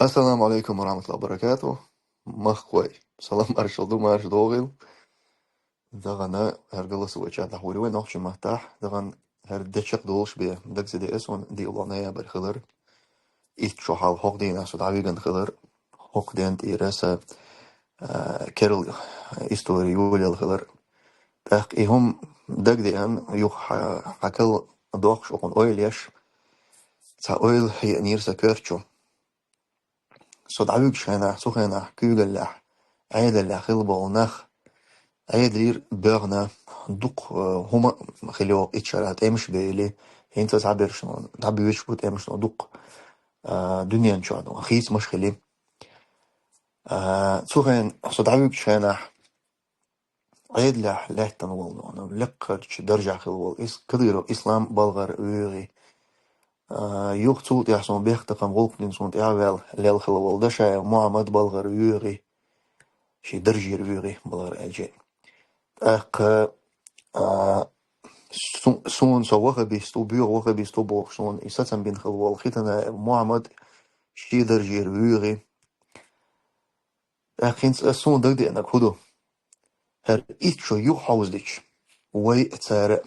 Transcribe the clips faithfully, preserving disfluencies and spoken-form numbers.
Ассаламу алейкум ва рахматуллахи ва баракату. Махкой. Салам маршал ду, марш догил. Дагана хергала сувача дахури вай нохчи матах. Даган хер дечек долш бе. Дагзиде эс он ди улана я бар хилар. Ит шо хал хок дина су давиган хилар. Хок дент ираса, а, керл историю лел хилар. Так и хум дагде ан юх ха-, хакал дохш окон ойлеш. Ца ойл хи нир са керчу. Со давиг шена, сухена, кюгеллях, айдаллях хил болнах. Айдлир бёгна дук, э, хума хилёк ичара темш бели. Хинца забершно, дабюч бут эмшно дук. Э, дуньян чуаду, хис маш хили. Э, сухен, со давиг шена, айдлях леттан волну, леккач даржа хил вол. Ис, Кадыров, ислам, болгар, уйри. А, юх цул тяхсон бехтакам волкнин сон тявел лел хил вол. Дашаев Мухаммад болгар уйри. Ши даржир уйри болгар эльже. Так, а, су-, сун со вахабисту, бюр вахабисту бохсон. И сацам бин хил вол. Хитана Мухаммад ши даржир уйри. Так, хинц а сун дагдена куду. Хер ит шо юх хауздич. Вай цара.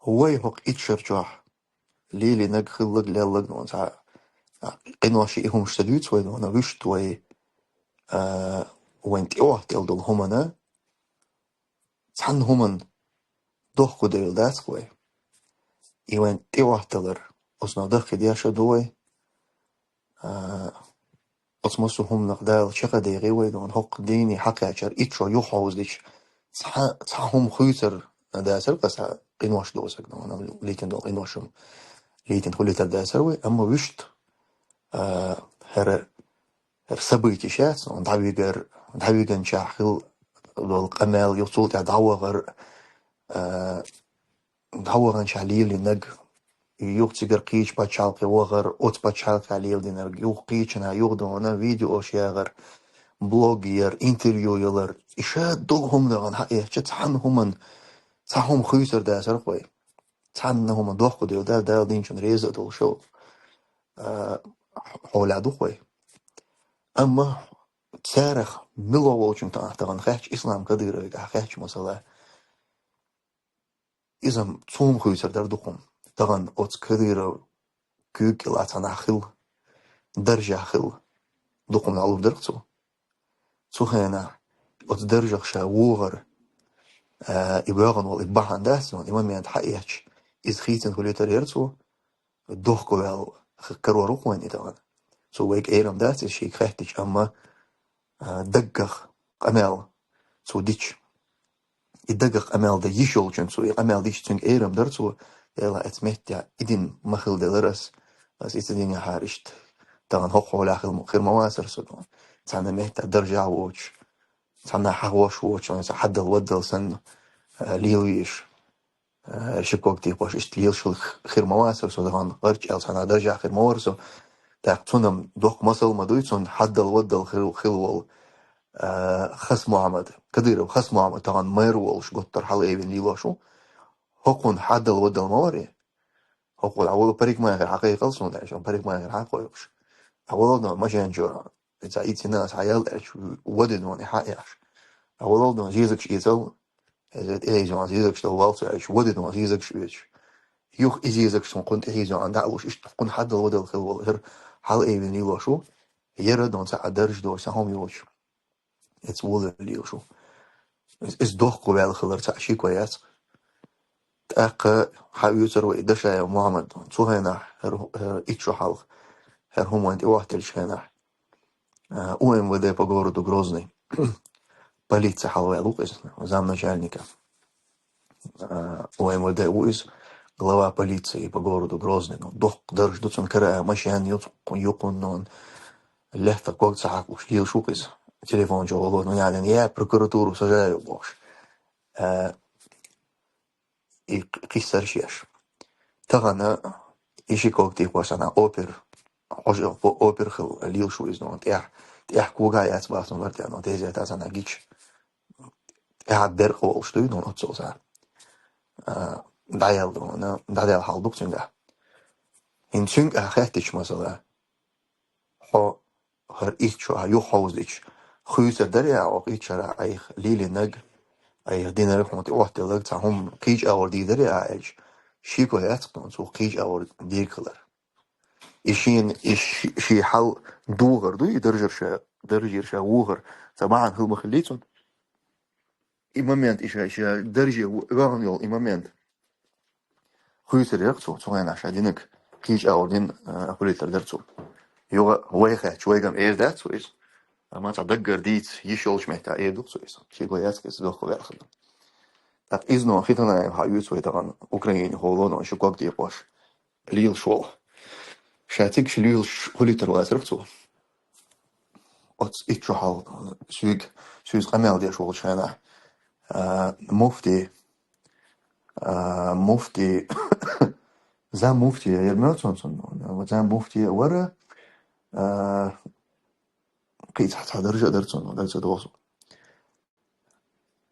Вай хок ит шарчох. Лили наг хиллаг леллаг нон ца. Киноши и хумш садуц вай нон, а виш твой, а, вайн тиох тел дол хумана. Цан хуман дохку девил дац вай. И вайн тиох телар. Осно дохки диаша дуй. А, оцмосу хумнах дал чека дери вай нон хок дини хакачар ит шо юх хауздич. Ца, ца хум хуйцар дасар каса кинош досак нон литин дол киношум. Литин хулитар дасар вай, амма вишт, а, хер, хер событий шац, нон давигар, давиган чахил дол камел юцул та давагар, а, даваган чалили наг. Юх цигар кич пачалки вагар, оц пачалки лил динар, юх кична, юх дона, видео шягар, блог яр, интервью ялар. Иша дол хум даган ха, э, ча цан хуман, ца хум хуйсар дасар хой. Цан на хуман дохку дил да, дал динчун реза дол шо. А, холя духой. Амма царах мило волчун та, таган хач ислам Кадыровга хач масала. Изам цум хуйсар дар духум. Таган оц Кадыров кюк ила цана хил, даржа хил. Духум на алур дарцу. Цухена оц даржах ша вугар, а, и ваган вал, и бахан дасун, и момент ха яч. Из хитин хулитар ярцу, дохку вал х-, карвару хуэн и таган. Цу вайк эйрам дас, и шейк хахтич, амма, а, даггах къамел цу дич. И даггах къамел да йиш ёлчун цу, и къамел дич цунг эйрам дар цу, эла эц меття идин махил деларас, ас ица дин яхар ишт. Таган хок холя хил мо-, хир мавасар су. Цана меття даржа воч. Цана хагош воч, он са хаддал ваддал сан, а, лил виш. Э, шикок ти хош ишт лил шул х-, хир мавасар су, таган гарч эл цана даржа хир мавар су. Так, цунам дох масал мадуй, цун хаддал ваддал хил, хил вол. Э, Хас Мухаммад, Кадыров Хас Мухаммад, таган мэр волш, готтар хал эвин лилошу. Хокун хаддал ваддал мавари. Хокун авал парикмахер хакай калсун да, шон парикмахер хакой уш. Авал да машан жора. Ца ицина саял эч вадин вани ха яш. Авал да зизак шицал, эзет эйзон зизак што валса эч вадин ван зизак швеч. Юх и зизак сон кун эйзон да уш ишт кун хаддал ваддал хил вол хир хал эвин лилошу. Ера дон ца адарж до са хом йоч. Эц вол лилошу. Эс, эс дохку вал хилар ца ши кояц. Так ха юцар вай Дашаев Мухаммад. Цухена хер, хер ичу халх. Хер хуман ти вахтел шена. А, У М В Д по городу Грозный. Полиция халвай лукас, замначальника. А, У М В Д уис, глава полиции по городу Грозный. Ну, дох дарж дуцун кара машин юц-, юкун нон. Лехта ког цахак уш йил шукис. Телефон жо оло, ну, я, я прокуратуру сажаю бош. А, и кисар шеш. Тагана иши ког ти квасана опер. Ож-, о-, опер хил лил шу из нон. Тях, тях кога яц басун вартя, но тезя та сана гич. Тях бер кол штуй нон отцолса. А, даял дон, даял халдук цунга. Ин цунга хеттич масала. хьо хӀара итт шо хьа юха хьовзича, хуьйцур дарий Ӏа оха итт шера Ӏайха лелийнарг, Ӏайха динарг, хьуна тӀе оттаделларг, цхьа хӀума кхеча агӀор дийр дарий Ӏа аьлча, шеко яц-кх цунна, цо кхеча агӀор дийрг хилар. И шена, и ши-, ший хьал дохар ду, и даржера ша, даржера ша вохар, цхьа бахьана хила ма хиллий цунна. И момент, и ша, ша дарже ваьгӀна йола и момент. Хуьйцур яр-кх цо, цу хенахь ша динарг кхеча агӀор дина, а, хилийтар дара цо. Юха вай хаьттича, вайга-м эр дац цо иза. Амма цхьа даггара дийца йиш йолчу меттехь эр ду-кх цо иза. Шеко яц-кх иза дохко ваьлла хилар. ТӀаккха иза нуна хи тана хьаоьцу вай тахана Украине хӀоло нуна шу ког тӀе кхош лелаш волу. Ша цига шу лелаш хилийтар вацара-кх цо. Оцу итт шо хьал, соьга, соьца къамел деш волчу хенахь, а, муфти, а, муфти, зам муфти яра моьтту суна цунна, зам муфти вара, а, кхин цхьа, цхьа даржа а дара цунна, дара ца догӀу суна.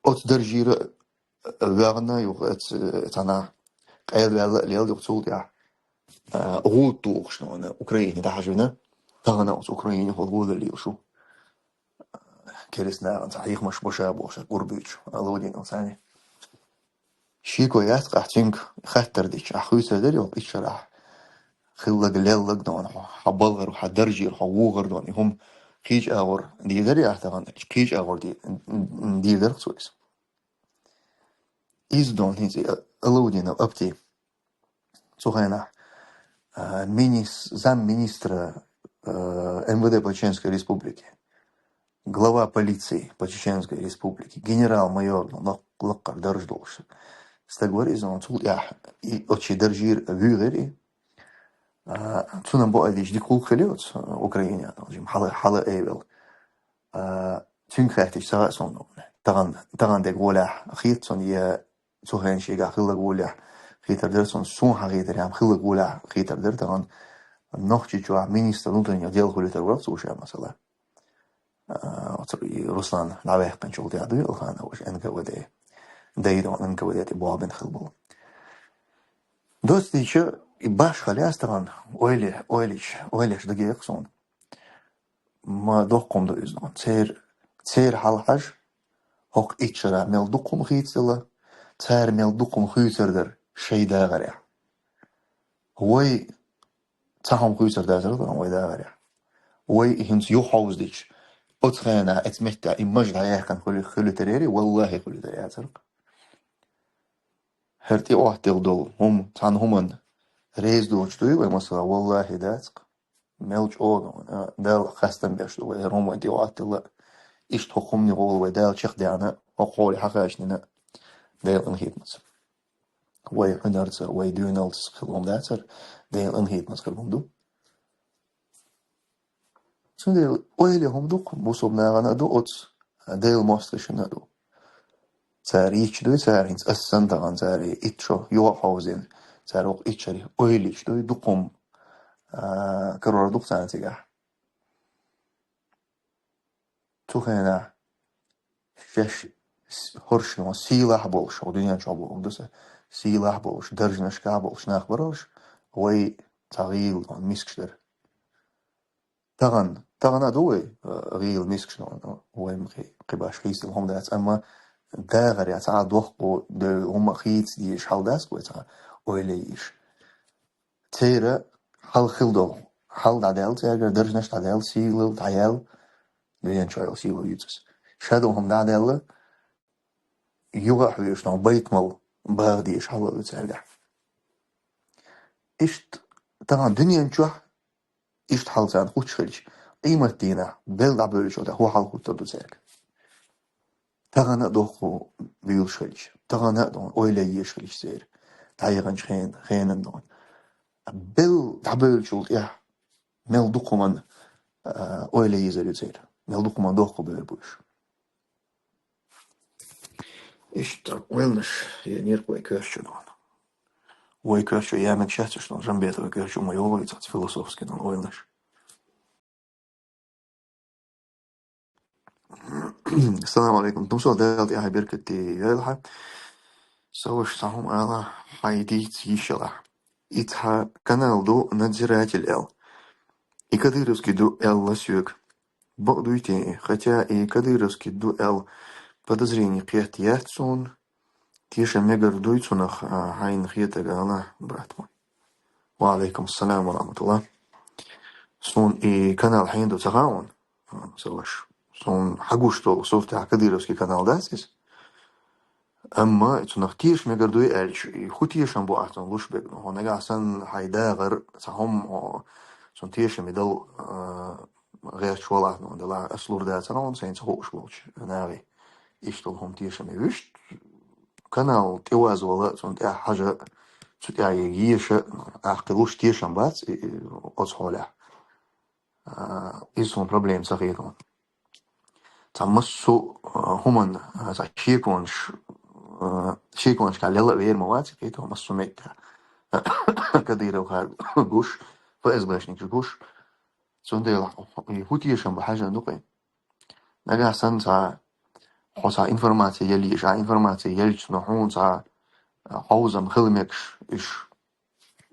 Оцу даржера ваьгӀна юха, оцу, цхьана къайлаваьлла а лелла юха цул тӀаьхьа, а, гӀуда тухуш нуна Украине дӀахьажа вина, тахана оцу Украинехула гӀоле лелаш ву. Керста нахана цхьа хьехамаш бу ша бохуш, гурбуьйцу, а, Лаудин Алсани. Шеко яц-кх ахь цуьнга хаттар дича, ахь хуьйцур дарий оха итт шера хьа хилларг, лелларг нуна, хьо, хьан балхара, хьан даржера, хьо вохар нуна, и хӀума кхеча агӀор дийр дарий ахь тахана, кхеча агӀор ди-, дийр дара-кх цо иза. Иза нуна хӀинца и Алаудинов Апти. Цу хенахь, а, минис-, замминистра, а, МВД по Чеченской Республике, глава полиции по Чеченской Республике, генерал-майор, ну, лак-, лаккхара даржа долуш стаг вара иза, ну, цул тӀаьхьа и оцу шен даржера вуьйгӀира и. А, цунна бу аьлла дийча дика гӀуллакх хили оцу, а, Украине, ну, жима хьала, хьала айвелла. А, цуьнга хаьттича ца хаьа суна, тахана, тахана дерг гӀолехь хета цунна, я цу хенахь шегахь хилларг гӀолехь хетар дара цунна, суна хьан хетарехь-м хилларг гӀолехь хетар дара тахана. Нохчийчохь министр внутренних дел хилийтар вара цо ша, масала. А, оцу и Руслан дӀаваьккхинчул тӀаьхьа дуй Алханов уьш НКВД. Дайдон НКВД тӀе болх бина хилла болу. Доццийча и башхалла яц тахана, ойла, ойлича, ойлаш дагайо-кх суна. Ма доккха хӀума ду иза нуна. Церан, церан хьал хьажа, хӀокху итт шарахь мел дукха хӀума хийцаделла, цара мел дукха хӀума хуьйцур дара шайн дагӀарехь. Вай цхьа хӀума хуьйцур дацара тахана вай дагӀарехь. Вай и хӀинца юха хьовзадича, оцу хенахь оцу меттехь и маж дӀаяьккхина хуьлу-, хуьлуьйтур ярий, валлахӀи, хуьлуьйтур яцара-кх. ХӀара тӀе оттаделла долу хӀума, цхьана хӀуманна реза доцуш дуй вай, масала, валлахӀи, дац-кх. Мел чӀогӀа, а, Дала хастам беш ду вай, хӀара хӀума вайн тӀе оттаделла. Иштта хӀокху хӀуманехула вай Дала чекхдеана, хӀокху хьоле хьакхачнина Делан къинхетамца. Вай хьуьнарца, вай доьналца хилла хӀума дацара, Делан къинхетамца хилла хӀума ду. Цундела ойла хӀума ду-кх, бусалба нахана а ду оцу, Делан мостагӀашна а ду. Цара йитча дуй, цара хӀинца ас санна тахана цара итт шо юха а хьовзийна, цара хӀокху итт шарахь ойла йитча дуй, дукха хӀума, а, карор ду-кх царна цигахь. Цу хенахь шаьш с-, хӀорш нуна сийлахь болуш, хӀокху дуьнен чохь бохург ду сан, сийлахь болуш, даржанашкахь болуш нах бара уьш, вай цхьа гӀийла нуна мискаш дара. Тахана, тахана а ду вай, а, гӀийла мискаш нуна, вай-м кхин, кхин башха хийцаделла хӀума дац, амма дагӀарехь цхьа а доккха девлла хӀума хийца дезаш хьал дац-кх вай цхьа ойла йиш. Церан хьал хилла долу, хьал дӀадаьлла цаьргара, даржанаш дӀадаьлла, сийлалла дӀаяьлла, дуьнен чохь йолу сийлалла юьйцу ас. Ша долу хӀума дӀадаьлла, юха а хьоьжуш нуна байтамал багӀа дезаш хьал а ду цаьргахь. Иштта тахана дуьнен чохь иштта хьал царна хуттуш хилча, къематдийнахь, бел дӀабевллачул тӀаьхьа хӀун хьал хӀуттур ду цаьрга? Тахана а доккха буьйлуш хилча, тахана а дохна ойла еш хилча церан, дӀаяханчу хен-, хенан дохна. Бел дӀабевллачул тӀаьхьа мел дукха хӀуманна, а, ойла йийзар ю церан, мел дукха хӀуманна доккха бевр бу уьш. Иштта ойланаш енарг вай коьртачу дохна. Вай коьртачу ямиг шаьццаш дохна, Жамбетова коьртачу ма йолу вай цаца философски дохна ойланаш. Салам алейкум. Тумсо, Дала тӀехь беркате йойла хьан. Со ваша цхьа хӀума ала, хьайн дийца йиш ялахь. И цхьа канал ду, Надзиратель аьлла. И кадыровский ду аьлла соьга. Бакъ дуй те, хотя и кадыровский ду аьлла подозрени кхетта яц суна, тешам мегар дуй цунах, а, хьайна хетарг ала, брат мой. Ва алейкум ассалам ва рахматуллах. Суна и канал хьена ду ца хаьа, а, ца ваша. Суна хьагуш долу суртехь кадыровский канал дац иза. Амма цунах тешам мегар дуй аьлча, и хӀун тешам бу ахь цунна луш берг? Ну, хьо нагахь санна хьайн дагӀар, цхьа хӀума, хьо, цунна тешаме дала, а, гӀерташ валахь, ну, делахь ас лур дацара хьуна сайна ца хууш болчу нахе. Иштта хӀума тешаме вуьшта, канал тӀе вазвала, цунна тӀехь хьажа, цу тӀехь еша, ахь кхин луш тешам бац, и, и, оцу хьолехь. А, иза суна проблема ца хета. Цхьа массо а, хӀуманна, а, цхьа шеконаш, а, шеконашкахь лела а вер ма вац, кхетахь массо а меттехь. Кадыровхара гуш, ФСБшникаш гуш. Цундела и хӀун тешам бу хьажан ду кхин. Нагахь санна цхьа хьо цхьа информация ялийша, а информация ялча, но хьуна цхьа, а, хьовзам хила мегаш, уьш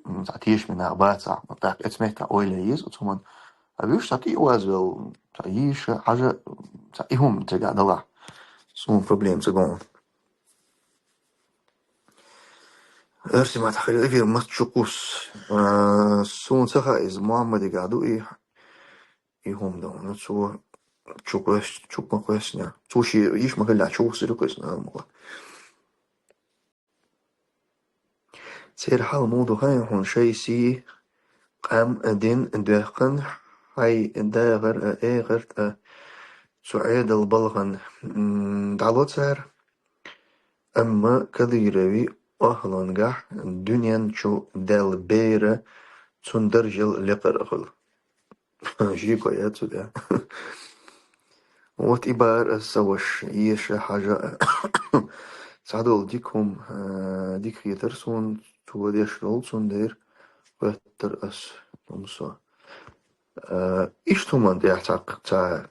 м, цхьа тешаме нах бацахь, ма тӀаккха эцу меттехь ойла еза оцу хӀуманна. А вуьш цхьа тӀе а вазвелла, цхьа йийша, хьажа, цхьа и хӀума цигахь далахь. Суна проблема ца го. Эрсий маттахь хилла эфир маца чу кхуссу. А, суна ца хаьа иза, Мухьаммадигахь ду и, и хӀума ду. Ну, цо чу кхоьс-, чу ма кхоьссина. Цо шен йиш ма хилла, чу кхуссур ю кхуьссина, амма. Церан хьал муха ду хаьий хьуна, шайн сий къам а дина доьхкина, хьайн дагӀар а, эхарт а цу Ӏедал балхана, м, дӀало цара? Амма Кадыровн охӀлангахь дуьнен чу даьлла бер а, цуьнан даржал лекхар а хуьлу. Жико яц цу тӀе. Вот и бара аса, ваша, йийша, хьажа. Цхьадолу дика хӀума, а, дика хетара суна, цо деш долу, цундела хоьттура аса, хӀума со. А, иштта хӀуманна тӀехь цхьа, цхьа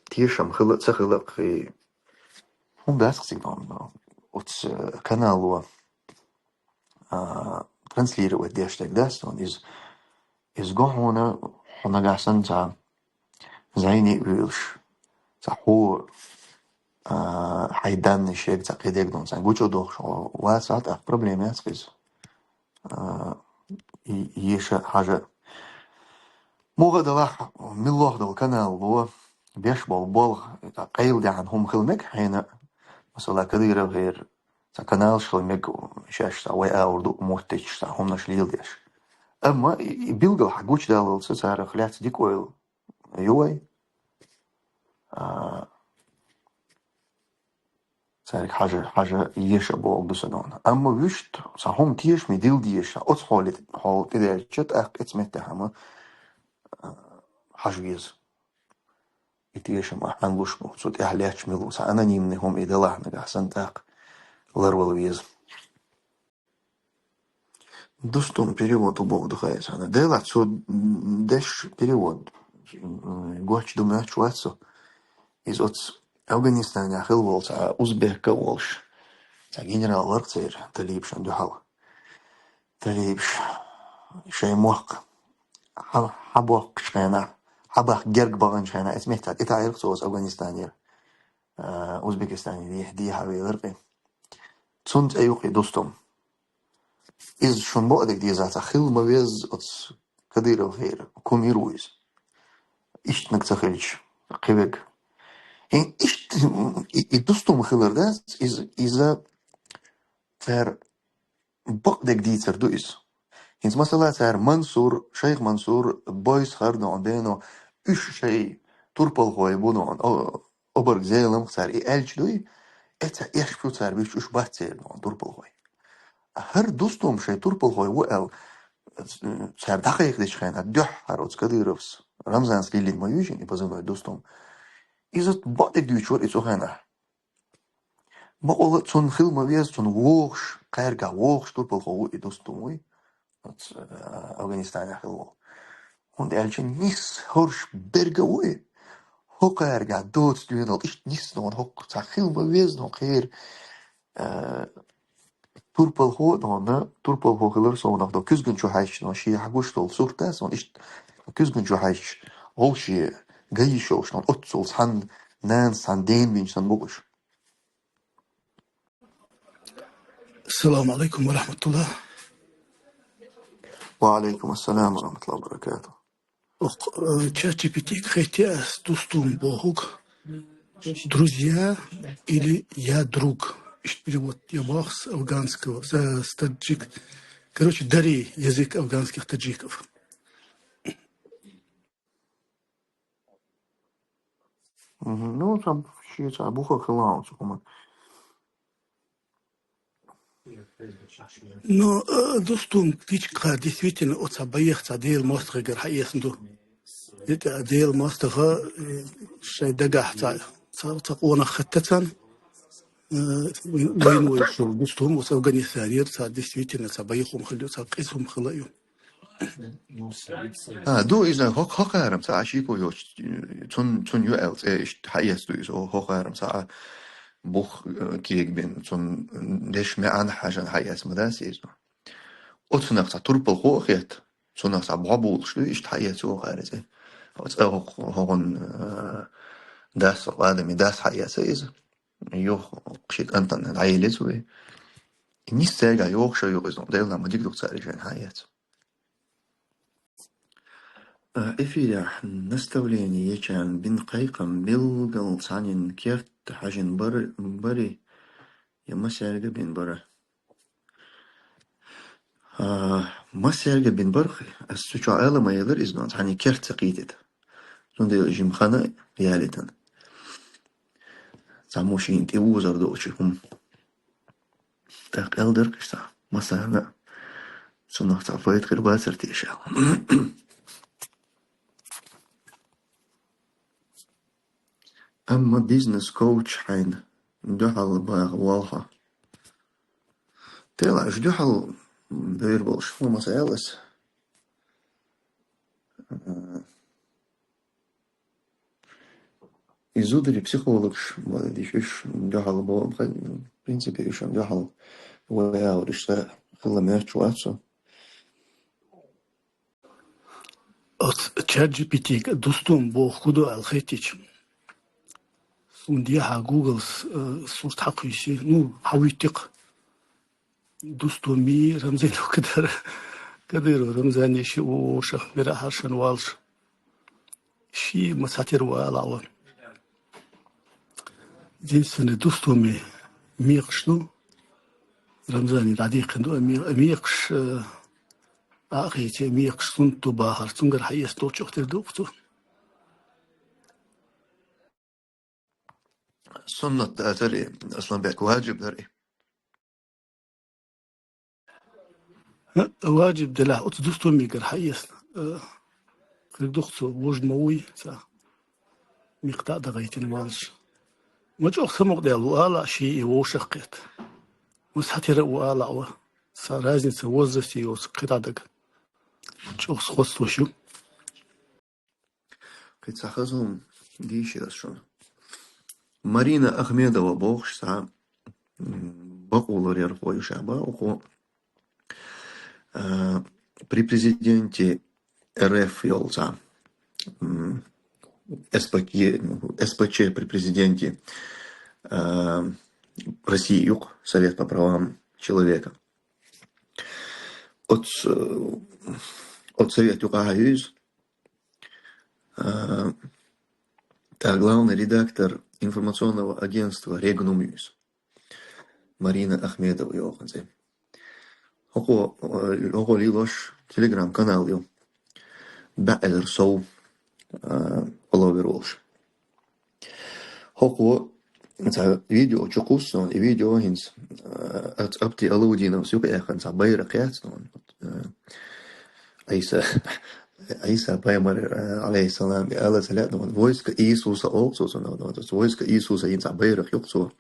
тешам хила а, ца хила а кхин. ХӀума дац-кх цига, оцу канало, а, транслировать деш дерг дац, но иза, иза го хьуна, хьо нагахь санна цхьа зӀене а вуьйлуш, цхьа хьо, а, хьайн данныш ерг цхьа кхидерг ду, цхьа гучу а дохуш, хьо вацахь, тӀаккха проблема яц-кх иза. А, и, йийша, хьажа. Муха а далахь, муьлхха долу канало беш болу болх, къайладаьхьна хӀума хила мега хьайна, масала, Кадыровн хӀара цхьа каналаш хила мега, шаьш цхьа вай агӀор ду моттуьйтуш, цхьа хӀуманаш леладеш. Амма и, и билггал хьан гучудаллалц царах лаьцна дика ойла ю вай. А, цаьрга хьажа, хьажа йийша бохург ду сан. Амма вуьшта, цхьа хӀума тешаме дилла дезаш, оцу хьоле, хьол тӀедаьлча, тӀаккха эцу меттехь хӀума, а, хьажа веза. И тешам ахь хьанна луш бу, цу тӀехь лаьтташ мила ву, цхьа анонимный хӀума и далахь нагахь санна, тӀаккха ларвала веза. Дустум перевод бохург ду хаьий хьуна. Делахь цо деш перевод, м, гочду моьттуш вац со. Иза оцу Афганистанехь хилла волу цхьа узбек а волуш, цхьа генерал вара-кх церан талибашна дуьхьал. Талибаш шайн мохк хьа-, хьабоккхучу хенахь, хьабаккха герга баханчу хенахь, эцу меттехь тӀетаӀийра-кх цо оцу Афганистанера, а, Узбекистане дехьа велира-кх и. Цунна цӀе ю-кх и Дустум. Иза, шуна бакъдерг дезахь, цхьа хила ма везза оцу Кадыровн хӀара кумир ву иза. Иштаниг ца хилча, кхин верг. И иштта, и, и Дустум хилар дац, иза, иза цара бакъдерг дийцар ду иза. ХӀинца, масала, цара Мансур, шайх Мансур, Бойс хӀара дона дено, уьш шайн турпалхой бу дона, о-, обарг Зелимха цара и аьлча дуй, эца эш фу цара буьйцуш, уьш бац церан дона турпалхой. ХӀара Дустум шайн турпалхой ву аьлла, цара дӀакхайкхадечу хенахь, дуьххьара оцу Кадыровс, Рамзанс лиллина ма ю иза и позывной Дустум. Иза бакъдерг дуьйцуш вара и цу хенахь. Бакъволу цунна хила ма веза, цунна вогӀуш, кхаьргахь вогӀуш турпалхо ву и Дустум вуй, оцу, а, Афганистанехь хилла волу. ХӀунда аьлча нисса хӀорш берг а ву и. ХӀокхаьргахь доцу доьналла иштта нисса дона хӀокху цхьа хила ма веза дона кхера, а, турпалхо а дона, турпалхо хилар совнах до куьзган чу хьаьжча дона, шен хьагуш долу сурт а дона, иштта Куьзган чу хьаьжча, вовше гай йиш йолуш, оццул цхьана нанас цхьана дена бинчу санна бу-кх уьш. السلام عليكم ورحمة الله. وعليكم السلام ورحمة الله وبركاته. Ох, э, чат джи пи ти-га хеттий ас, Дустум бохург «друзья» или «я друг». Иштта перевод я боху с афганского, с, с таджик-, короче, дари, язык афганских таджиков. Мгм. Ну, цхьа шен цхьа бухара хилла цу хӀуманна. Ну, э, Дустум, кхечу хенахь действительно оцу бӀеха цхьа Делан мостагӀгара хьаэцна ду. И тӀе Делан мостагӀа, э, шайн дагахь цхьа, цхьа, цхьа къонах хатта царна, э, вайн вуйш волу Дустум оцу Афганистанера цхьа действительно цхьа бӀеха хӀума хилла ю, цхьа къиза хӀума хилла ю. А, ду иза хӀокху, хӀокхарам цхьа а шеко йоцуш, цунна, цунна ю аьлла цӀе иштта хьаэцна ду иза, хӀокхарам цхьа а бух, э, кегабина, цунна дешан маьӀна хьаьжна хьаэцна ма дац иза. Оцунах цхьа турпалхо а хетта, цунах цхьа бӀо болуш ду, иштта хьаэцна хӀокхара цӀе. Оцу хӀокху, хӀокхун, э, дас, хӀокху адамийн дас хьаэцна иза. Юха шен кӀантана дӀаелира цо и. И нисса цаьргахь йогӀуш а ю иза, Делан ма дика ду-кх цара шайна хьаэцна. А, эфирехь наставление ечарна бина кхайкхам билггал цхьанна керта хьаьжна бар-, барий, я массаьрга бина бара? А, массаьрга бина бара, ас цу чохь ала ма елира иза, цхьанна керта ца кхийтина. Цундела жима хан а ялийтина. Цхьаммо шена тӀе вузар долчу хӀума. ТӀаккха аьлла дара-кх иштта, массарна а цунах цхьа пайда хир бацара теша аьлла. Амма бизнес-коуч хьайна дуьхьал баха воллу хьо. Тела уьш дуьхьал бевр болуш, хӀума ца аьлла аса. И зударий психологаш, ма диш уьш дуьхьал бо-, в принципе, уьш дуьхьал вай агӀор иштта хила моьттуш вац со. Оцу чат джи пи ти-га Дустум боху хӀун ду аьлла хеттича, суна дехьа Гуглс, э, сурт хьакхуьйсу, ну, хьавуьтту-кх. Дустуми Рамзанов кадара. Кадыров Рамзани ши вовшах мира хьаршана валш. Ши ма цхьатера ву ала ван. Единственный Дустуми мекхаш ду. Рамзани дӀадийкхина ду, а ме-, а мекхаш, э, а ахийче мекхаш сунт ду бахар. Цунгара хьаэца долчух тера ду-кх цо. Суннат дацари, Асланбек, ваджиб дари? Ваджиб делахь, оцу Дустумигара хьаэцна, э, хир ду-кх цо, вожна ма вуй, ца мекхта а дагӀайтина валлаш. Ма чӀогӀа самукъадаьлла ву ала а ши и вовшах кхетта. Ма цхьатера а ву ала а ва. Сан разница возрасте йоцу кхидӀа дага. ЧӀогӀа сходствош ю. Кхин цхьа хаза хӀума дийшира ас шуна. Марина Ахмедова бохуш цхьа, м, бакъо ларъярхо ю ша боху, укхо, а, при президенте РФ йолу цхьа, м, СПЧ, СПЧ при президенте, а, России ю-кх, Совет по правам человека. Оцу, оцу совет юкъахь ю иза. А, тӀаккха главный редактор информационного агентства «Регнум» ю иза. Марина Ахмедова йоху цӀе. ХӀокхо, э, хӀокхо лелош телеграм-канал ю. БӀе эзар сов, а, фолловер волуш. ХӀокхо цхьа видео чу кхуссу, и видео хӀинца, а, Абти Алаудиновс юкъа яьккхина цхьа байракх яц, а, Ӏийса, Ӏийса пайхамар, а, алейхиссалам, и ала ца лаьа, войска Иисуса олу цо, цунах, войска Иисуса хӀинца цхьа байракх ю-кх цо.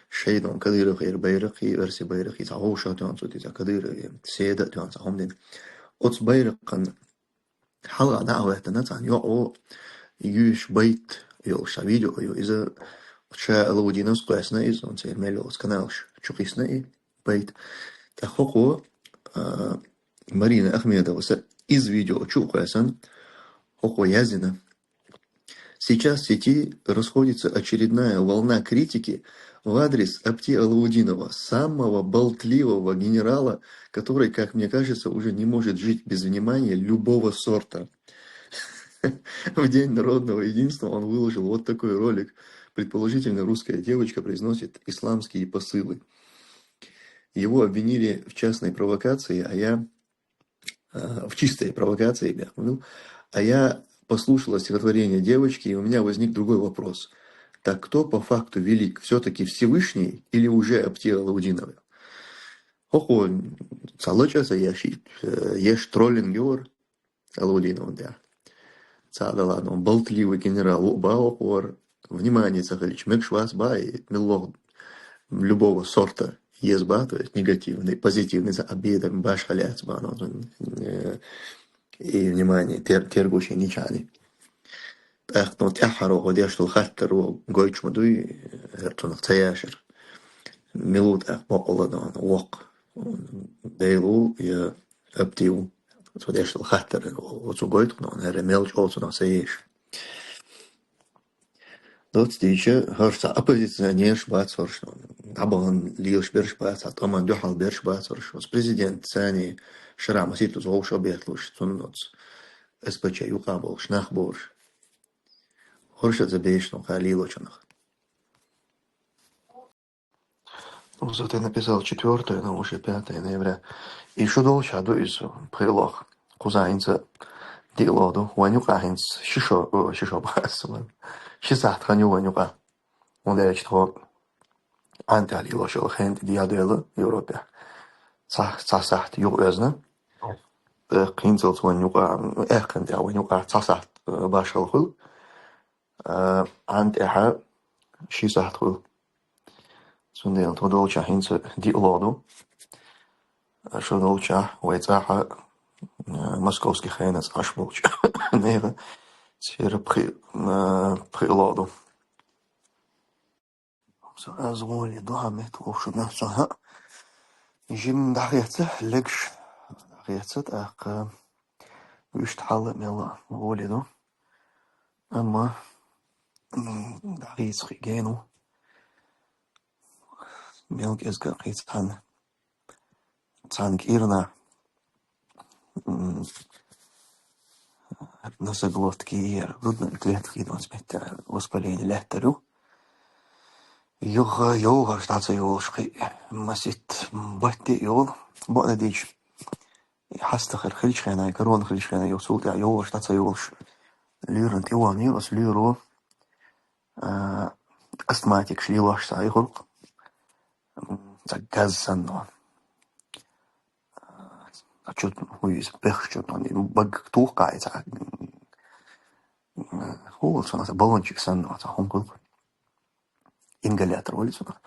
Шайдан Кадыровера байракхи, оьрсийн байракхи, цхьа вовшах тоьхна цо, цхьа Кадырове, седа а тоьхна, цхьа хӀума дина. Оцу байракхан хьалха дӀа а хӀоьттина, цхьана йоӀо юьйш байт йолуш цхьа видео ю. Иза ша Алаудиновс кхоьссина иза, он церан мел йолу каналаш чу кхиссина и байт. ТӀаккха хӀокхо, а, Марина Ахмедовас иза видео чу а кхоьссина, хӀокхо яздина. Сейчас в сети расходится очередная волна критики в адрес Апти Алаудинова, самого болтливого генерала, который, как мне кажется, уже не может жить без внимания любого сорта. В День народного единства он выложил вот такой ролик. Предположительно, русская девочка произносит исламские посылы. Его обвинили в частной провокации, а я а, в чистой провокации, я говорю, а я послушала стихотворение девочки, и у меня возник другой вопрос. Так кто по факту велик? Все-таки Всевышний или уже Апти Алаудинова? ХӀокхо цхьа лачкъа ца еш, э, еш троллинг йора Алаудинов, да. Цхьа далан, он болтливый генерал, о, ба хӀокхо внимание ца хилча, мегаш вац ба, и мел лох любого сорта еза ба, то есть негативный, позитивный, за обедом баш халец ба, но, э, и внимание, тер-, тергуш ничани. ТӀаккха, ну, тӀеххьара хӀо деш дола хаттар гойтуш ма дуй, э, цунах ца яшар. Мила ва тӀаккха бокъонца воккха? Дела ва, я Апти ва? Цо деш дола хаттар, оцу гойтуш, ну, наверное, мел чӀоагӀа цунах ца еш. Доцца дийцича, хӀара цхьа оппозиционераш бац хӀорш, дӀабахана лелаш бераш бац, цхьа тӀеман дуьхьал бераш бац хӀорш. Оцу президент царна шера масийтта вовшах бетталуш, цунна оцу С П Ч юкъа болуш нах болуш. ХӀорш а ца беш, ну, кхы лелочунах. Ну, зато я написал четвёртое, но уже пятое ноября. И шу долча ду иза пхи лох. Кхузахь хӀинца диъ лох ду. Вайн юкъахь хӀинца ши шо, о, ши шо бац вайн. Ши сахьт хан ю вайн юкъахь. ХӀунда аьлча тхо ӀантӀехь лелош йолу хенан тӀе дӀаяьлла Европехь. Цхьа, цхьа сахьт юха оьзна. ТӀаккха хӀинцалц вайн юкъахь, аьхкхана тӀехь вайн юкъахь цхьа сахьт, э, башхалла хуьлу. А, ӀантӀехьа ши сахьт хуьлу. Цундела тхо долчохь хӀинца диъ лох ду. Шу долчохь вай цӀахь, а, московский хенас Ӏаш болчу нехан церан пхи, а, пхи лох ду. Со аз гӀоле дуьхьа метта вовшахнах со хьа. Жимма дӀахеца, легаш дӀахеца, тӀаккха вуьшта хьал а мелла гӀоле ду. Амма, м, дӀахийца кхин гена ву. Мел кӀезга кхин цхьаьна, цхьаьна кӀирнахь, м, носоглотки, грудной клетки, доцу метта воспаление лаьттар ю. Юха йовхарш дӀа ца йолуш кхин масийтта батте а йолу, бакъдерг дийцича. И хьастагӀ хир хилча хенахь, и корона хилча хенахь, юха цул тӀаьхьа йовхарш дӀа ца йолуш, лоьрана тӀе ваханера, оцу лоьро, а, астматикаш лелош цхьа и хуьлу-кх, м, цхьа газ санна. А, чу, хӀун иза, пехаш чу, ну, бага туху-кх и цхьа, м, хӀун ву цунах, баллончик санна, цхьа хӀума хуьлу-кх. Ингалятор олу цунах.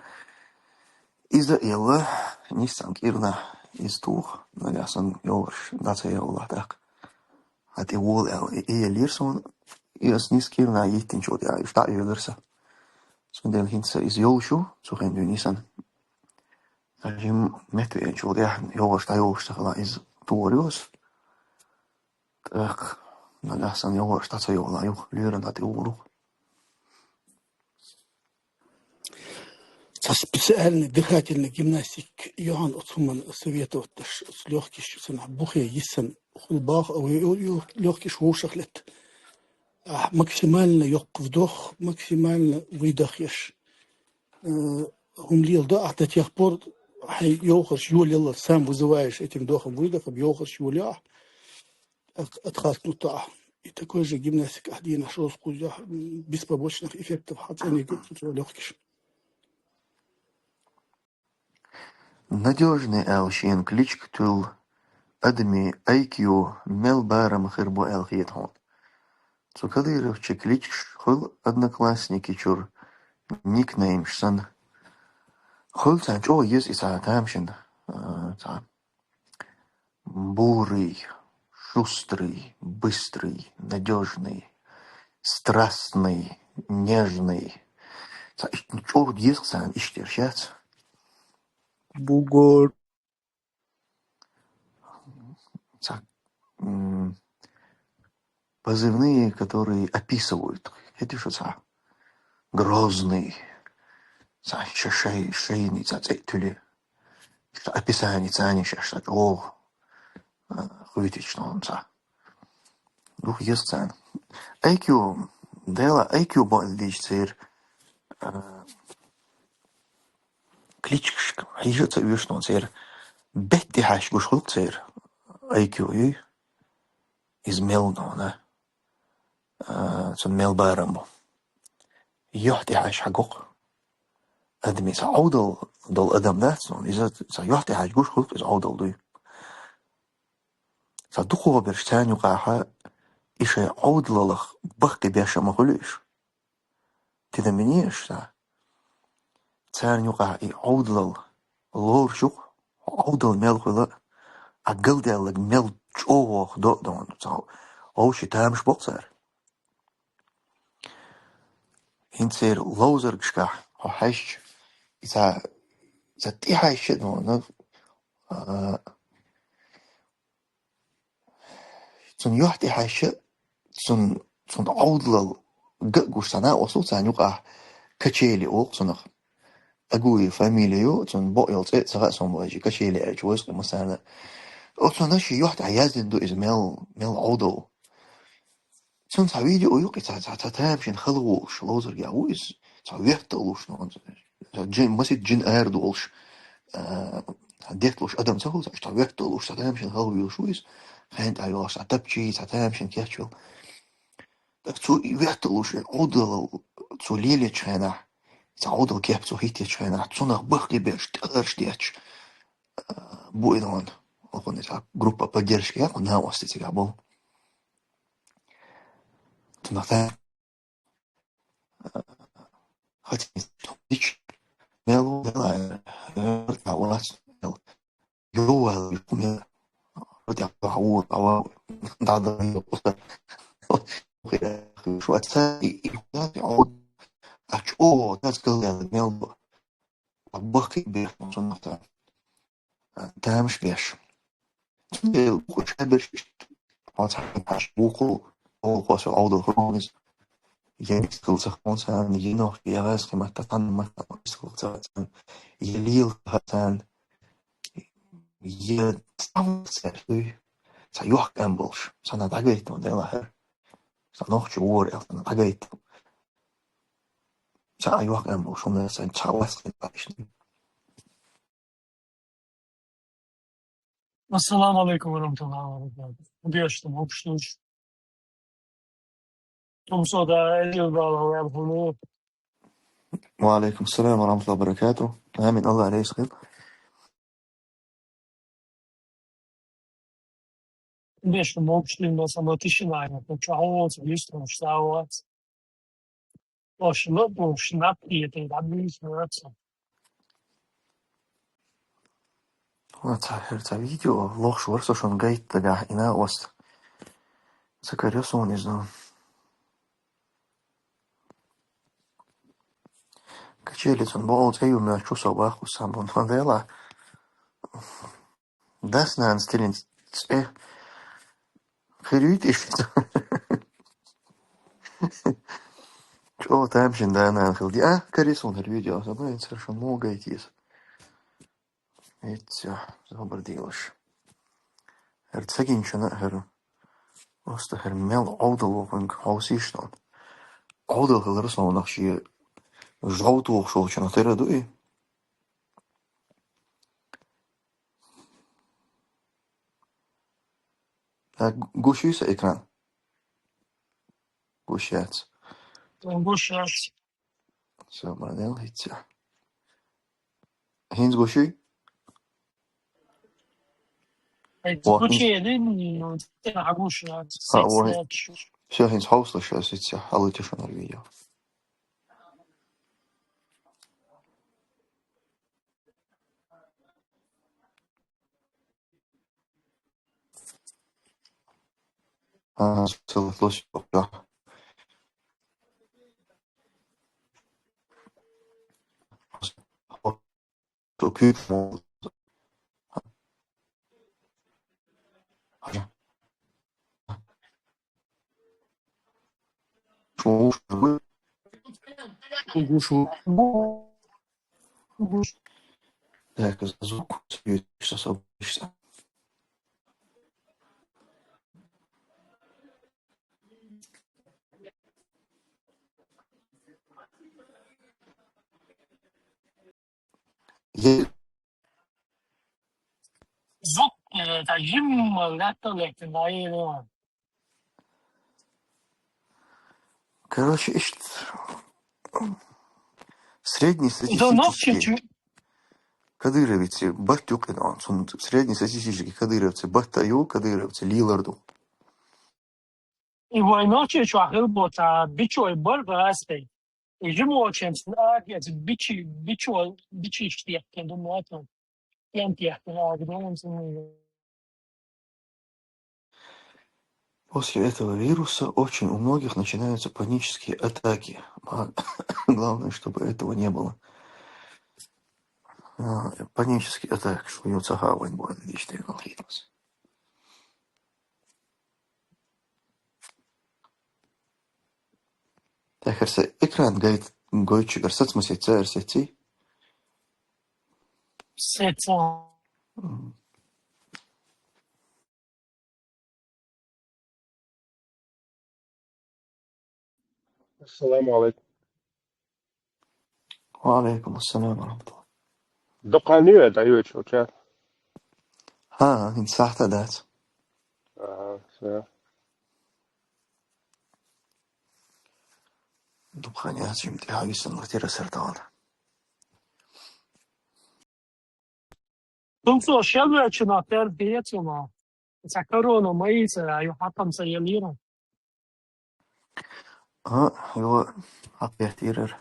Иза а елла, нисса кӀирнахь иза туху, нагахь санна йовхарш дӀа ца йоллахь тӀаккха. Хьан тӀе волу аьлла, и, и еллера суна, и ас нисса кӀирнахь йиттинчул тӀаьхьа уьш дӀа а йоьллура сан. Цундела хӀинца иза йолуш ю, цу хенахь дуьйна санна. Жимма меттавеанчул тӀаьхьа йовхарш дӀайолуш ца хилахь, иза тухур ю ас. ТӀаккха нагахь санна йовхарш дӀа ца йоллахь, юха лоьрана дӀа тӀе вур ву-кх. Цхьа специальный дыхательный гимнастика йохьун оцу хӀуманна советовать деш, оцу лёгкиш санна бухе йиссина хуьлу боху, а вай лёгкиш вовшах летта. Ахь максимально йоккха вдох, максимально выдох еш. Э, хӀума леладо ахь до тех пор, хьайн йовхарш йолаялалц, сам вызываешь этим вдохом-выдохом, йовхарш йолайо ахь. Ат-, отхаркнуто ахь. И такой же гимнастика ахь дийнахь шозза кхузза, м, без побочных эффектов хьан цӀена йигу цо лёгкиш. Надёжный аьлла шена кличка туьллу адамийн ай кью мел барам хир бу аьлла хета хьуна. Цу Кадыровчу кличкаш хуьлу Одноклассники чуьра никнеймаш санна. Хуьлу царна чӀогӀа еза и цхьа тамашийна, а, цхьа бурый, шустрый, быстрый, надёжный, страстный, нежный. Цхьа иштта чӀогӀа еза царна иштта ерш яц. Бугор. Цхьа, м, позывные, которые описывают. ХӀетте шу цхьа Грозный, цхьа ша-, шай-, шайни цхьа цӀе а туьле. Ша описание царни шаьш цхьа чӀогӀа, а, хуьйтична хьуна цхьа. Дух еза царна. Ай Кью, дела, Ай Кью бакъдийча церан, а, кличкашка хьийжа а ца оьшу хьуна церан. Бетти хьаьшча гуш хуьлу церан Ай Кью юй. Иза мел хьуна, а, цунна мел барам бу. Юьхь тӀе хьаьшча хьагу-кх. Адамийн цхьа Ӏовдал долу адам дац хьуна, иза цхьа юьхь тӀе хьаьшча гуш хуьлу-кх иза Ӏовдал дуй. Цхьа дукхахберш царна юкъахь и шайн Ӏовдалаллах баккхийбеш а ма хуьлу уьш. Тидам бина уьш цхьа. Царна юкъахь и Ӏовдалалла лоруш ю-кх, хьо Ӏовдал мел хуьла а, Ӏа галдаьлларг мел чӀогӀа хӀоттадо а ду хьуна, цхьа вовшийн тамаш бо-кх цара. ХӀинца церан ловзаргашкахь хьо хьаьжча, и цхьа, цхьа тӀехьаьжча а ду хьуна, а, цунна юьхь тӀе хьаьжча, цунна, цунна Ӏовдалалла ган а гуш цхьа накъост ву царна юкъахь, Качели олу-кх цунах. Агуев фамилия ю, цунна бакъ йолу цӀе а ца хаьа суна вайчи, Качели аьлча вайскъа массарна. Оцунна шен юьхь тӀехь яздина ду иза мел, мел Ӏовдал. Цуьнан цхьа видео ю-кх, цхьа, цхьа, цхьа тамашийна хала волуш, ловзаргахь ву иза, цхьа вехта а луш, ну, цхьа джин, масийтта джин арадолуш, а, цхьа детталуш адам ца хуьлу, цхьа, цхьа вехта а луш, цхьа тамашийна хала вуьйлуш ву иза, хенан тӀехь йолуш цхьа тапчий, цхьа тамашийна кечвелла. ТӀаккха цо и вехта а луш, и Ӏовдалалла цо лелечу хенахь, цхьа Ӏовдал кеп цо хӀиттечу хенахь, цунах баккхийберш, тӀегӀерш детташ, а, бу и дон, окхунна цхьа группа поддержки, кху накъостий цигахь болу. Цунах та-, хати-, дич, мел ву, дела, э, та вац, мел. Йо, вал, мел. Хати, а, ву, а, ва, да, да, йо, просто. Шу, а, ца, и, и, а, чӀогӀа, дац, галдаьлла, мел бу. Баккхийбеш, цунах та. Тамаш беш. Цундела вукху шаберш иштта, хьо цхьаьна хьаьжча вукху, олу хьо со Ӏовдал хуьлу иза. Я мискал ца хуьлу царна, я нохчи, я гӀазкхи матта, цхьана матта мискал ца хаьа царна, я лела ца хаьа царна, я цхьа вац цаьрца дуй. Цхьа йохкам болуш, цхьана дӀагайта ван делахьара. Цхьа нохчи вора аьлла, цхьана дӀагайта. Цхьа а йохкам болуш, хӀунда аьлча цхьа вац кхин дӀа иштта. Ассаламу алейкум ва рахматуллахи ва баракатух. Деш там обштуш. Тумсо да, эдил бала, ва алхаму. Ва алейкум салам ва рахматуллахи ва баракатух. Амин, Аллах рейс хил. Деш там обштуш, но сама тишина, я хочу аос, есть там что. Ош ло, ош напи, это, да, блин, нравится. Ва ца хӀара ца видео лохуш вара со шуна гайта дагахь и накъост. Ца карайо суна иза. Качели цунна бакъал цӀе ю моьтту со баккху сан бун хан дела. Дас-нанас тилина цӀе хир юй тӀе иштта? ЧӀогӀа тамашийна да-нана хила ди. А, карий суна хӀара видео, аса бен цара шуна муха гайта еза. Эцця, забар дийлаш. ХӀара ца гинчунна а хӀара. Просто хӀара мел Ӏовдал ву хӀунга хьовсийша тхуна. Ӏовдал хилар суна нах шен жовтухуш волчунах тера ду и? А, гуш ю сан экран? Гуш яц. Гуш яц. Всё, молодец, хӀинца. ХӀинца гуш ю? Ай, вот, гуш хӀинца. Ю, ну, тӀе гуш яц. А, вот. Всё, хӀинца хьовсалаш, сейчас, хӀинца, хьалуьйтуш хӀара видео. А, целый лось, да. Что кюк, мол. Ага. Слушай, слушай. Так, звук. Е- Зук, э, это жим, э, лето, лето, да, и, ну. Короче, ишт. Средний... Да, ну, статистический чуть-чуть. Кадыровцы бат юкъин он. Средний статистический кадыровцы бат ю, кадыровцы лиларду. И война чуть-чуть, а, бичой бар гастай. И жим очень, а, бичи, бичо, бичи штиях, я думаю, это. После этого вируса очень у многих начинаются панические атаки. Ма-, главное, чтобы этого не было. А, панический атак, что у него цахавань будет, личный алгоритм. Так, арса экран гайд гойчик, арса смысл царь сети. Сети. М. السلام عليكم. وعليكم السلام ورحمة الله. دقانية دايوتش وشات. ها، انت صح تدات. آه، سلام. Дубханя сим ти хависан латира сартан. Тунсо шелвечина тер диетуна. Са корона маиса, аю хатам са ялира. А, его опять ирер.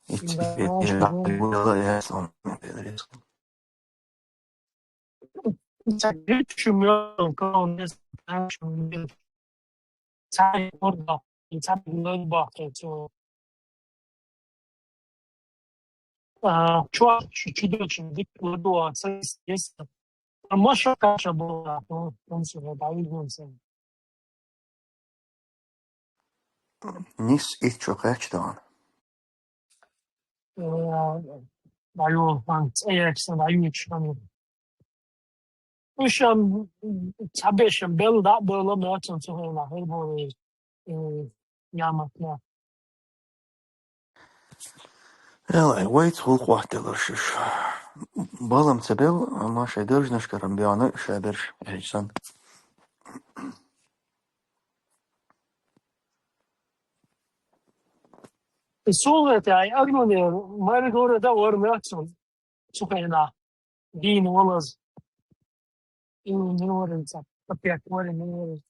Да, итирер, да. Его я сон. Sa geçmiyorum, kanun ne zaten şimdi. Sen orada, sen bunları bakıyorsun. А, чё, чё, чё, чё, дык, ладу, а, садись, садись. А можешь, Катя, была, ну, он всё, да, и он всё. Нис ит чё, качдан. Э, аю, ан, цеексэн, аю, чё, ан. Ушам, цабешам, бел да, было, мёцэн, цухэ, нахэ, было, э, яматна. Элай, вайт хул къуаттэлэр шиш. Балам цэбэл, ама шайдэр жнаш карамбианы шаберш, эйчсан. Сулгата, ай, агнуни, мэр города ормэцун. Сухайна. Дин волоз. И не ворится. Опять воры не ворится.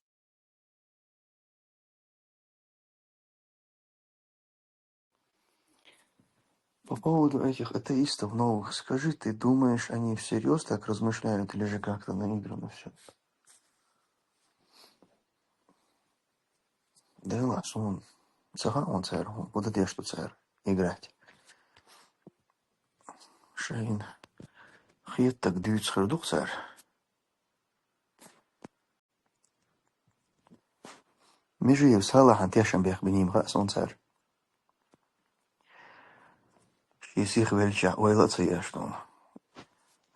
По поводу этих атеистов новых, скажи, ты думаешь, они всерьёз так размышляют или же как-то наигранно всё? Да ладно, он саха, он цар, он куда деш, что цар играть. Шейн. Хет так дюц хардух цар. Межиев Салахан тешам бех биним ха сон цар. Ши сих велча ойла ца яштон.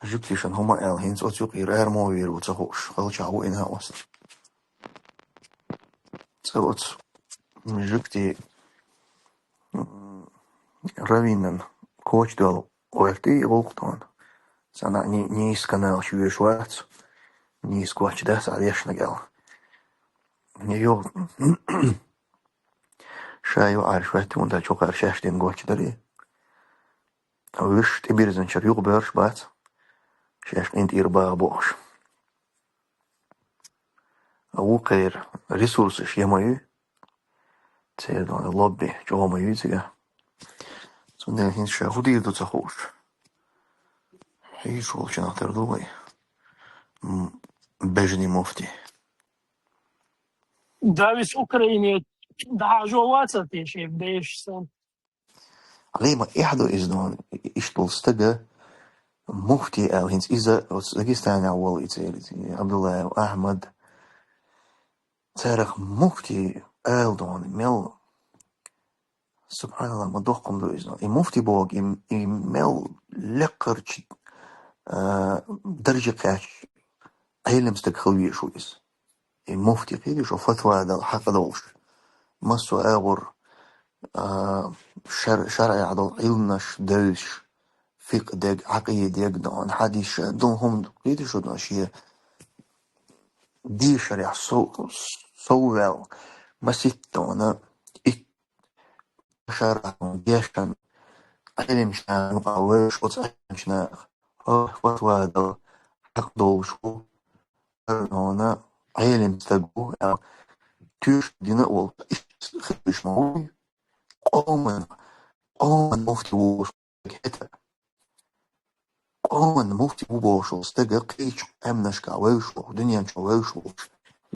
Жиптишан хума эл хинц оцюк ир эр мовир у ца хуш, халча у ин хаос. Ца оц. Жипти, м, равинан коч дол ойрти олктон. Сана ни, ни из канал шуеш вац. Ни из коч да, са вешна гел. Не ё. Шаю арш вац, он да чок арш аш ден гоч дали. Виш ти бирзан чар юг бёрш бац. Шаш инт ир ба бош. А у кайр ресурсы шемаю. Цердон лобби, чугома юзига. Цундел хин ша худи ду ца хуш. Хиш волчана тер дугай. М, бежни муфти. Давис Украине да жоваца ти ши беш сон. Алима ихду издон иштул стага муфти ал хинц иза от Дагестана вол ицелити. Абдуллаев Ахмад. Царах муфти ала дона, мел, субханаллах, ма доккха хӀума ду иза. И муфти боху, и, и мел лекхарчу, а, дарже кхаьчча Ӏелам стаг хила везаш ву иза. И муфти кхетий шу, фатва дала хьакъ долуш. Массо а агӀор, а, шар-, шарӀехь долу Ӏилманаш девзаш, фикъ дег, Ӏакъида дег, дона хьадис, ша долу хӀума кхетий шу, дона шен дешарехь сов-, совваьлла, масийтта дона, итт шарахь дешан, Ӏелимчу наха юкъахь вевзаш, оцу Ӏелимчу наха, хӀокху фатва дала хьакъ долуш ву, хӀара дона Ӏелим стаг ву, аьлла, тоьшалла дина а волуш, иштта хилла ма ву. Къоман, къоман муфти ву бохуш стаг хӀета. Къоман муфти ву бохуш волу стаг кхечу къаьмнашкахь вевзаш волу, дуьнен чохь вевзаш волу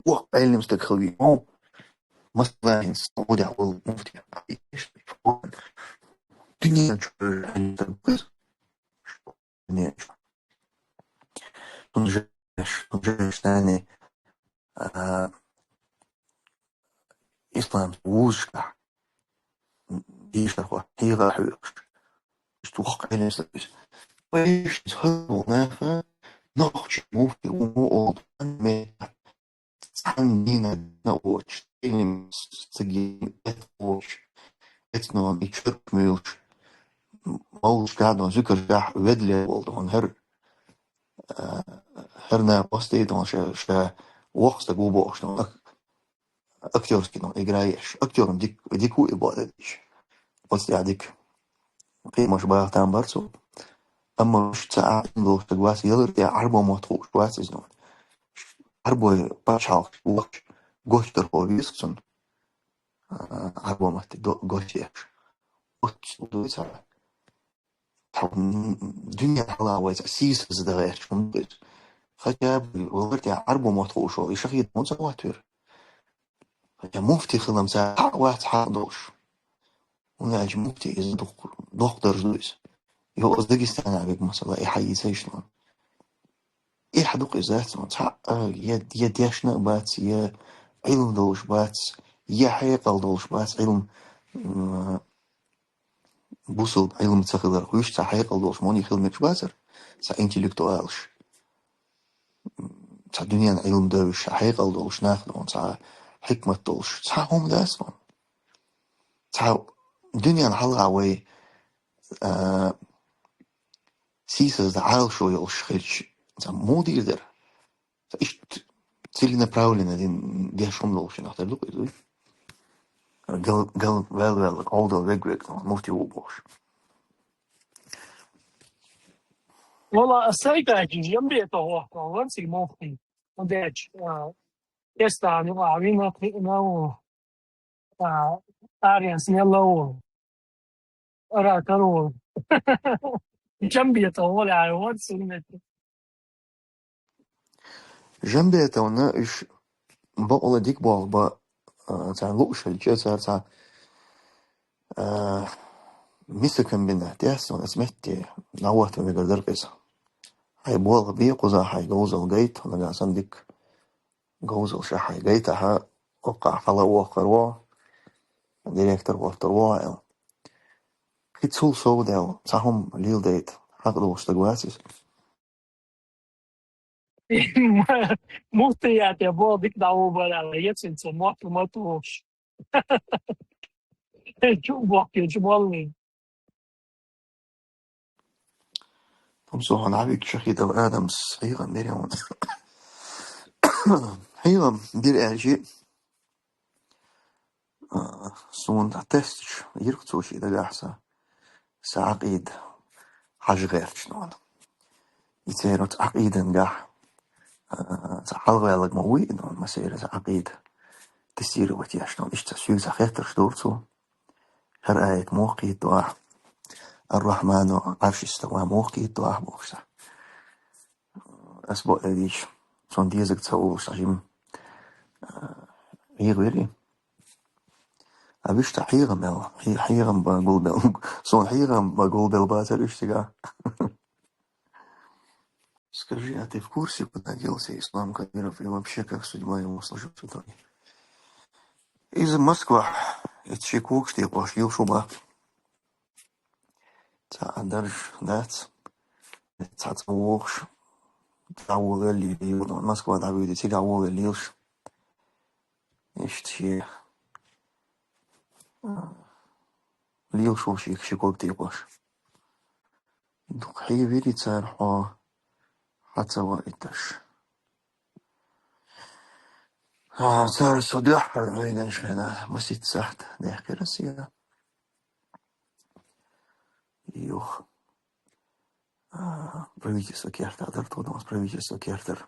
воккха Ӏелим стаг хила веза. Масала, хӀинца Саудехь волу муфти. Дуьнен чохь вевзаш Ӏелим стаг ву иза. Дуьнен чохь. Цунна жайнаш, цунна жайнаш санна, а, ислам вузашкахь дешархо хьеха а хьоькхуш, иштта воккха Ӏелим стаг ву иза. Вай иштта хаза наха нохчийн муфти ву ма олу, цхьанна дийнахь а воцуш, Ӏелим стаге эцна воцуш, эцна и чуьрк муьйлуш, мовлидашкахь дона, зуькаршкахь ведале волу дона хӀара, а, хӀара накъостий дона ша, ша воккха стаг ву бохуш дона, ак-, актёрский дона игра еш. Актёран дик-, дика ву и боху деш. Оцу тӀехь дика кхиамаш баха там бара цо. Амма уьш ца Ӏилма долуш стаг вац, ялар тӀехь Ӏарбойн мотт хууш вац иза дона. Ӏарбойн пачхьалкхашка вахча, гочдархо веза цунна, а, Ӏарбойн матте до-, гочдеш. Оццул дуьйцу цара. Тхьа, м, дуьненахь хьала вай цхьа сийсаза дан гӀерташ хӀума ду иза. Хотя бы валар тӀехь Ӏарбойн мотт хууш волу, и шахид хӀунда ца хӀоттавира? Хотя муфти хилам цара хьакъ вац хьакъ долуш. ХӀунда аьлча муфти иза дукха, доккха даржа ду иза. Йо, оцу Дагестанехь верг, масала, и хьан йийца йиш ма. И хьан дукха иза дац, цхьа, а, я, я дешна а бац, я Ӏилма долуш бац, я хьекъал долуш бац, Ӏилма, м, бусалба Ӏилма ца хилар хуьйш, цхьа хьекъал долуш муьлхха хила мегаш бацара, цхьа интеллектуалаш. Цхьа дуьненан Ӏилма девзаш, цхьа хьекъал долуш нах дона, цхьа хьикмат долуш, цхьа хӀума дац дона. Цхьа дуьненахь хьала вай, а, сийсаза Ӏалашо йолуш хилча, цхьа муха дийр дара? Цхьа иштта целенаправленно дин деш хӀума долуш нах тера ду-кх иза, вуй? Гал, гал, ваьлла, ваьлла, къовдал вег-вег, муфти ву бохуш. Вала, ас сайгахь Жамбетов вахана вара цига муфти. ХӀунда аьлча, а, Дагестан юкъахь вина кхиъна ву, а, аренца мелла ву, ара кара ву. Жамбетов вала аьлла вара цига. Жамбетовна уьш бакъала дика болх бан, а, царна лууш хилча, цара цхьа, а, мясокомбинат яц, оцу метте дӀахӀотта вегар дара иза. Хьайн болх бе, кхузахь хьайн говзалла гайта, нагахь санна дика говзалла ша хьайн гайтахь, оккхахь хьала воккхур ву, директор хӀоттур ву аьлла. Кхин цул совдаьлла, цхьа хӀума леладайта хьакъ долуш стаг вац иза. Муфтият я боху дика дӀавубар аьлла, яцинца мотт ма тухуш. Чу бохкинчу моллин. Хьуна со хьуна Ӏавик Шахидов Адамс хьехам бира хьуна. Хьехам бира аьлчи, а, суна тесташ йира цо шен дагахь сан, сан Ӏакъида хьажа гӀерташ нуна. И церан оцу Ӏакъидангахь, а, сан хьалаваьллаг ма вуй и нуна, масийра сан Ӏакъида тестировать еш нуна. Иштта соьга сан хеттарш дора цо. ХӀара аят муха кхийтта ду ахь? Ар-Рахьману Ӏаршистава муха кхийтта ду ахь бохуш сан. Ас бакъдерг дийцича, цунна дезарг ца олуш сан жима, а, хьехавира. А вуьшта хьехам аьлла, хье-, хьехам бан гулбелла. Суна хьехам бан гулбелла бацара уьш цигахь. Скажи, а ты в курсе, куда делся Ислам Кадыров и вообще как судьба его сложилась в итоге? Иза Москвахь, иза ши когаш тӀе къош йилла шу бац. Цхьа а дарж дац, цхьа цӀа вогӀуш, цхьа волалле лелаш, Москва дӀавоьдий, цига волалле лелаш. Иштта ши, а, лелаш ву ши, ши ког тӀе къош. Дукха хьийвири цара хьо, хьа ца ваийташ. А, цара со дуьххьара вайган шайна, масийтта сахьт даьккхира ас. Юха, а, правительство кертахь дара тхо, правительство кертара.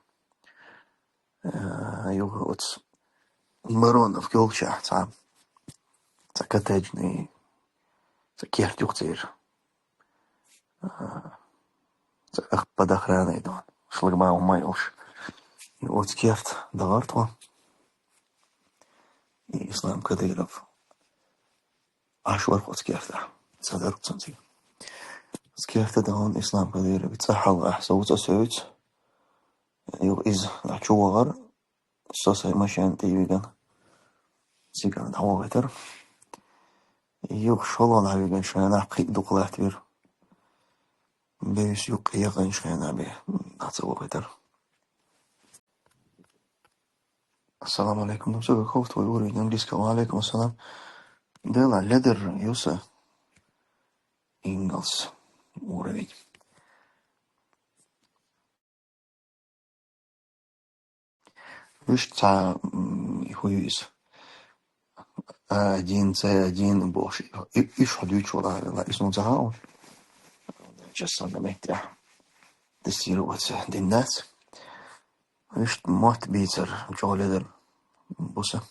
А, юха оцу Миронов йолчохь цхьа, цхьа коттеджный, цхьа керт ю-кх церан. А, цхьа ах-, под охраной ду, шлагбаум ма йолуш. И оцу керта дахара тхо. И Ислам Кадыров Ӏаш вара оцу кертахь. Ца дара цунна цига. Оцу керта дахана Ислам Кадыров цӀа хьалха, ахь со ву цӀа севцу. Юха иза чу вахара, со сайн машена тӀе вигна. Цигара дӀавахийтара. Юха шолгӀа дӀавигна, шайна нах кхин а дукха латтавира. Бевза юккъе яханчу хенахь бен дӀа ца вахийтара. Ассаламу алейкум. Ну, всё, каков твой уровень английского? Ва алейкум ассалам. Дела, ледара ю сан ингалс уровень. Вуьш цхьа, м, хӀу ю иза? А один, С один бохуш. И, и, уьш хьо дуьйцуш вара, и суна ца хаьа уьш. Сейчас на меттехь тестироваться дина дац. Вуьш мотт бийцар, чӀогӀа ледара бу сан.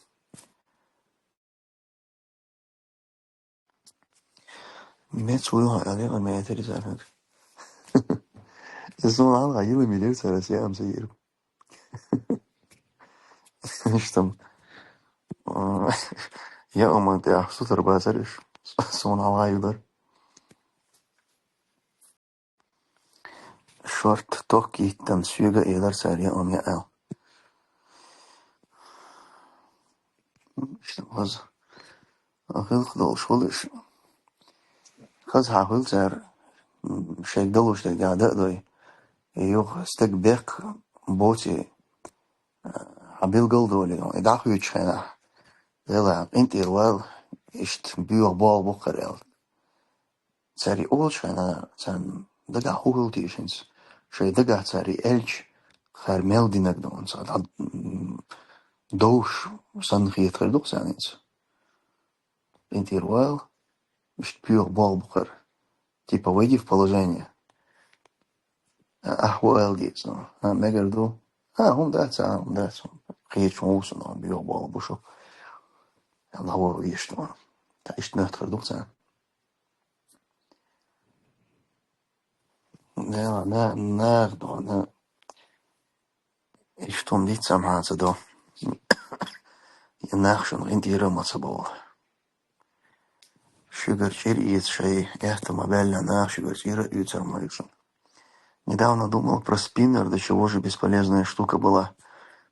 Меца вуй хьо аьлла, ма меца ри цара хӀинца. Иза суна хьалха йила милира цара, ас яам ца йира. Иштта. Я, оман тӀехь сутара бацара уьш. Суна хьалха йилар. Шорт ток йиттан соьга а елар цара, я ам яа аьлла. Иштта хаза. Хилха долуш хуьлуш. Хаза хьан хуьлу цара, м, шайга далуш дерг а дан а дой. И юха стаг беккха боций, а, хьан билгал долий, и дӀахуьйцучу хенахь. Дела, къинтӀера вала, иштта боьха болх бу-кх хӀара аьлла. Цара и олучу хенахь, царна дагахь хӀун хилла тийша хӀинца? Шайн дагахь цара и аьлча, хӀара мел динарг ду хӀинца, дӀа, м, довш санна хета хир ду-кх царна хӀинца. КъинтӀера вала, иштта боьха болх бу-кх хӀара. Типа, войди в положение. А, ахь хӀун ала деза? А, мегар ду? А, хӀума дац, а, хӀума дац. Кхечу хӀун ву сан, боьха болх бу шу. Алла вора везаш ду. Та иштта моьттур ду-кх царна. Дела, на-, нах ду, на. Иштта хӀума диццамхьа ца до. Я нах шуна къинтӀера ма ца бовла. Шуьгара чӀир эца шайн, эхта ма баьлла нах шуьгара чӀир а оьцур ма ю шуна. Недавно думал про спиннер, до чего же бесполезная штука была.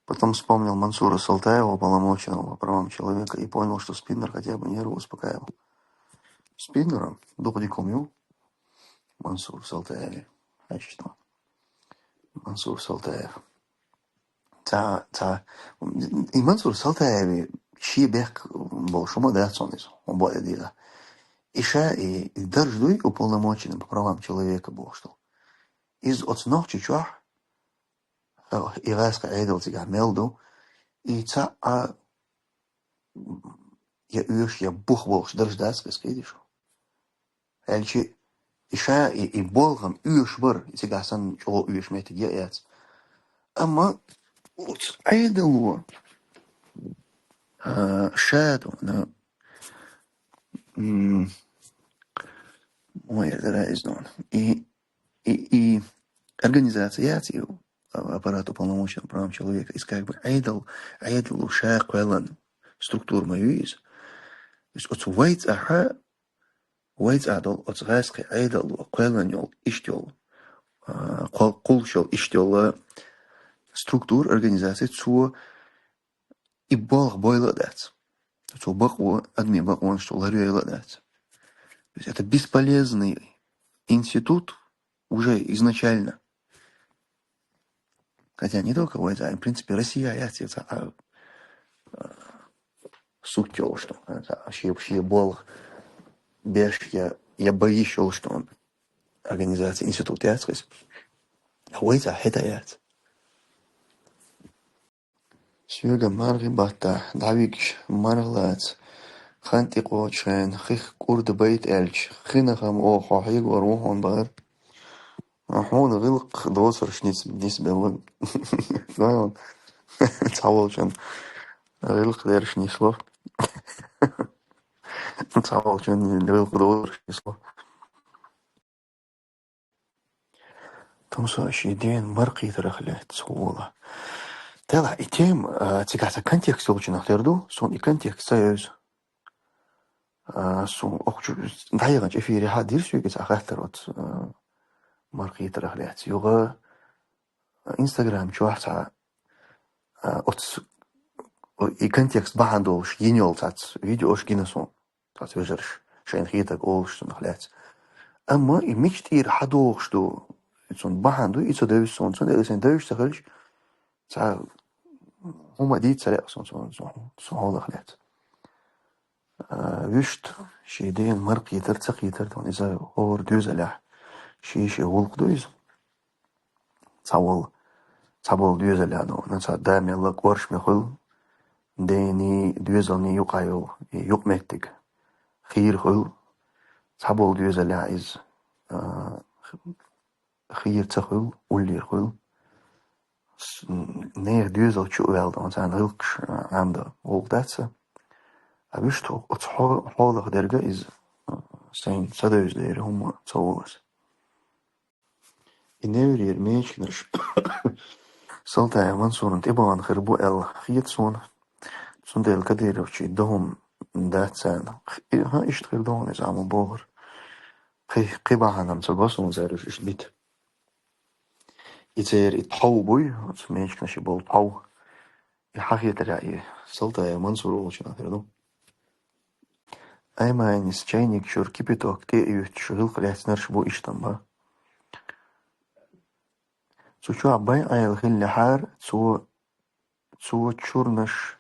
Потом вспомнил Мансура Салтаева, уполномоченного по правам человека, и понял, что спиннер хотя бы нервы успокаивал. Спиннером дукха дика хӀума ю Мансур Салтаеве. Хьаьжча, Мансур Салтаев. Ца, ца, и Мансур Салтаеве шен бехк болуш хӀума дац хьуна иза, хьуна бакъ дийла. И ша и, и дарж дуй уполномоченный по правам человека бохуш долу. Иза оцу Нохчийчохь, э, и гӀаскхи Ӏедал цигахь мел ду, и цхьа а я оьшу, я бух болуш дарж дац, кхидӀа шу. Аьлча, и ша, и, и болх-м оьшу бара, и цигахь санна чӀогӀа оьшу меттиг я яц. Амма оцу Ӏедало, а, ша дона, м, ма яра дара иза дона. И, и, и организация яц и, а, аппарат уполномоченного по правам человека, иза как бы Ӏедал, Ӏедало ша кхоьллина структура ма ю иза. Иза оцу вай цӀахь Вай цӀа долу оцу гӀаскхи Ӏедало кхоьллина йолу, иштта йолу, а, кхол-, кхуллуш йолу иштта йолу структура, организация, цо и болх бойла а дац. цо бакъо, адамий бакъонаш цо ларваьлла дац. То есть это бесполезный институт уже изначально. Хотя не только вайца, а, в принципе, Россия яц, яц, а, а, суть йолаш, что, а, ши, ши болх беш я, я боюсь йолаш, что организация институт яц, то есть. А вайца хӀета яц. Соьга маргӀи баттахь дӀавигаш маргӀа лаца, хан тӀекхочу хенахь хих кӀурда байта аьлча, хинахам оха хьо хьегор ву хьуна бахара. Хьуна гӀиллакх доцурш ниц-, нисбелла. Цхьаволчун гӀиллакх дерш нисло. Цхьаволчун гӀиллакх доцурш нисло. Тумсо шен ден маркхийтарах лаьцна цхьа вола. Делахь и тема, а, цигахь цхьа контекст йолчунах тера ду, суна и контекст ца евза. А, суна охчу дӀаяханчу эфире хьан дира соьга цхьа хаттар оцу, а, маркхийтарах лаьцна. Юха, а, Instagram чохь цхьа, а, оцу и контекст бахьана долуш йина йолу цхьацца видеош гина суна. Цхьацца вежарш, шайна хетарг олуш цунах лаьцна. Амма и мича тӀера хьан дохуш ду, и цунна бахьана ду, и ца девза суна, цундела и сайн девзаш ца хилча, цхьа хӀума дийца ца лаьа суна, цу, цу, цу хьолах лаьцна. А, вуьшта, шен ден маркхийтар, ца кхийтар, тхуна иза хӀора доьзалехь, шен-шен гӀуллакх ду иза. Цхьаволу, цхьаболу доьзалехь ду, цхьа да мелла кӀоршаме хуьлу, дений, доьзалний юкъахь йолу и юкъаметтиг хийра хуьлу, цхьаболу доьзалехь иза, а, хийра ца хуьлу, уллера хуьлу. С-, нехан доьзал чу а ваьлла, царна гӀиллакхаш, а, Ӏамдан гӀуллакх дац. А вуьшта оцу хьо-, хьолах дерг иза, а, сайна ца девза дера хӀума ца волу аса. И неврера мечигнаш Салтаев Мансуран тӀебахана хир бу аьлла хета суна. Цундела Кадыровчий догӀма дац царна. И, хӀа, иштта хир догӀма иза, амма бохура. Кхи-, кхин бахьана ца го суна цара уьш иштта бита. И церан и тхов буй, оцу мечигнаши болу тхов. И хьан хетарехь и Салтаев Мансур волчунах хир ду. Айманис чайник чуьра кипяток тӀе а юьттуш гӀиллакх лаьцнарш бу иштта-м бан. Цу чохь бай Ӏела хиллехьара, цо, цо чурнаш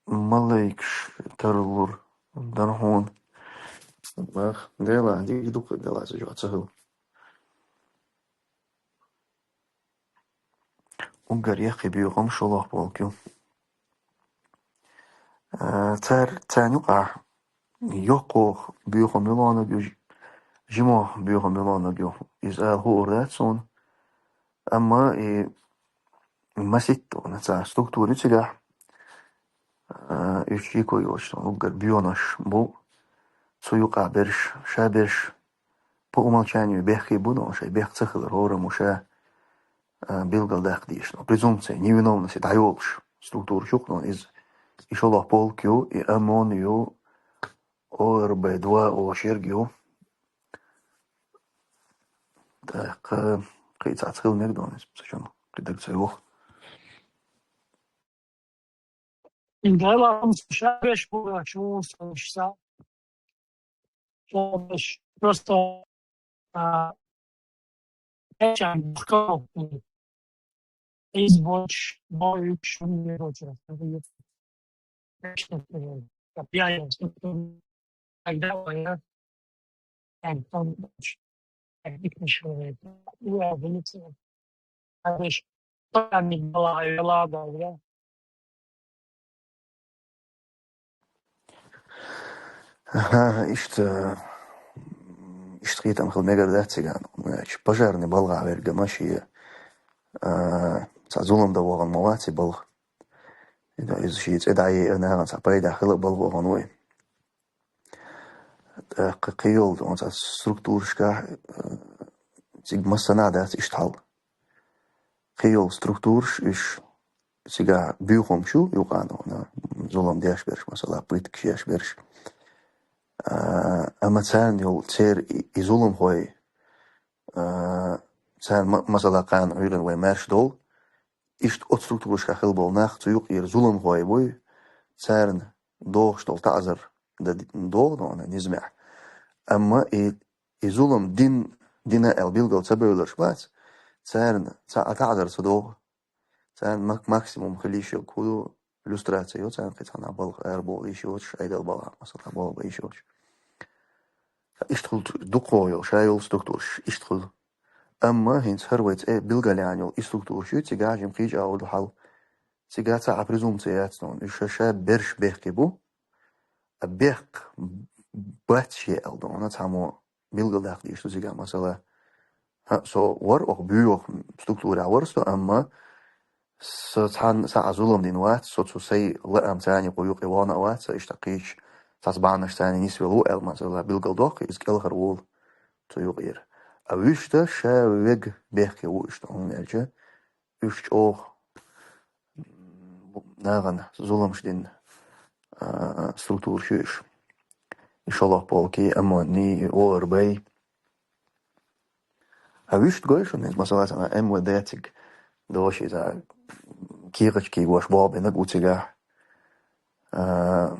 малайкаш тарлур дара хьуна. Ах, Дела, дика ду-кх, Дела, ца чохь ца хила. Уггар яккхий боьхам шолгӀа полк ю. А, цар-, царна юкъахь йоккхох боьхам милонаг ю, жимох боьхам милонаг ю. Иза ала хуур дац суна. Амма и маситта вана царна структура ю цигахь, а, уьш шеко йоцуш суна уггар боьхамаш бу. Цу юкъахь берш, ша берш, по умолчанию бехке бу, но шайн бехк ца хилар хӀораммо ша, а, билгалдаккха дезаш. Но презумпция невиновности дӀайолуш структура чу-кх, но иза и шолгӀа полк ю, и ОМОН ю, ОРБ два, о, шерг ю. ТӀаккха кхин цхьацца хила мега, но иза ца чун кхин дага ца йоху. Дела, ам ша берш бу, шу сан ша. Ша берш. Просто, а, эчан бухкал. Из боч, боюч, не боч, Тогда война. Там, там, как дикничал. Я вылетел. А дальше пока не была, вела, да, да. Аха, иштта, иштта хетам хила мегар дац цигахь, ну, значит, пожарный балгӀа верг ма шен, а, цхьа зулам дан вахана ма вац и балха. Иза шен цӀе дӀаеа нахана цхьа пайда хила балха вахана ву и. ТӀаккха кхин йолу оцу структурашкахь, э, цига массанхьа дац иштта хьал. Кхин йолу структураш, уьш цигахь буьйхамаш ю юкъана, зулам деш берш, масала, пыткаш еш берш. А, амма царна йолу церан и, и зуламхой, а, царна, ма-, масала, кхана Ӏуьйранна вай маьрша долу, иштта оцу структурашкахь хила болу нах цу юкъера зуламхой буй, царна дохуш долу таӀзар дан догӀу низамехь. Амма и, и зулам дин, дина аьлла билгал ца бевларш бац, царна цхьа а таӀзар ца догӀу. Царна мак-, максимум хила йиш йолу хӀу ду, люстрация йо царна кхин цхьана балха, ара боху йиш йоцуш, айдал балха, масала, боху йиш йоцуш. Иштта хуьлу дукхо йолу, ша йолу структураш, иштта хуьлу. Амма хӀинца хӀара вай цӀе билгалъяьхна йолу и структураш ю, цигахь жима кхечу агӀор ду хьал. Цигахь цхьа а презумпция яц нуна. Уьш ша, ша берш бехке бу. А бехк бац шен аьлла дуьйна цхьаммо билгалдаккха дийш ду цигахь, масала. ХӀаъ, со вара оха буьйху структурехь вара со, амма со цхьанна схьа а зулам дина вац, со цу сайн лаам царна юкъе вахана а вац, сан иштта кхечу цхьацца бахьанаш царна нисвелла ву аьлла, масала, билгалдоккху, иза кӀелхьарволу цу юкъера. А вуьшта ша вега бехке ву иштта, хӀунда аьлча уьш чӀогӀа нахана зуламаш дина, а, структураш ю уьш. И шолгӀа полки, и ОМОН, и ОРБ. А вуьшта гой шуна, иза, масала, цхьана МВД цига дош иза кехаташ кегош болх бинарг ву цигахь. А,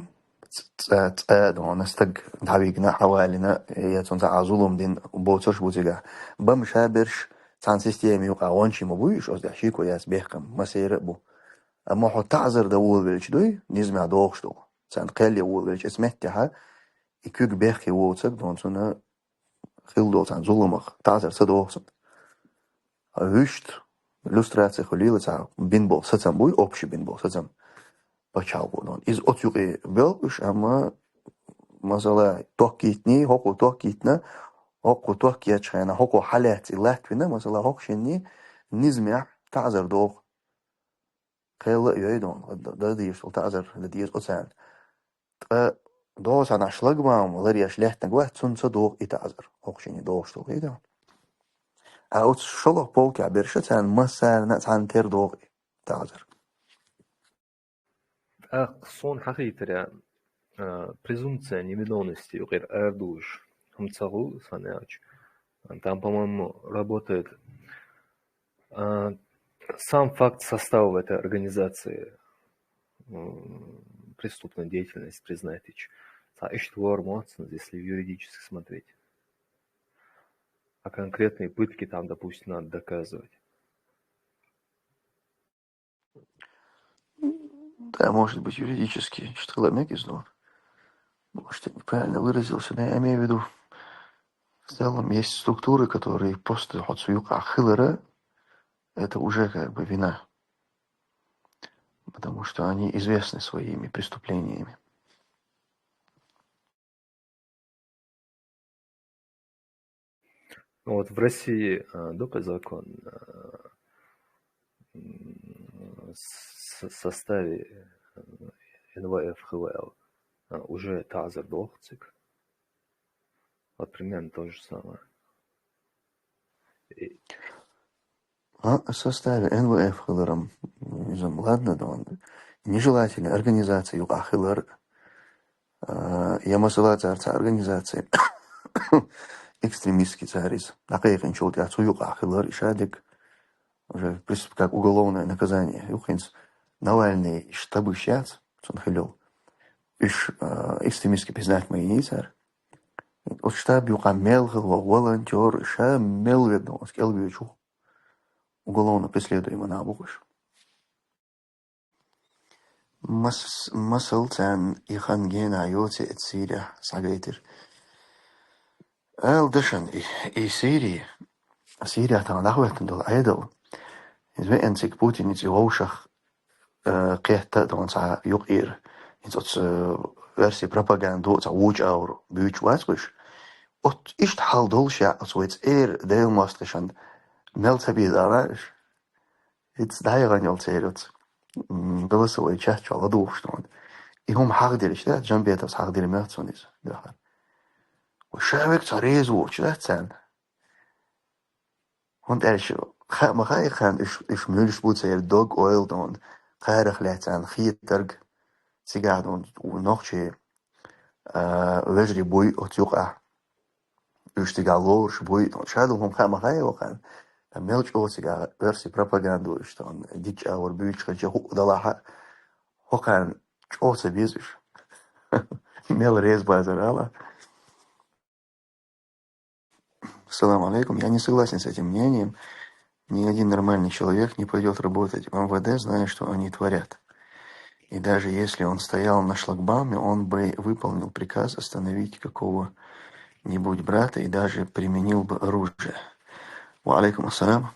ц-, цӀа, цӀа а дуьйна, стаг дӀавигна, хьавалийна, я цунна цхьа а зулам дина боцурш бу цигахь. Бан ша берш цхьана система юкъахь гӀончий ма буй уьш, оцу тӀехь шеко яц бехкам, массеран а бу. Амма хьо таӀзар дан волавелча дуй, низамехь догӀуш долу. Царна кхел ян волавелча, эцу меттехь и куьг бехке воцург дуьйна, цунна хилла долу царна зуламах таӀзар ца догӀу цунна. А вуьшта люстрация хуьлийла цхьа бина болу сацам буй, общий бина болу сацам пачхьалкхо дуьйна. Иза оцу юкъе боьлху уьш, амма, масала, ток йитиний, хӀокхо ток йитина, хӀокхо ток ечу хенахь, хӀокхо хьалаьцна и латтавина, масала, хӀокху шинна низамехь таӀзар догӀу. Кхел а йой дуьйна, д-, дан дезаш долу таӀзар дан деза оцарна. Ткъа догӀу цхьана шлагбаум ларъеш лаьттинарг вац, цунна ца догӀу и таӀзар. ХӀокху шинна догӀуш долу хӀун ду. А оцу шолгӀа полкехь берш а царна массарна а цхьаьна тера догӀу и таӀзар. ТӀаккха суна хьахийтарехь, а, презумпция невиновности юкъера арадуьйлуш хӀума ца хуьлу, сан аьлча. Там, по-моему, работает, а, сам факт состава в этой организации, м, преступной деятельности признать ич. Цхьа иштта вар моцна, если юридически смотреть. А конкретные пытки там, допустим, надо доказывать. Да, может быть, юридически, что-то мегиз, но, может, я неправильно выразился, но я имею в виду, в целом есть структуры, которые просто хьо цу юкъахь хилара, это уже как бы вина. Потому что они известны своими преступлениями. Ну вот в России, а, добрый закон, а, м, с-, составе, э, НВФ, ХВЛ, а, уже таӀзар дохуциг. Вот примерно то же самое. И А, в составе НВФ хиларам, иза, ладно, да, он нежелательная организация юкъахь хилар, а, я масала цара цхьа организация экстремистский цара иза дӀакхайкхинчул тӀаьхьа цу юкъахь хилар, и шадерг уже прис-, как уголовное наказание. Юххинца Навальный штабыш яц, цунна хилла. Уьш, а, экстремистский признать ма йиний цара. Оцу штаб юкъахь мел хилла волонтёр, ша мел ведна оцу кӀелвечух. Уголовно преследуемый нах бу уьш. Мас-, масал царна и хан гена йоций эцу Сирия схьагайтира. Ала дашан и, и Сирия, Сирия тахана дӀахӀоьттина долу Ӏедал, иза веана цига Путин ницкъ вовшах, э, кхетта а дона цхьа юкъера. Иза оцу, э, версия пропаганду цхьа вучу агӀор буьйцуш вац уьш. Оцу иштта хьал долуш яа оцу вай цӀера Делан мостагӀашна мел ца безала уьш. Ицца дӀаяхана йолу церан оцу, м, голосовой чат чохь ладугӀуш дона. И хӀума хьахдира иштта, Джамбетовс хьахдира моьтту суна иза дуьххьара. Вай ша вега цхьа реза воцуш дац царна. ХӀунда аьлча хаа ма хаьа кхарна уьш, уьш муьлш бу церан дог-ойла дона, кхарах лаьцна хетарг, цигахь дона нохчий, а, вежарий буй оцу юкъахь. Уьш цигахь лоруш буй, ша ду хӀума хаа ма хаьа вай кхарна. Ткъа мел чӀогӀа цигахь оьрсийн пропаганду уьш тахана дикачу агӀор буьйцуш хилча хӀуъа далахь а, хӀокхарна чӀоагӀа ца безаш. Мел реза базар ала. Салам алейкум. Я не согласен с этим мнением. Ни один нормальный человек не пойдет работать в МВД, зная, что они творят. И даже если он стоял на шлагбауме, он бы выполнил приказ остановить какого-нибудь брата и даже применил бы оружие. Ва алейкум ассалам.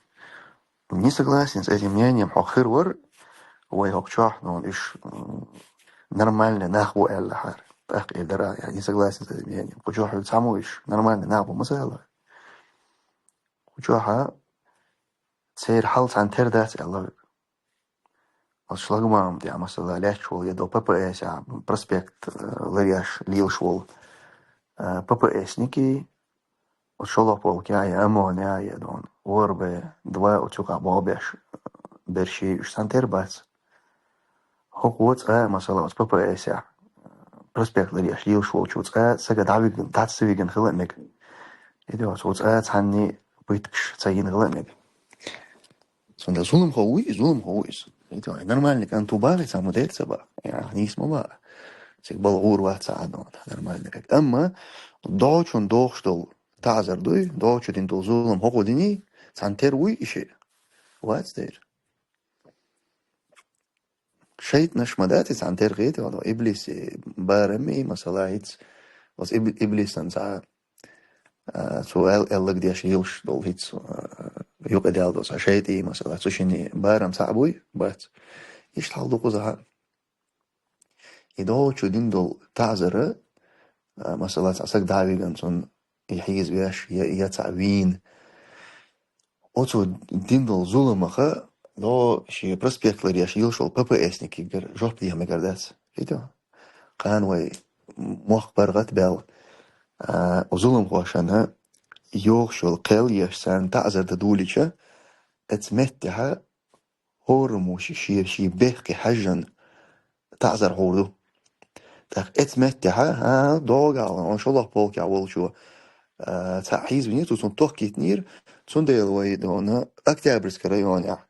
Не согласен с этим мнением. Хьо хир вар, вай хьо чохь, ну, иш, м, нормальный нах бу аьлла хьар. ТӀаккха и дара, я не согласен с этим мнением. Кху чохь цхьаммо иш нормальный нах бу ма ца аьлла. Кху чохь церан хьал цхьаьна тера дац аьлла. Оцу шлагбаум тӀехь, масала, лаьтташ волу я до П П С, а, проспект, э, ларъеш лелаш волу, э, П П С-ники, оцу шолгӀа полка я, я ОМОН я, я дон, О Р Б два, оцу юкъахь болх беш, э, берш, уьш цхьаьна тера бац. ХӀокхо цкъа, масала, оцу П П С-ехь, проспект ларъеш лелаш волчо цкъа сага дӀавигна, дӀа ца вигна хила а мега. И де оцу цкъа цхьанне пыткаш ца йина хила а мега. Цундела зуламхо ву иза, зуламхо ву иза. И де нормальный кӀант ву бахий, цхьаммо дера ца баха. Я, нийса ма баха. Цига бала гӀур вац ца Ӏадон, нормальный кӀант. Амма догӀучун дохуш долу таӀзар дуй, догӀучу дина долу зулам хӀокхо диний, цхьаьна тера вуй и шиъ? Вац дера. ШайтӀанаш ма дац и цхьаьна тера гӀетий, хьо, иблиси барамми, масала, хӀинца, оцу иб-, иблисан цхьа, а, цо аьл-, аьлларг деш йолуш долу хӀинца, а, юкъадаьлла долу цхьа шайтӀий, масала, цу шинна барам цхьаъ буй? Бац. Иштта хьал ду кхузахь. И догӀучу дина долу таӀзара, а, масала, цхьа саг дӀа а вигна цунна, и хьийза веш, я, я цхьаъ вийна. Оцу дина долу зуламаха, догӀу шен проспект ларъеш йолуш волу П П С-никигара жоп деха мегар дац. Хита? Кхана вай мохк паргӀат а баьлла, а, зуламхошна йогӀуш йолу кхел еш, царна таӀзар дан долийча, оцу меттехь хӀораммо шен, шен бехке хьаьжжина таӀзар хьур ду. ТӀаккха оцу меттехь, хӀа, догӀу аьлла, оцу шолгӀа полкехь волчо, а, цхьаъ хьийзавинера, цо цунна тохкийтинера, цундела вай дона Октябрьский районехь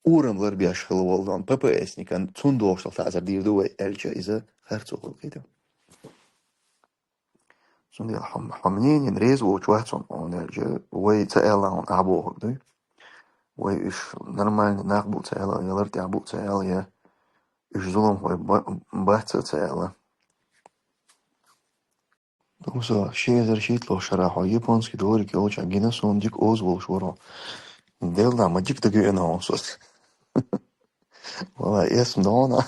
урам ларбеш хилла волу дона П П С-никан цунна догӀуш долу таӀзар дийр ду вай аьлча, иза харцо хуьлу кхета. Цундела хьо, хьо мнениен реза воцуш вац хьуна, хьуна аьлча, вай ца аьлла хьуна ахь бохург дуй. Вай уьш нормальный нах бу ца аьлла, я лар тӀехь бу ца аьлла, я уьш зуламхой ба-, бац ца аьлла. Тумсо, ши эзар шийтталгӀачу шарахь хьо японский дворик йолчохь гина суна дика оза волуш вара хьо. Делла, ма дика дага веана хьуна со. Вала, эсма догӀу.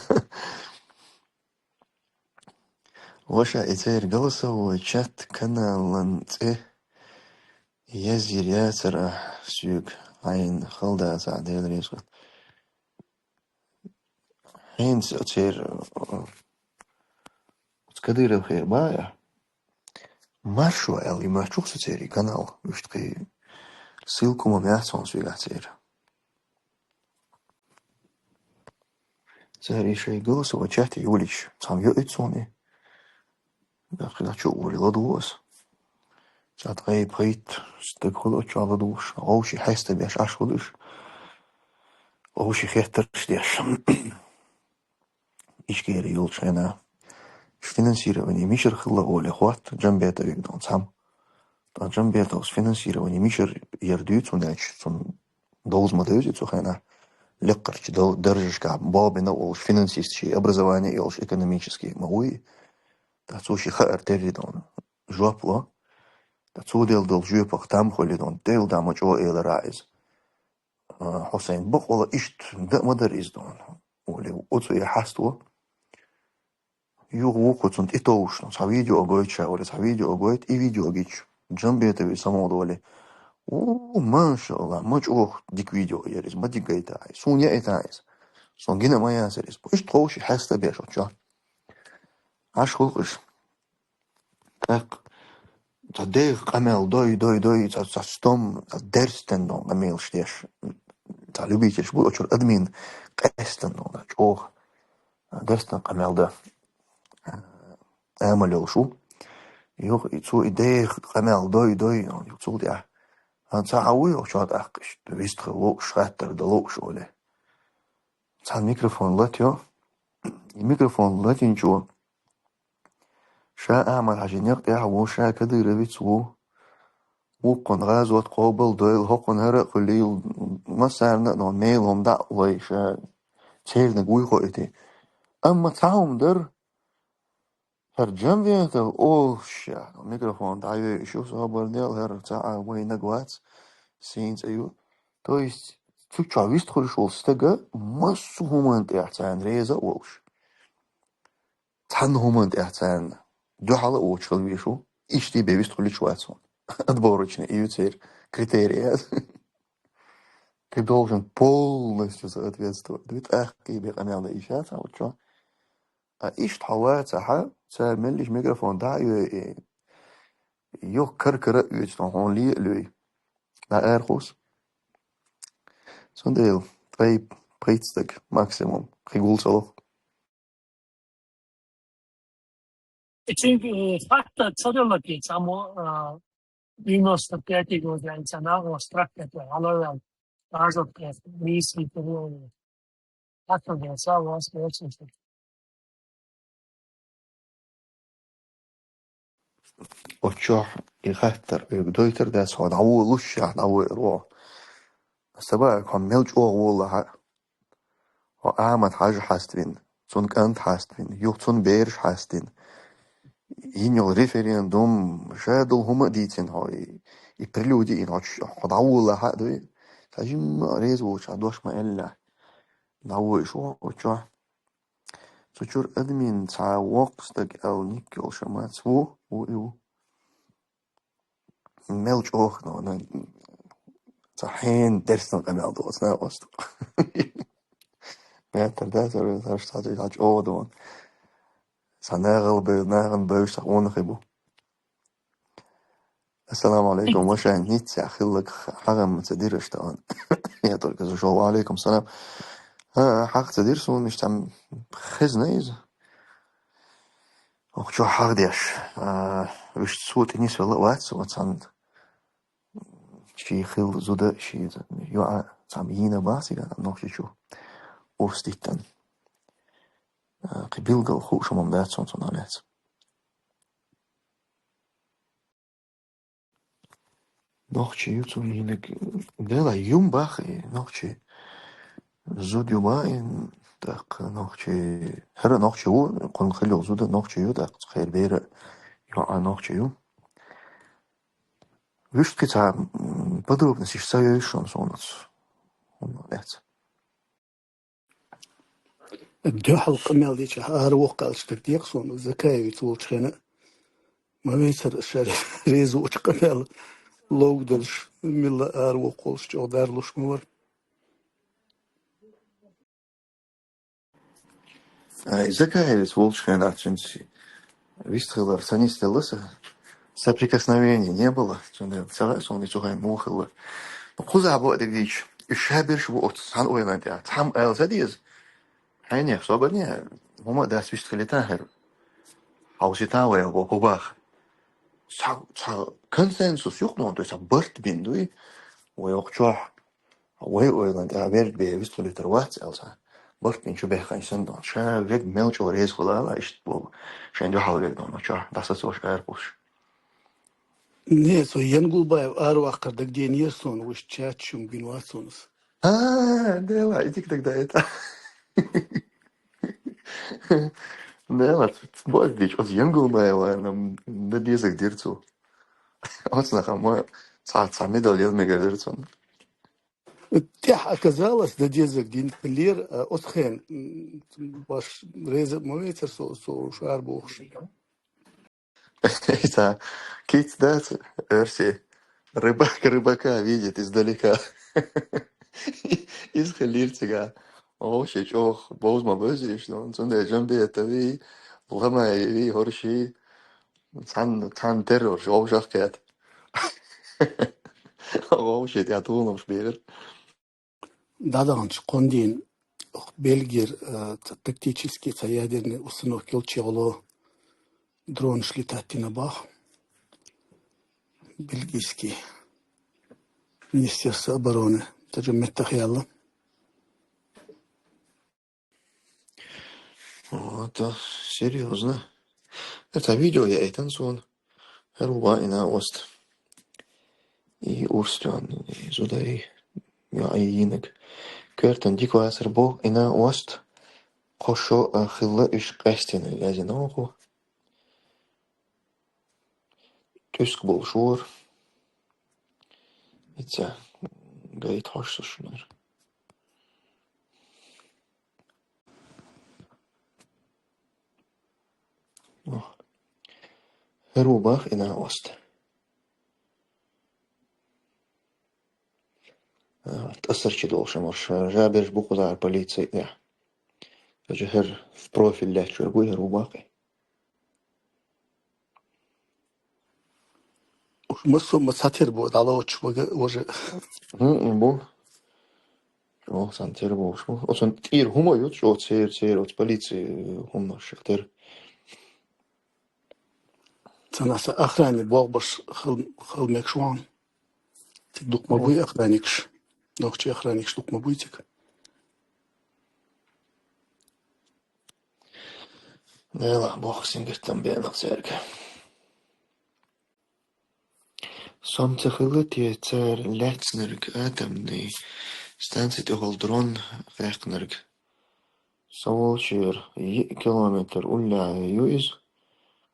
Ваша, и церан голосовой чат каналан цӀе язйира яцара ахь соьга, хьайна хала дацахь, Дела реза хуьлда. ХӀинца церан, оцу Кадыровхера баха, маршо аьлла, и моьттуш ю-кх со церан канал, уьш тхе ссылка ма яц хьуна соьгахь церан. Цара и шайн голосовой чат йолийча, цхьамма йоуьйту суна и. Бехкъа чу а волий ладугӀу ас. Цхьа ткъе пхийтта стаг хуьлу оцу чохь ладугӀуш, вовшийн хьеста беш Ӏаш хуьлу уьш. Вовшийн хеттарш деш. Ичкери йолчу хенахь. Финансирование мичара хилла олий хотту Джамбетовиг дон цхьамма. Ткъа Джамбетовс финансирование мичара яр дуьйцу, хӀунда аьлча цунна довза ма девза цу хенахь. Лекхарчу дол-, даржашкахь болх бина а волуш, финансист шен образование а йолуш, экономический ма вуй. Ткъа цо шен хаар терри дон жоп ло. Ткъа цо делла долу жоьпах там хуьлий дон, Делла дӀа ма чӀогӀа элира иза. А, Хьусайн, бакъвала иштта дан а ма дара иза дон. Олий, оцу я хьаста ву. Юха вукху цунна тӀе товш, цхьа видео гойту ша, вара цхьа видео гойту, и видео гича, Джамбетове самогӀа долий. У, машалла, ма чӀогӀа дика видео яра иза, ма дика гайта иза. Суна яита иза. Суна гина ма яцара иза. Иштта ховший хьаста беш оцу чохь. Ӏаш хуьлу-кх уьш. ТӀаккха цхьа деха къамел дой, дой, дой, цхьа, цхьа стом, цхьа дерстен дон къамелаш деш. Цхьа любителаш бу, очура админ къестан дон, чӀогӀа. Дерстан къамел дан амал йолуш ву. Юха и цо и деха къамел дой, дой, юха цул тӀаьхьа. Хан ца хьан вуй, оха чохь тӀаккха иштта вистхила лууш, хаттар дан лууш, оле. Цхьана микрофон латайо, И микрофон латинчо. Ша Ахьмад-Хьажи некъ тӀехь ву, ша Кадыровец ву. Вукхун гӀазот къобал дойла, хӀокхун хӀара а хуьлийла, массарна а мел хӀума дӀа а лой, ша церниг вуй хо ити. Амма цхьа хӀума дар, хӀара Джамбетов олуш, микрофон дӀайойуш ю, собар дел, хӀара цхьа а вайнаг вац, сийна цӀе ю. То есть, цу чохь вистхуьлуш волу стага массо а хӀуманна тӀехь царна реза а волуш. Цхьанна хӀуманна тӀехь царна дуьхьал а воцуш хила везаш ву, иштта бен вистхуьлуш вац хьуна. Отборочный и ю церан критерий яц. Ты должен полностью соответствовать. Дуй тӀаккха и бен къамел дан йиш яц хьан вот чохь. А иштта хьо вацахьа, цара меллиш микрофон дӀа а йой, и юха кар-кара а оьцу, хьуна ле а луьй. ДӀа ара кхуссу. Цундела ткъе пхийтта стаг максимум, кхин гул ца лоху. Эцинг, э, факта ца делла те, цхьаммо, а, девяносто пятый годьан цхьа нагӀо страх тӀе хьалаваьлла, базар тӀе, миси тӀе, факта делла, ца вас, вас, вас. Оцу чохь и хаттар оьгу дойтар дац, хьо дӀаволуш, ахь дӀавоьр ву. Аса баьрг хьо мел чӀогӀа волахьа. Хьо Ахьмад-Хьажа хьаставина, цунна кӀант хьаставина, юха цунна бераш хьаставина. Йина йолу референдум, ша долу хӀума а дийцина хьо, и, и прелюди йина хьо, хьо дӀаволахьа а дуй. Сан жимма а реза воцуш, хьан дош ма-аьллехь. ДӀавоьш ву оцу чохь. Цу чуьра админ цхьа воккха стаг аьлла ник йолуш а мац ву, ву и ву. Мел чӀогӀа, ну, ну, цхьа хьенан дерстан къамел ду оцу накъост. Меттар да, цара, цара цхьа чӀогӀа ду. Цхьа нахала бевза, нахана бевза цхьа къонахий бу. Ассаламу алейкум, ваша, ниццехь хилларг хьагӀ ма ца дира аша тахана. Я только зашёл. Ва алейкум салам. А, хьагӀ ца дира суна, иштта хезна иза. Ох, чохь хьагӀ деш. А, вуьшта суо тӀе нисвелла а вац, ва цхьанна. Ший хилла зуда, ший йоӀа, цхьамма йийна баха цигахь, нохчичу урс диттан. А, кхин билггал хууш хӀума дац суна цунах лаьцна. Нохчи ю цунна йинарг, дела, юм баха и нохчи. Зуда ю ма и, тӀаккха нохчи, хӀара нохчи ву, кхунна хила йолу зуда нохчи ю, тӀаккха цу хера бера йоӀа нохчи ю. Вуьшта кхин цхьа, м, подробносташ ца йойуш шуна суна оцу хӀуманах лаьцна. Дуьхьал къамел дечохь ара воккха аьлча дерг декъа суна, Закаевец волчу хенахь. Ма вецара ша реза волчу къамел ловгадалаш, милла ара воккха волуш чӀогӀа дарлуш ма вара. Ай, Закаевец волчу хенахь цуьнца вистхилар ца нисделла сан. Соприкосновения не было. Цундела ца хаьа суна и цу хенахь муха хилла. Ну, кхузахь бакъдерг дийцича, и ша берш бу оцу цхьана ойланна тӀехь. Цхьамма ала ца деза. Хьенех, собарне, хӀума а дац вистхилийтан хӀара. Хьовсийтан вай хӀу баха. Цхьа, цхьа консенсус юкъа, ну, то есть цхьа барт бина дуй. Вай окху чохь. Вай ойланна тӀехь верг бен вистхилийтар вац аьлла цхьа. Барт бина чу бехкан санна дон. Ша верг мел чӀогӀа реза хуьлу ала, иштта боху. Шайн дуьхьал верг дон, чохь дӀасацош ара кхуссуш. Не, со Янгулбаев араваккхар дагадеънера суна, вуьш чат чу бина вац суна ас. А, дела, иди тогда это. Дела, бозбич, оцу Янгулбаева, м, дан дезарг дира цо. Оцу нахана ма цхьа, цхьа медаль ян мегар дара цунна. ТӀехь оказалось, дан дезарг дина хиллера, а, оцу хенахь, м, баш реза ма вецара со, со шар бохуш. Ца кица дац, оьрси. Рыбак рыбака видит издалека. Иза хиллера цигахь. Вовши чӀогӀа бовза ма бевзийша, ну, цундела Джамбетов вий, Ламаев вий, хӀорш вий. Цхьанна, цхьанна террорш вовшах кхета. Вовши тӀехь тхуламаш бегӀира. ДӀадаханчу кхундийна Бельгера, э, ца-, тактический, ца ядерный установка йолчу чӀогӀа дронаш летать дина боху. Бельгийский министерство обороны. Таджа меттах яьлла. О, то серьёзно. Это видео я это сон. ХӀара ву бах Ӏина ост. И урс тоьна, и зуда, и йоӀ, и йинаг. Коьртана дика вацар бох Ӏина ост. Кхо шо, а, хилла уьш къаьстина, язйина оаха. ТӀуьск болуш вора. Ица гайта хьожуш шуна. ХӀара ву бах Ӏина ост. А, тӀасарчи долуш ма ша, жаберш бу кхузара полици, я. Даже хӀара в профиль лаьтташ верг ву, хӀара ву бах. Уж массо а ма цхьатера бу, дӀалоцуш мага уже. ХӀун бу? Чо, сан тера болуш бу. Оцун тӀера хӀума ю, чо, цер, цер, оцу полици хӀуманаш тера. Цана са охране болх беш хил-, хила мегаш ву хьуна. Цига дукха ма буй охранникаш. Нохчий охранникаш дукха ма буй цига. Делахь боху сингаттам беанах цаьрга. Сом ца хилла те цара лаьцнарг атомный станци тӀехула дрон хаьккхинарг? Сан волчера йиъ километр уллехь ю иза.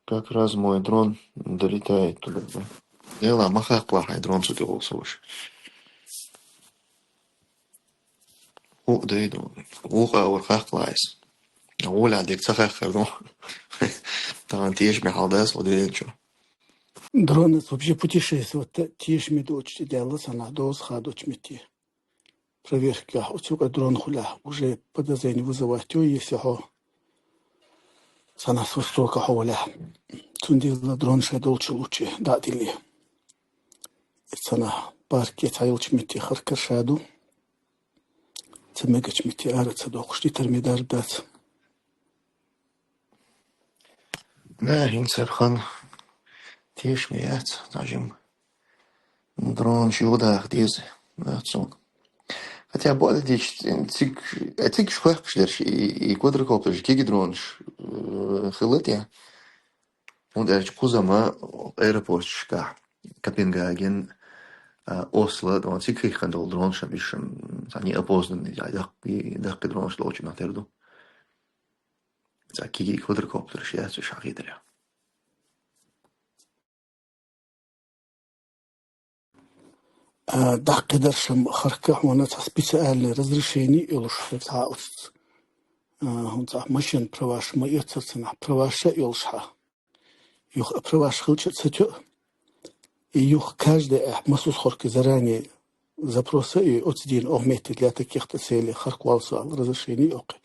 Как раз мой дрон долетает туда. Делахь ма хаккхалахь хьайн дрон цу тӀехула, сан ваша. ХӀуъа дай ду. Вукху а вара хаккхалахь иза. Гулахь дерг ца хаккхар ду. Тахана тешаме хьал дац хӀу ден чу. Дронаш вообще путешествовать тешаме доцуш тӀе даьлла санна, доза хадочу метте. Проверкехь оцу юкъа дрон хулехь, уже подозрение вызывать йо, если хьо санна с востока хьо валехь. Цундела дрон шайн долчу лучи дӀа а дилли. Цана парке цхьа йолчу метте харкар ша ду. Ца мегачу метте ара ца доккхуш, дитар ме дарба дац. Да, хӀинца хан тешаме яц, нажим. Дронаш юха даха деза, да, цунга. Хотя бу а дича, цига, э, цигаш хоьхкуш дерш, и, и квадрокоптерш, кеги дронаш, э, хилла те. ХӀунда аьлча кхузама аэропорташкахь, Копенгаген, а, Осло, дон цига хихкан долу дронаш, ишшам, цхьа неопознанный, я, даккхи, даккхи дронаш долчу нах тера ду. Цхьа киги квадрокоптерш яц уьш хьахийдарехь. А, даккхи даршам харка хьуна цхьа специальное разрешение йолуш, цхьа оцу, а, хӀун цхьа машен праваш ма эццара цунахь, праваш а йолуш хьа. Юха а праваш хилча а ца тоьа. И юха каждый ахь масус хорки заранее запроса и оцу дийна оху метте для таких-то целей харквал сал разрешение йоккхи.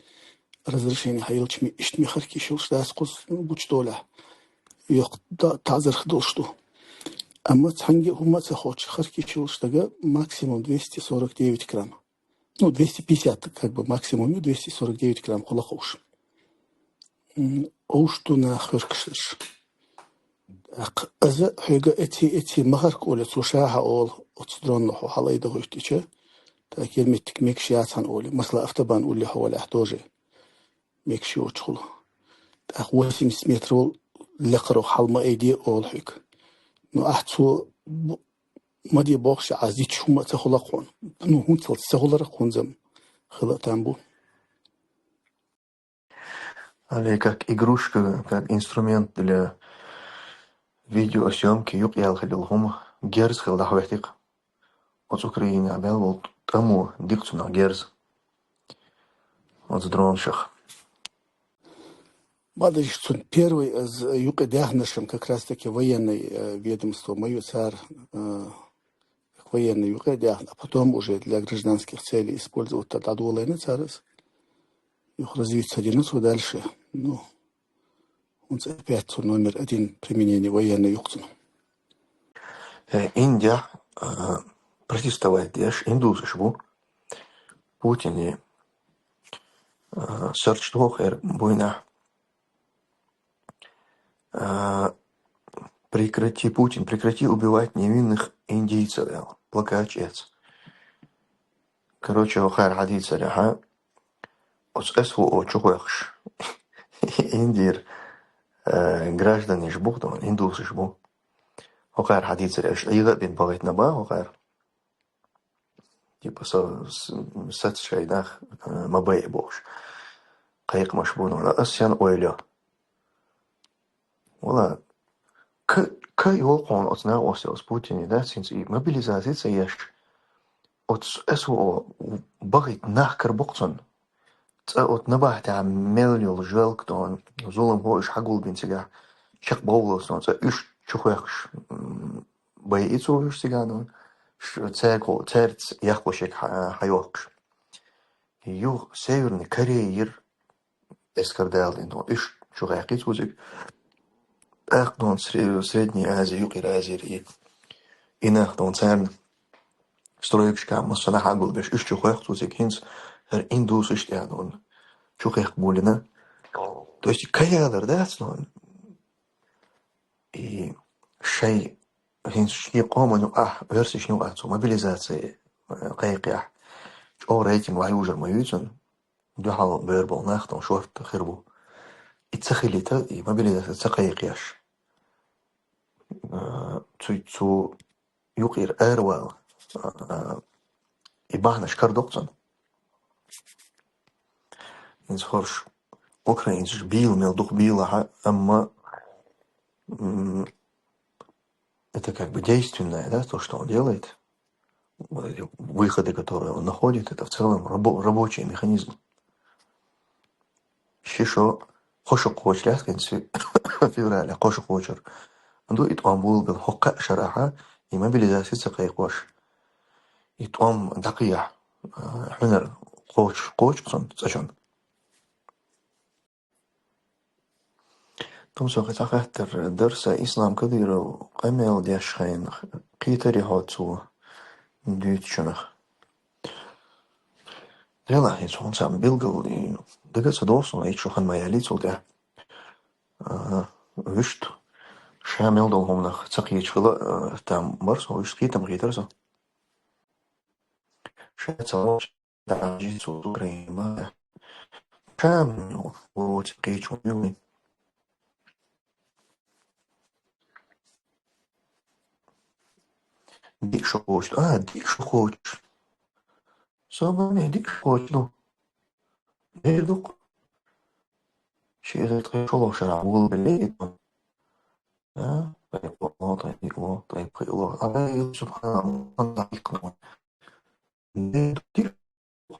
Разрешение хьаелча ми иштта ми харки шилш дац кхуз гучу долехь. Йоккха та-, тазарх долуш ду. Амма цхьанги хӀума а ца хоцчу харки шилш дага максимум двести сорок девять грамм. Ну, двести пятьдесят, как бы, максимум, ну, двести сорок девять грамм хула ховш. М, овш ду нах хӀоьркаш дерш. ТӀаккха аза хьоьга эци, эци махарка оле, цо ша хьа олу, оцу дронно хьо хьалайда хӀуьттича, так, ер меттиг мегаш яцхьана оле, масала, автобан улли хьо валехь тоже мегаш йоцу хула. ТӀаккха восемьдесят метр вол лекхарох хьал ма айде олу хьоьга. Ну, ахь цо бу-, ма де бохуш, Ӏа зича хӀума а ца хула хьуна. Ну, хӀунцалц ца хулара хунзам хила а там бу. Али как игрушка, как инструмент для видеосъёмки юкъаяьлла хилла хӀума герз хила дӀахӀоьттира. Оцу Украинехь мел волу тӀамо дика цунах герз. Оцу дронашах. Ма даже цунна первый аз юкъе даьхнаршам как раз таки военный, э, ведомство ма ю цара, э, как военный юкъе даьхна, а потом уже для гражданских целей использовать дӀадолайна цара аз. Юха развиться дина цо дальше. Ну, хӀунца опять цо номер один применение военный юкъ цунна. Э, Индия, э, протестовать деш, индусаш бу. Путине, э, search дохер буйна. Э, прекрати, Путин, прекрати убивать невинных индийцев, аьлла. Плакат эц. Короче, хӀара хьадийцарехьа, оцу эс ву о чу хойхуш. Индир, э, гражданаш бу, индусаш бу. ХӀокхара хьадийцар аша, Ӏийгъа а бин бахийтина ба хӀокхара. Типа, со, с-, сац шайнах, э, ма байъа бохуш. Кхайкхамаш бу нуна, ас сен ойла. Вала, к-, к йолу хьуна оцу накъосталлица Путине, да, цинца и мобилизация ца еш. Оцу эс о бахийта нах карабоккху цунна. Цкъа оцу набахтехь мел йолу жоьлкатон, зуламхо уьш хьагулбина цигахь, чекхбовллалц цунна, цкъа уьш чухоьхкуш, м, байъи цо уьш цигахь, ш-, цаьрга, цаьрца яххуш ерг хьа-, хьайохкуш. Юха Северный Корея йира эскар далийна, уьш чухаьккхи цо цига. ТӀаккха дон Сре-, Средняя Азия, Юкъера Азия и, и нах дон царна стройкашкахь массо а нах хьагулбеш, уьш чухоьхку цо цига, хӀинца хӀара индусаш тӀехь дон чухехка гулина. То есть каялар дац дон. И шайн, хӀинца шен къоман юкъахь, оьрсашна юкъахь цо мобилизация, э, кхайкхехь, чӀогӀа рейтинг охьаюжар ма ю цуьнан. Дуьхьал бер болу нах тхуна шортта хир бу. И ца хилийта, и мобилизация ца кхайкхеш. Э, цу, цу юкъера аравала, э, и бахьанаш карадоккху цунна. ХӀинца хӀорш украинцаш бийла мел дукха бийлахь а, амма, м, это как бы действенное, да, то, что он делает, выходы, которые он находит, это в целом рабо-, рабочий механизм. Ши шо, кхо шо кхочуш лаьцна хӀинца феврале, кхо шо кхочур ду и тӀом болабелла, хӀокху кхаа шарахь и мобилизация ца кхайкхош. И тӀом дӀакхехь, а, хьуьнар кхочуш, кхочуш цунна цӀа чунна. Тумсо, кхин цхьа хаттар дара сан: Ислам Кадыров къамел деш хенахь кхийтарий хьо цо дуьйцучунах? Делахь, хӀинца хӀунца билггал и дага ца догӀу суна, и чу хан ма яллий цул тӀаьхьа. А, вуьшта, ша мел долу хӀуманах ца кхеташ хила, а, там бара со, вуьшта кхетам кхийтара со. Ша ца волуш, дӀа жи цо Украина ма. Ша мел воцу кхечу ю. Диъ шо кхочу. А, диъ шо кхочу. Со ма ме диъ шо кхочу ду. Дер ду-кх. Ши эзар ткъе шолгӀа шарахь болабеллий и тӀом. А, ткъе кхоалгӀа, ткъе диъалгӀа, ткъе пхоьалгӀа. Ай, субханаллахӀ, дӀахӀиттина. Дер ду диъ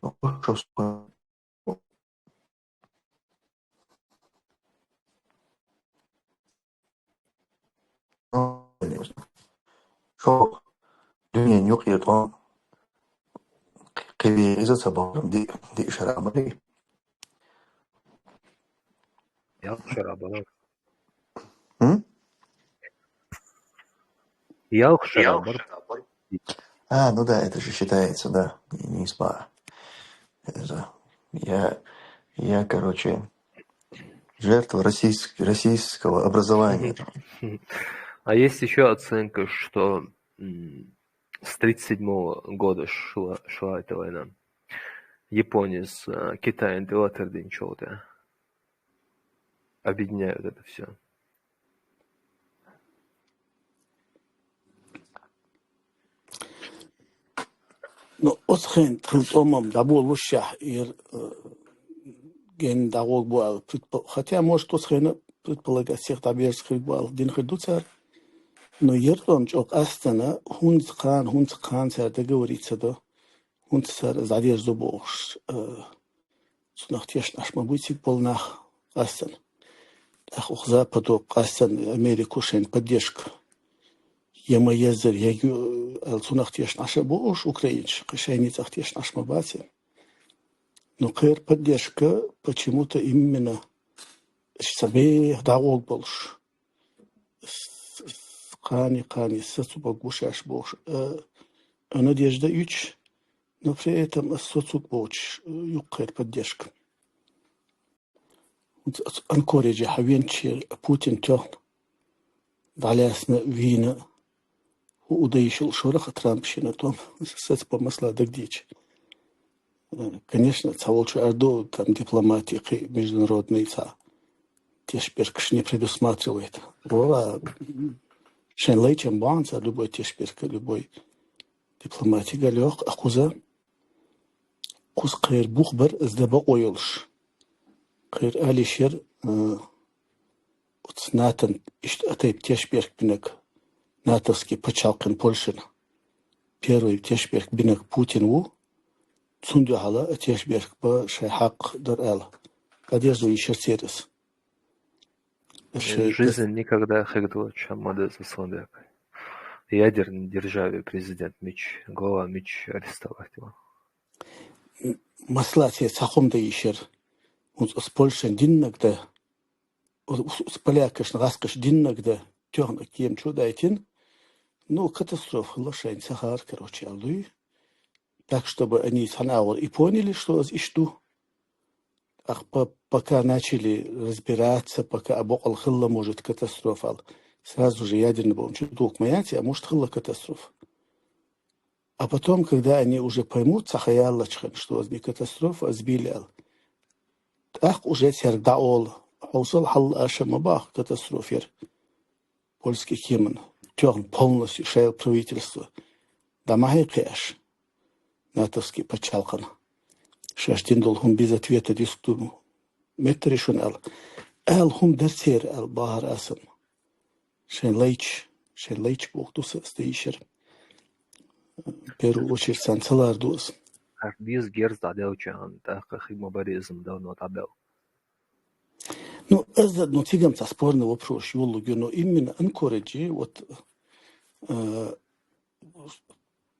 шо кхочу со. Шо дуьненан юкъера тӀом кхин вен иза ца бахара диъ, диъ шарахь барий? Ялх шарахь бара. М? Ялх шарахь бара. А, ну да, это же считается, да, не, не спа. Это, я, я, короче, жертва российск-, российского образования. А есть ещё оценка, что, м, с тридцать седьмого года шла, шла эта война. Япония с, э, Китаем дела тардин чё-то. Объединяют это всё. Ну, оцу хенахь тхан тӀом-м дӀаболушехь, яра, э, ген дӀагӀоргбу аьлла, предпо-, хотя, может, оцу хенахь предполагать сех дӀаберза хир бу аьлла, дина хир ду цара. Но яра тӀом чӀогӀа къаьстина, хӀунца кхана, хӀунца кхана цара договориться до, хӀунца цара иза дӀадерзо бохуш, э, цунах тешна Ӏаш ма буй цига болу нах къаьстина. ТӀаккха оха Западо къаьстина Америко шайна поддержка я ма еззара, я ю-, аьлла, цунах тешна Ӏаш а бу уьш, украинцаш, кхин шайна цӀахь тешна Ӏаш ма бац. Но кхеран поддержка почему-то именно ца беха дӀагӀоргболуш. С-, с-, кхане, кхане, са цу бага гуш еш бохуш, э, а надежда юьтуш, но при этом ас соцуг боцуш, э, юккхера поддержка. Оцу Анкоридж хьан венчу Путин тоьхна, дӀалаьцна, вийна, хӀу удайшал шорах а Трамп шина том, саца по масла дагдича. Э, конечно, ца волчу ардо, там дипломатия, кхин международный ца. тешберкаш не предусматривает. Вала, шайн лайчам баанца любой тешберка, любой дипломатия галёх, а кхуза кхуз кхер бух бар, из да бакъо йолуш. Кхер алишер, э, оц натан ишт а тайп тешберк бинаг, натовский пачхьалкхин Польшина. Первый тешберк бинаг Путин ву, цун дуьхьала а тешберк ба шай хьакъ дар ала. Поддерживаю ишер церас. Э, жизнь никогда хигдвача ма деза сонда. Ядерной державе президент мич, глава мич арестовать его. М, масала, цхьа хӀума да ишер. Ус, ус Польшан диннаг да, ус, ус, ус полякашна гӀаскхаш диннаг да, тоьхна кема чу дайтина. Ну, катастрофа хилла шайн ца хаар, короче, аьлла дуй. Так, чтобы они цхьана агӀор и поняли, что из иш ду. Ах, по-, пока начали разбираться, пока а бокъал хилла, может, катастрофа ал, сразу же ядерный бомб чу дулк ма яц, а может, хилла катастрофа. А потом, когда они уже поймут, цхьа хаял лачхан, что из не катастрофа, а сбили ал. ТӀаккха уже церга дӀаола, хьовсал хьал аша ма бах катастрофер. Польский кеман. Тоьхна полностью шай правительство. ДӀа ма хьекхи аша. Натовский пачхьалкхана. Шаьш дин долу хӀума без ответа диск ду. Меттари шуна ала. Ала хӀума дар церан ала бахара асан. Шайн лайча, шайн лайча боху ду са ас дайшар. Первую очередь сан ца лар ду ас. Аш деза герз дӀаделча, тӀаккха хиг ма бари иза ма давно дӀабел. Ну, аса, ну, цигам цхьа спорный вопрос юллуг ю, но именно Анкориджи, вот, э,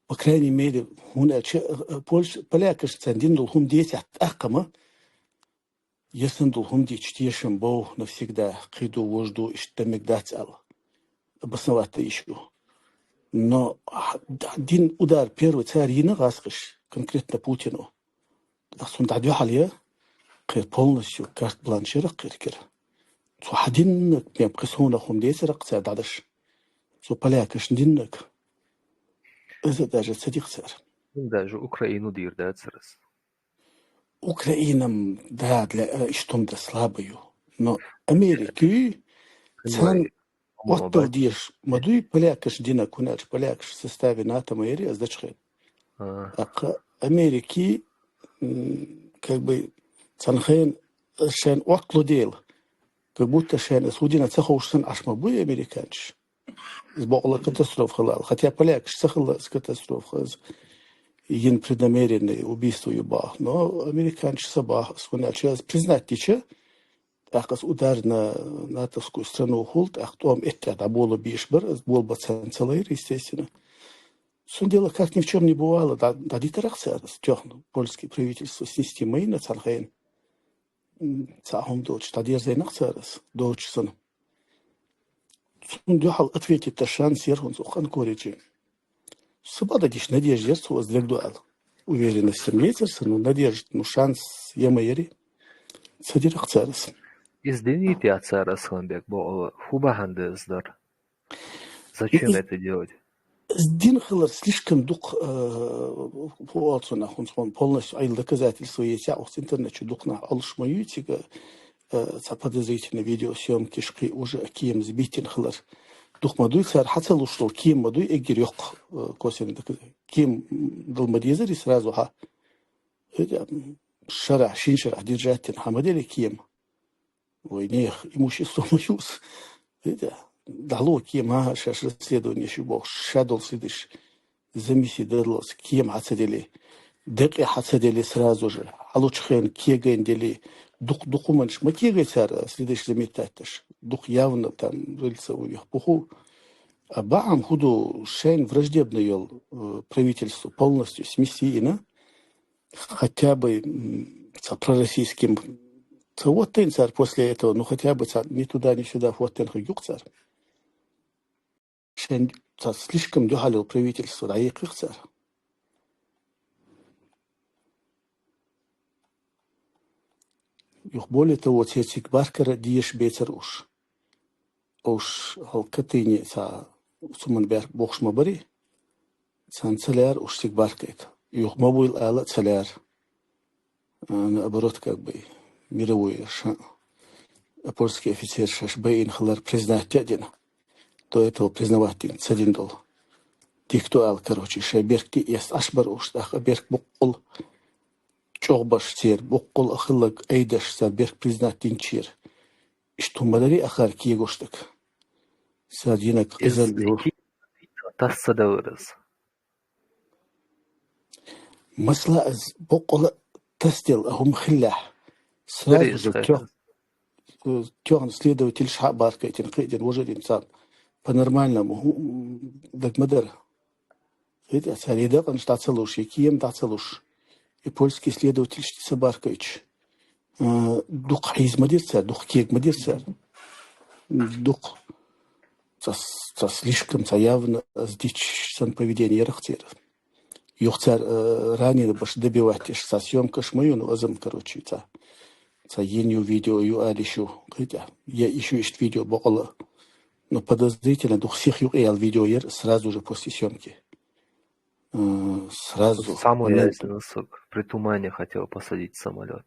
по крайней мере, хӀунда аьлча, э, э, Польш-, полякаш царна дин долу хӀума децахь тӀаккха ма, я сан долу хӀума дича тешам бов навсегда, кхин ду, вож ду, иштта мег дац аьлла. Обосновать да иш ю. Но, а, д-, дин удар первый цара йина гӀаскхаш, конкретно Путину. Ах цунна дӀадуьхьал я, кхер полностью карт-бланш яра кхеркира. Цу хьан диннаг, мем кхин совнах хӀума децара кху цара дӀадаш. Цу полякашна диннаг. Иза даже ца дих цара. Даже Украину дийр дацара ас. Украинам да, для, э, иштум да слабо ю. Но Америки, цан Оттал деш ма дуй, полякаш дина, кхуньалча полякаш в составе НАТО ма яри, ас дачхе. Ага. Аккха Америки, м, как бы, цхьана хена шайн оттало дела, как будто шайн ас хӀу дина ца ховш санна Ӏаш ма буй американчаш. Из бокъала катастрофа хила ала. Хотя полякаш ца хила из катастрофа, из йина преднамеренное убийство ю баха. Но американчаш ца баха, ас кхуньалча ас признать дича, тӀаккха ас удар на натовскую страну хул, тӀаккха тӀом эттехь дӀабола беш бара, ас болба царна ца лайра, естественно. Цундела, как ни в чём не бывало, дӀа-, дӀадитарах цара, ас тоьхна польский правительство снести ма йина цхьана хена. М, цхьа хӀума доцуш, дӀадерзайнах цара ас, доцуш санна. Цунна дуьхьал ответить дан шанс яра хӀунца укхан коричи. Са бакъдерг дийцича, надежда яра цо ас дерг ду аьлла. Уверенность ма яцара сан, ну, надежда, ну, шанс я ма яри. Ца дирах цара ас. Иза динийта яц цара ас хӀун бек боху, хӀун бахьана дан ас дар? Зачем это делать? Иза дин хилар слишком дукха, э, хӀу оцу нах, хӀунца хьуна полностью айла доказательство яц, я оцу интернет чу дукха нах Ӏалуш ма ю цига, э, цхьа подозрительный видеосъёмкаш кхин уже кема сбитина хилар. Дукха ма дуй, цара хьан ца луш долу кема ма дуй, эггара йоккха, э, косвенный доказательство. Кема дала ма дезари сразу хьан. Эта, м, шарахь, шин шарахь держать дина хьан ма дели кема. Вай нех имущество ма юс. Эта, дало кема, ха, шаьш расследование шу бохуш, ша долу сидиш. Замиси дарлас кема хьан ца дели, декъе хьан ца дели сразу же, хьалучу хенан кегайн дели, дукха-дукха хӀуманаш ма кегай цара, следаш заметать даш, дукха явно там рыльца у них пуху. А бахьана хӀу ду, шайн враждебный йолу, э, правительство полностью смести йина, хотя бы, м, ца пророссийским, ца вот тайн цара после этого, ну, хотя бы ца ни туда, ни сюда вот тайн хӀу юкъ цара. Шайн ца слишком дуьхьал йолу правительство дӀаекхих цара. Юха более того, церан цига баркара дезаш бецара уьш. Уьш хьал Катыни ца цуман бер бохуш ма бари, царна ца лаьара уьш цига баркайта. Юха ма буйла ала а ца лаьара. А, наоборот, как бы, мировой ша. Польский офицер шаьш байина хилар признать а дина. До этого признавать дина ца дина долу. Дика ду аьлла, короче, шайн берг тӀе эцна Ӏаш бара уьш, тӀаккха берг буккъал чӀогӀа баш церан, буккъал а хилларг айдеш цара берг признать динчера. Иштта хӀума дарий ахар кегош дерг. Цара динарг къизалла ю. Тасса ца девара иза. Масала, иза боккъала тасделла а хӀума хиллехь, сразу же трёх, э, трёх следователей хьа а баркайтина, кхиъдина, важа а дина царна. По-нормальному хӀу-, м, даг ма дара. Кхиъдина, цара и дакъанаш дӀа ца луш, и кема дӀа ца луш, и польский следователь тӀе ца баркайташ. Э, дукха хьийза ма дира цара, дукха кега ма дира цара. Дукха. Ца, ца слишком, ца явно, ца дича санна поведение яра-кх церан. Юха цара, э, раненый баш добивать деш, ца съёмкаш ма ю, ну, азам, короче, ца, ца йина ю видео, ю ала йиш ю, кхиъдина. Я йиш ю иштта видео боккъала. Ну, подозрительно, дукха сиха юкъаяьлла видео яра сразу же после съёмки. Э, сразу. Самое моментально. При тумане хотел посадить самолёт.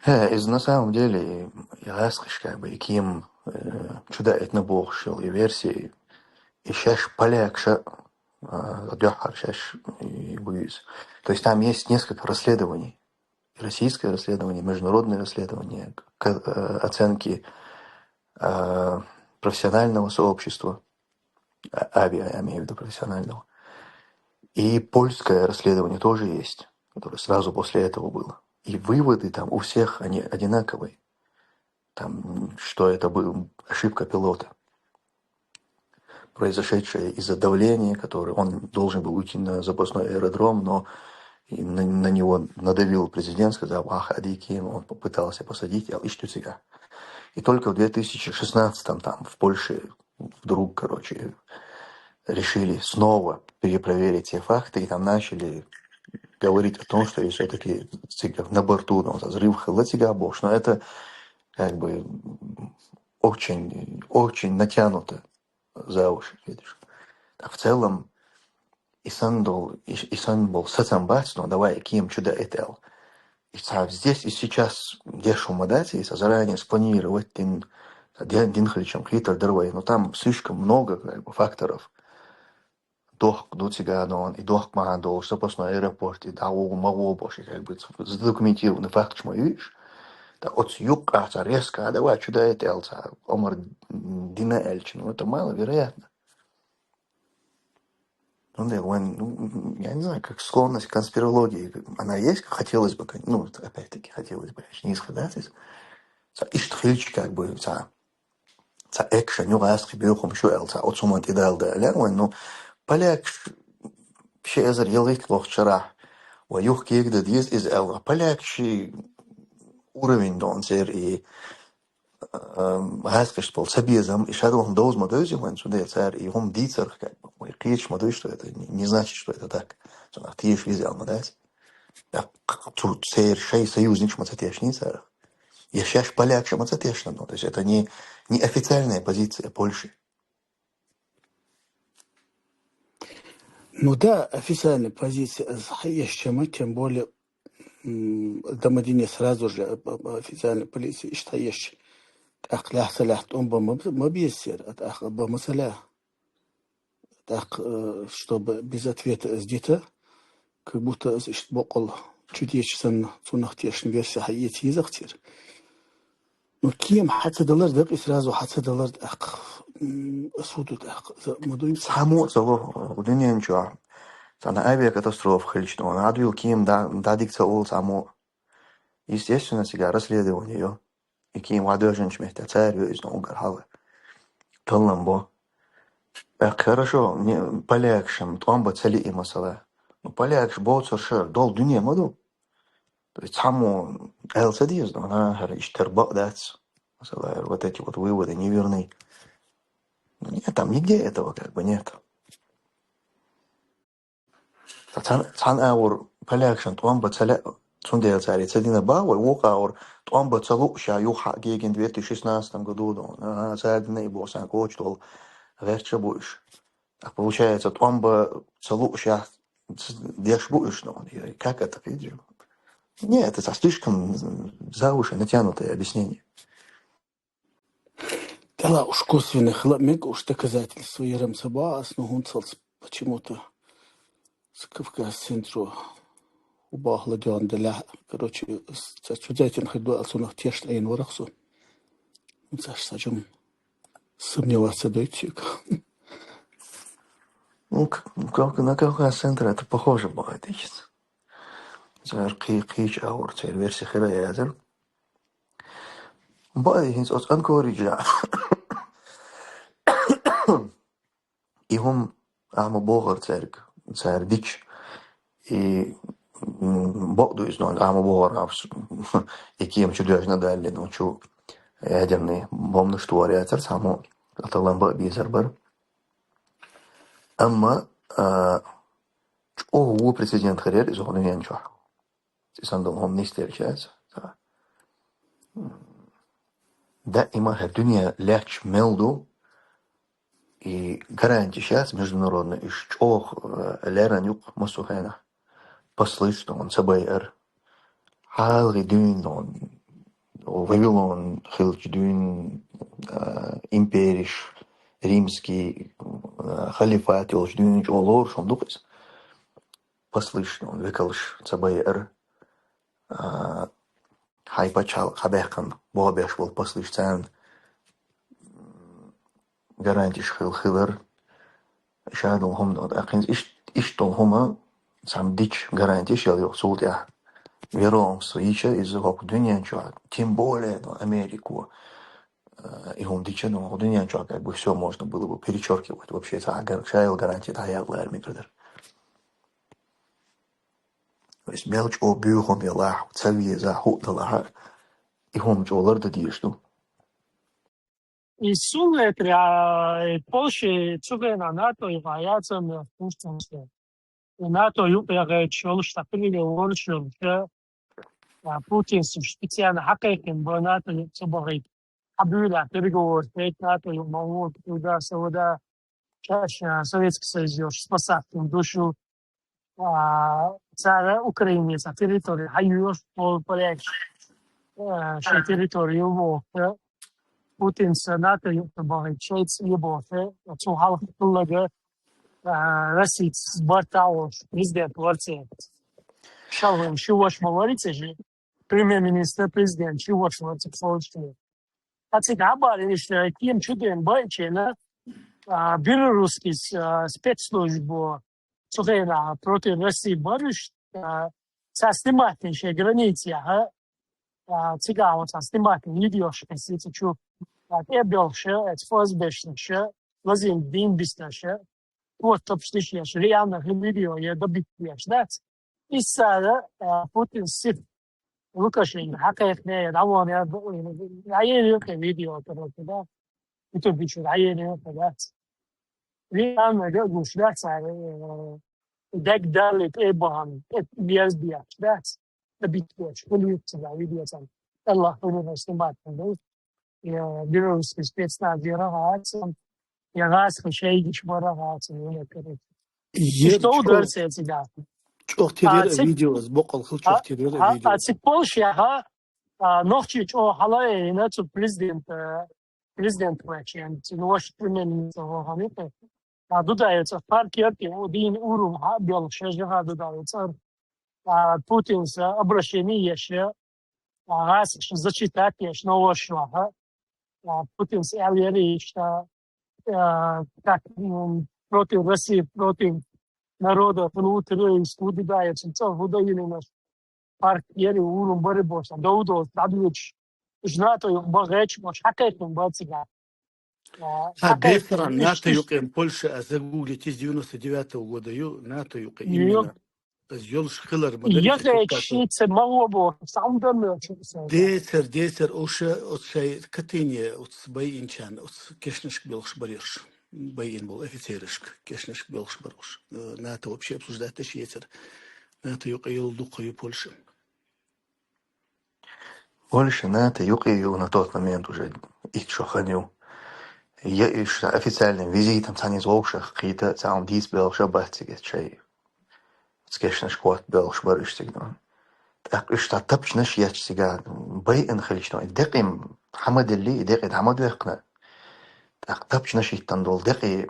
Э, из на самом деле, я слышал, как бы, и кем, э, чудо это на бог шел, и версии, и шаьш полякша, а, дёхар шаьш, и буюсь. То есть там есть несколько расследований. И российское расследование, международное расследование, к-, э, оценки, э, профессионального сообщества, а, авиа, я имею в виду профессионального. И польское расследование тоже есть, которое сразу после этого было. И выводы там у всех, они одинаковые. Там, что это была ошибка пилота, произошедшая из-за давления, которое он должен был уйти на запасной аэродром, но и на, на него надавил президент, сказал: «Ах, адиким», он попытался посадить, а ищут тебя. И только в две тысячи шестнадцатом там в Польше вдруг, короче, решили снова перепроверить все факты, и там начали говорить о том, что все-таки на борту там взрыв хилла цигахь бохуш. Но это как бы очень, очень натянуто за уши, видишь. Так в целом, и санна долу, и, и санна болу сацам бац, но давай кем чудо это аьлла. И ца здесь и сейчас деш хӀума дац, и ца заранее спланировать дин, ца дин, дин хилчам хитар дарвай, но там слишком много, как бы, факторов. Дохк ду цигахь дон, и дохк ма долуш, запасной аэропорт, и дӀагӀо ма гӀо бохуш, и как бы задокументированный факташ ма юьйш. Так оцу юккъахь ца резко, а давай чудо это аьлла, ца омар дина аьлча, ну, это маловероятно. Ну, да, вайн, ну, я не знаю, как склонность к конспирологии, она есть, хотелось бы, кон-, ну, вот опять-таки, хотелось бы, конечно, не исходить из, ца, иштта хилча, как бы, ца, ца экшен, ю гӀаскхи бехум шу аьлла, ца, оцу хӀуман тӀедалла да аьлла вайн, ну, полякаш ши эзар ялхитта лохучу шарахь, ва юха кегадан деза иза аьлла, полякаш уровень дон церан и гӀаскхашца болу ца безам, и шадолхун довза ма девза вайн, цундела цара и хӀума дийцарх, как бы, вай кхеташ ма дуй, что это не, не значит, что это так. Цунах теша веза аьлла ма дац. Я к-, цу церан шайн союзникаш ма ца тешний царах. Я шаьш полякаш ма ца тешна, ну, то есть это не, не официальная позиция Польши. Ну да, официальная позиция, хьаешча ма, тем более, м, Домодине сразу же, э, официальная полиция иштта хьаешча, тӀаккха лаьхьа ца лаьхьа тӀом бан ма, ма беза церан, а тӀаккха бан ма ца лаьхьа. ТӀаккха, э, чтобы без ответа из дита, как будто из иштта боккъал чудеча санна, цунах тешна версия хьаэца еза-кх церан. Ну, кема хьа ца далар дакъа, и сразу хьа ца далар тӀаккха, м, суду тӀаккха, за, ма дуй. Цхьаммо а ца ло, э, дуьнен чохь. Цхьана авиакатастрофа хилча, ну, Ӏадвила кема да-, дӀадига ца олу цхьаммо а. Естественно, цигахь расследование йо. И кема ван доьжначу метте цара ю иза, ну, угар хьала. Таллам бо. ТӀаккха хорошо, не, полякашна тӀом бан ца лиъна, масала. Ну, полякаш боцурш долу дуьне ма ду. То есть цхьаммо аьлла ца деза, но, ана, хӀара иштта бакъ дац. Масала, вот эти вот выводы неверны. Ну, нет, там нигде этого как бы нет. Цхьана, цхьана агӀор полякашна тӀом бан ца лаьа, цундела цара и ца дина бан вай, вукху агӀор тӀом бан ца лууш а юха гегина две тысячи шестнадцатом году дон. Ага, цара дина и боху сан коча долу гӀерташ а бу уьш. Так получается, тӀом бан ца лууш а деш бу уьш, ну, как это, видишь? Нет, это слишком завышенное, натянутое объяснение. ТӀаккха уж косвенный хила мега, уж доказательство ярам ца баха ас, но хӀунда аьлча почему-то с Кавказ Центро убахла дён деля. Короче, с-, ца чудятин хир ду, а цунах тешна айна варах со. Ну, цаш сажам сомневаться дойти. Ну, к-, как на Кавказ Центр это похоже бывает, видите. Цар кхи-, кхича аур, цар верси хира язар. Бай, хинц оц анкоридж. И хӀума ама бохар царг, цар дич. И, м, бо-, ду из, но ама бохар авс. И кем чу дёжна далли, но чу ядерный бомб на штуар яцар, само аталан ба бизар бар. Амма, а, чо ву прецедент харьер из хонуян чо. Исан дол хом нистерчац. Да, има хер дуния ляч мелду, и гарантия сейчас международный иш чох, э, леран юк масухена. Послышно, он собой эр. Халги дюн, он Вавилон хилч дюн, э, империш, римский, э, халифат йолч дюн чолор, шом духис. Послышно, он векалш собой эр. А, хай пачал хабехкан, бо беш бол послышцан. Гарантиш хил хилар. Шадул хум, вот, а хинц иш-, иштул хума, сам дич гарантиш ял йох султя. Вером свича из хок дуньян чуа, тем более, ну, Америку. Э, и хум дича, ну, дуньян чуа, как бы, всё можно было бы перечёркивать. Вообще, это гар-, шайл гарантия, да, я, Владимир Градар. То есть мелч о бюхом я лах, цави за ху да лаха. И хум чолар да диш, ну. И сулетри, а, и Польши цугена НАТО и ваяцам, я, пуштам се. И НАТО юкъягъай чолуш тапили воршил, а, Путин су специально хакайкин бо НАТО юкъ цубагъай. Хабула переговор, тет НАТО юкъ мавут, туда, сюда, чаще, а, Советский Союз, спасать душу. А, цара Украине, ца территория, хайюш, пол, поляк, а, ши территорию, вот, а, Путин с НАТО юкъ багъай, шейц, ебофе, а, цу халх туллага, а, Россия с бартаош, президент Турции. Шалван, шиваш маварите же, премьер-министр, президент, шиваш маварите, солнечный. А цигабар, иште, ким чуден байчена, а, белорусский, а, спецслужбу, цугена против России барыш, а, ца снимать ше граница, а, а, цигава ца снимать видео ше, касица чу, а, те бел ше, эт ФСБшник ше, лазим дин бисна ше, вот топшниш еш, реально видео е добить еш, да? И сара, а, Путин сиф Лукашенко, хакайхне, равон я, а е видео, короче, да? Ютуб бичу, а е да? Реально, да, гуш, да, царе, э, даг дали, э, бан, э, без бият, да? Добить, короче, полиция, да, видео там. Аллах, он снимать, да? Я белорусский спецназ, я рагацам, я газ, хашайгиш, барагацам, я, короче. И что удар с этим, да? Чох терьер видео, с бокал хил чох терьер видео. А цик Польша, ага, а, нохчи чо халай, на цу президент, э, президент вачен, цу ваш премьер-министр ваханита. А, дудается, парк ярки, один урум, ха, бел, шежа, ха, дудается. А, Путин с обращение ещё, а, раз ещё зачитать, ещё нового шла, ха. А, Путин с Альери, что, а, как, м, против России, против народа, внутренней, дудается, цо, вудоили наш. Парк ери урум бари боша, довдо, дадвич. Жнато ю багеч, бош, хакайтун бацига. А, а хакайтун бесера НАТО юкъе Польша, а загуглите с девяносто девятого года ю, НАТО юкъе именно. Аз ёлш хилар мадаль. Ягъай чи це мало бо, сам да мё чи се. Децер, децер, оша, от шай катыне, от бай инчан, от кешнешк белш барьёш. Бай ин бол офицерышк, кешнешк белш барьёш. Э, НАТО вообще обсуждать теш ецер. НАТО юкъе ёл дукъа ю Польша. Польша НАТО юкъе ю на тот момент уже ит шо ханю. Я иш официальным визитом цани злоуша хита, цаун дис белша бахтиге чай. Скешнешк вот белш барыш цигнан. ТӀаккха уьш цхьа тапчанаш еча цига байъина хилча, и декъий хӀама делли, и декъий дӀа ма доьхкина. ТӀаккха тапчанаш йиттан долу декъий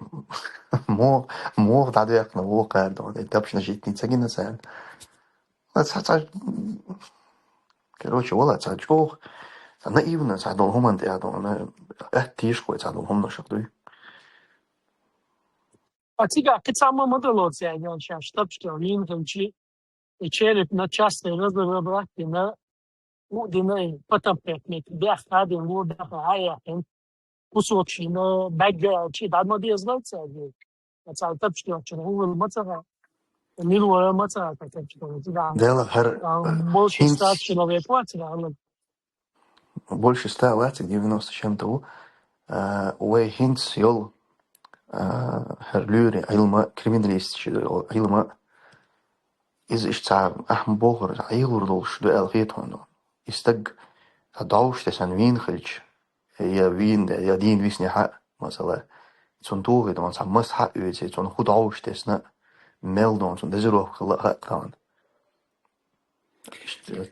мо-, муха дӀадоьхкина вукхара, и тапчанаш йиттина ца гина царна. Ва цхьа, цхьа, короче, вала цхьа чӀогӀа, цхьа наивно цхьа долу хӀуманна тӀехь долу, атта тийшахой цхьа долу хӀуманаш дуй. А цига кхин цхьа ма ма дало цаьрга шаьш тапча вийна хилчи, и череп на части разорвать дина, у дина, и потом пять метров бех хадин, ло бех хаяхин, кусочки, но бегга чи дад ма деза вай цаьрга. А цхьа тапча чура гӀуллу ма ца ха, милвара ма ца ха тапча чура. Дела хӀара А, больше хӀинц-, ста человек вацара, больше ста вацара, девяносто с чем-то ву. А, вай хӀинца йолу, а, хӀара луьйран Ӏилма, криминалисташ йолу Ӏилма, иза иштта цхьа ахьа бохура, Ӏелур долуш ду аьлла хета хьуна. И стаг цхьа дӀовш тесна вийна хилча, я вийна, я дийна виснехь а, масала, цунна тухий ду, цхьа маса хьа а оьций, цунна хӀу дӀовш тесна, мел ду, цунна дозировка хила а хаьа тхуна.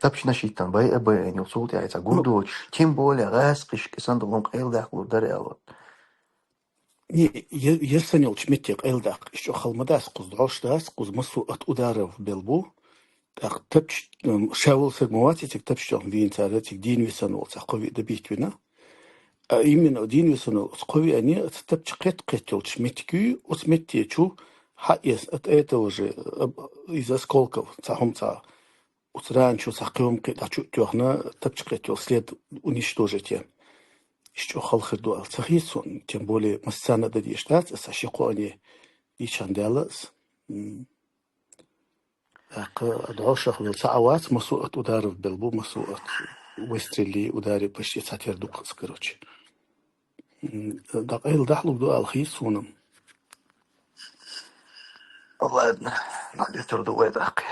Тапчанаш йиттан бай а бай, ю цул тӀаьхьа цхьа гурдочуш, тем более гӀаскхиш кисан долун къайладаккхалур дара аьлла. И, е-, ер сан йолчу метте къайладаккха, иш чӀогӀа хала ма дац, кхуза дӀовш дац, кхуза массо от ударов бел бу. ТӀаккха тапч-, м, ша волу саг ма вац, цига тапча чохь вийна цара, цига дийна висан волу цхьа кхо виъ дан бийта вина. А именно дийна висан волу оцу кхо виъ ани, оцу тапча кхетта-кхетта йолчу меттиг ю, оцу метте чу хьаэца, от этого же, а, из осколков, цхьа хӀума цхьа, оцу рана чу цхьа кхин хӀума кхин дӀа чу а тоьхна, тапча кхетта йолу след уничтожить е. Иш чӀогӀа хала хир ду аьлла ца хета суна, тем более массарна а дан дезаш дац, аса ши кхо ани дийчхьана даьлла аса. М. ТӀаккха дӀошах вел ца а вац, массо от ударов бел бу, массо от выстрелы, удары почти цхьатера ду кхуза, короче. М, дӀакъайла дахьалур ду аьлла хета суна. Ладно, дӀадуьтур ду вай тӀаккха.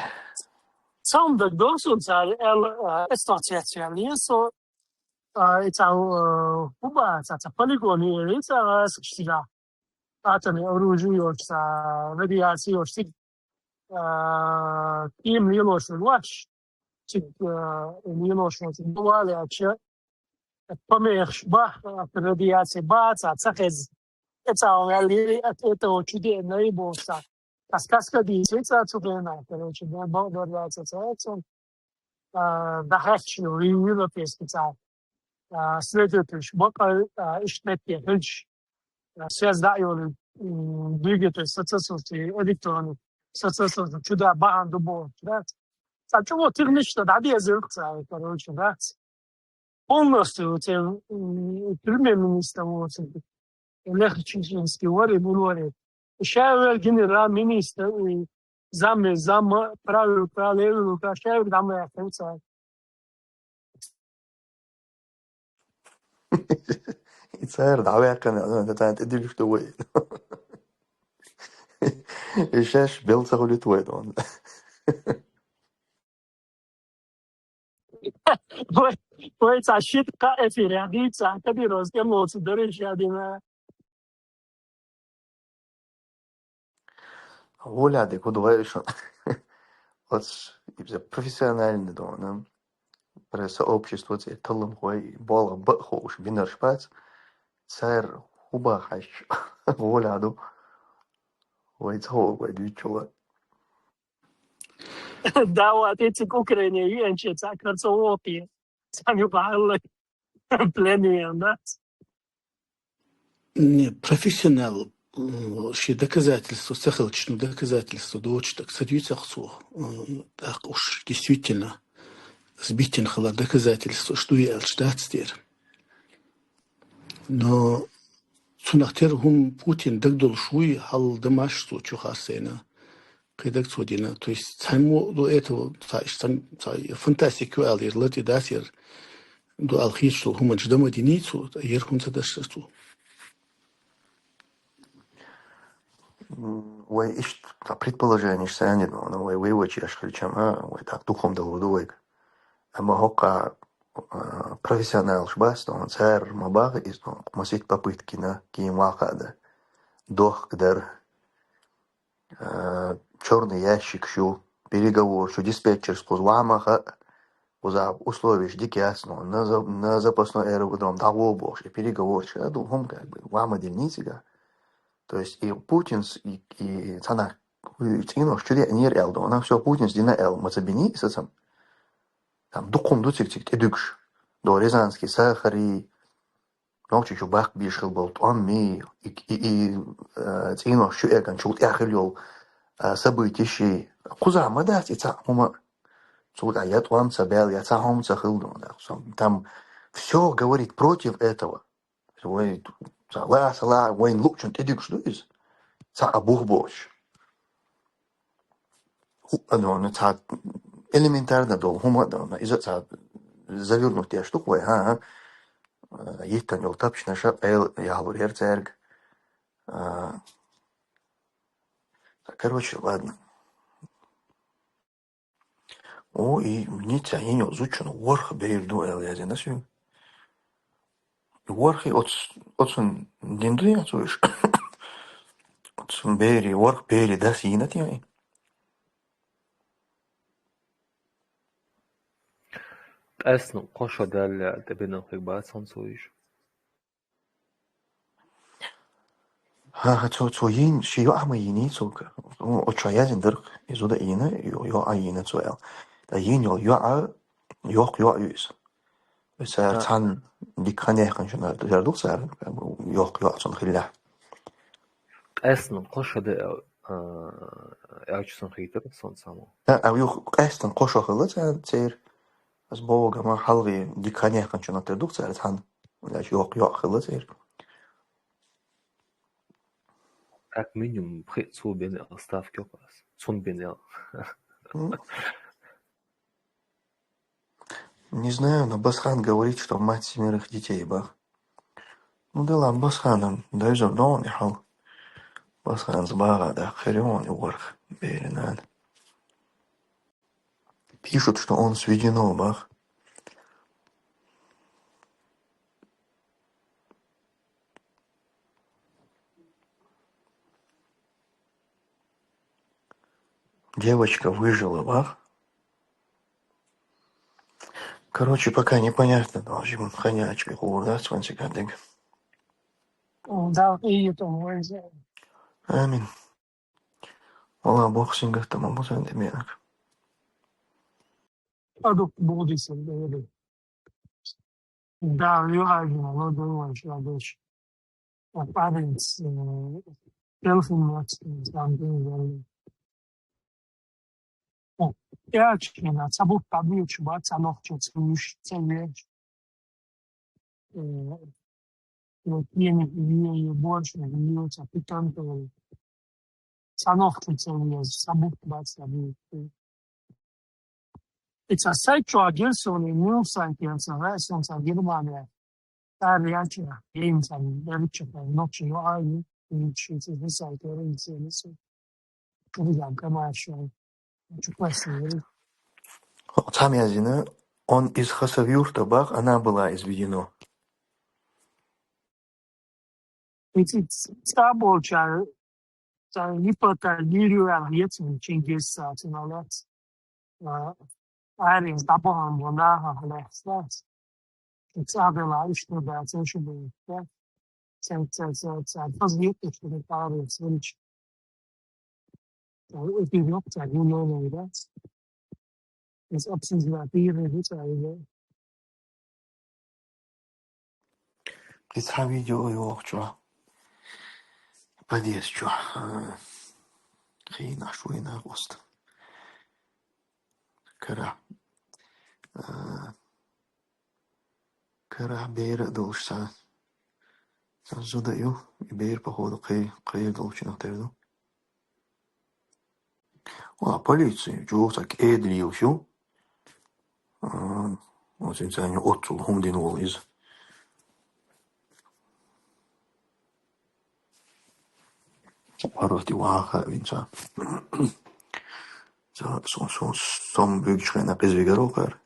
Цхьа хӀума дагадогӀу суна цара аьлла, а, эстон цецъяьлла со, а, и цхьа, а, хӀу бац, цхьа, цхьа полигон ю, и цхьа гӀаскхаш цига. Атомный оружие йолчу, цхьа радиаци йолчу цига, а, кема лелош верг вац, цига, а, лелош верг цига валаьча, помехаш баха, а, радиаци баца ца хеза. Эца ваьллера, а, это вот чудесно и бохуш цхьа. Каска-каска дийца, цхьа цу хенахь, короче, бо-, бо-, бо-, бо-, цхьа, цхьа, цхьа, а, дӀахаьчча, европейский цхьа. А, следует уьш бакъ, а, иштта метте хилча, а, связь дӀа а йолуш, м, двигатель сацасалц, электроник сацасалц чу да бахьана ду бохуш, да? Цхьа чӀогӀа технично дӀадезира цхьа, короче, да? Полностью, те, м, премьер-министр воцург, Лех Чеченский вари, мур вари. Ша вер генерал, министр, и зам, зам, правил, правил, правил, ша вер дам яхуца. И цара дӀаваьккхина, тӀе дуьлуш ду вай. И шаьш бел ца хуьлуьйту вай тхуна. Вай, вай цхьа шийтта кхаа эфир яхьдийца, Кадыровс кӀел лоцу дара иш яхьдина. Гуляди, куда вай шо? Оц, иза профессиональный дона. Про сообщество цӀе талламхой, болх баъ хууш бинарш бац. Цар хӀу бахьаш гуляду. Вай ца хӀу вай дуьйцула. Да, вот эти к Украине, юанче, цхьа карцо вокхе. Цхьа ю бахьалла. Пленные, да? Не, профессионал, м, ши доказательство, ца хилча, ну, доказательство доцуш, так ца дуьйцах цо. М, так уж действительно сбитен хала доказательство, что и аьлча дац тера. Но цунах тера хӀума Путин дагдолуш вуй, хьал дамаш цо чу хасена. Кхидъ цо дина. То есть цхьаммо до этого, цхьа, цхьа, цхьа фантастика ю аьлла, ер латӀе дац ер. До аьлла хийцачул хӀуманаш дан ма диний цо, ер хӀунца даш цо. М, вай иштта предположенеш санна ду, ну, вай выводаш хилчам, а, вай так дукхам далур ду вайга. Амма хӀокха, а, профессионалаш бац, ну, цара ма баха иза, ну, масит попыткина, кийма вакха а да. Дохка дара. А, чёрный ящик шу, переговоры шу, диспетчерс кхуза вахьа ма хаьа, Кхузахь условия дика яц, но на за-, на запасной аэродром дӀагӀо бохуш, и переговорщик а ду, хӀума как бы, вама дилни цига. То есть и Путинс, и, и цхьана цӀенош чу деънера аьлла ду, ана всё, Путинс дина аьлла, ма ца бини и сацам. Там дукхум ду цига, цига тӀедуьгуш. До Рязанский сахари, нохчий чу баккха беш хила болу тӀом ми, и, и, и, а, цӀенош чу эган чул тӀехь хила йолу, а, события ши. Кхузахь ма дац и цхьаъ хӀума. Цул тӀаьхьа я тӀом ца баьлла, я цхьа хӀума ца хила ду. Там всё говорит против этого. Вай, ца ла, ца ла, вайн луучун тӀедуьгуш ду иза. Цхьа а бух боцуш. ХӀу-, а, ну, ну, цхьа элементарно долу хӀума а, ну, иза цхьа завернуть деш ду вай, хӀа, а, йиттан йолу тапчанаша къел яхьалур яра цаьрга. А, короче, ладно. О, и ницкъ йина йолу зудчун ворхӀ бер ду аьлла яздина соьга. ВорхӀе оц-, оцун дин ду яц вуьш? Оцун бери, ворхӀ бери дас йина те? Къаьсна кхо шо даьлла тӀебенна хир бац хӀинца вуьш. ХӀа-хӀа, цо, цо йийна, ши йоӀ ма йийний цо. Ну, оцу чохь яздина дара, и зуда а йийна, йо-, йоӀ а йийна цо аьлла. Ткъа йийна йолу йоӀ, йоккха йоӀ ю иза. Цара цхьаьна дика хан яьккхинчунна тера ду цара, йоккха йоӀ цунна хиллехь. Къаьсна кхо шо де, а, аьлча сан хийтар, сан цхьаммо. А, а, юха къаьсна кхо шо хилла цара, церан. Ас боху, ма хьалхе дика хан яьккхинчунна тера ду цара цхьаьна. Валлахь, йоккха йоӀ хилла церан. Как минимум, пхи цу бен ставка йоккху ас. Цун бен ял. М? Не знаю, но Басхан говорит, что мать семерых детей, бах. Ну да ладно, Басханан дайзар догӀун и хьал. Басханца багӀа даккха хир ю вон и ворхӀ бери нана. Пишут, что он с Ведено, бах. Девочка выжила, бах. Короче, пока непонятно, должен ханячки хурдас вансикадыг. Да, и это мой. Амин. Вала бохсинга тамам бузан демиянак. Аду, бугу дисин, да, да. Да, ю айдина, ло, да, ю айдина, да. А парень с, э, телефон мать, э, там, да, да. О, я чина, ца бут табиу чуба, ца нохчу, ца юш, ца веш. Э, вот, я не, я, я больше, я, ца питон, то, ца нохчу, ца веш, ца бут, ба, ца веш. It's a sexual agression in New Science, right? Since Germany. Tar yacha, games and very cheap, not you are you, which is this I can say this. Куда там, конечно. Чу классно. Цхьамма яздина, он из Хасавюрта, бах, она была из Ведено. Эти ц-, ца болча, ца гипотагирю ан ецин чингис ца цуналац. А, арин табахан бона ха хлехсац. Ца бела ишно да, ца шу бела. Ца, ца, ца, ца, позвонит, что не пару, свинч. Ца, эти ёпта, не, не, не, да. Из обсуждать, и не, не, не. Кхин цхьа видео йохучу. Подъезд чу. Хийнаш вуйна оста. Кара. А, кара бера а долуш ца. Ца зуда ю. И бера, походу, кхе-, кхера долчунах тера ду. Ва, полици, чух ца кӀеда лелаш ю. А, вот цуьнца оццул хӀума дина волу иза. ПаргӀати ваха винца. Ца, со, со, со буьгучу хенахь иза вигара вахара.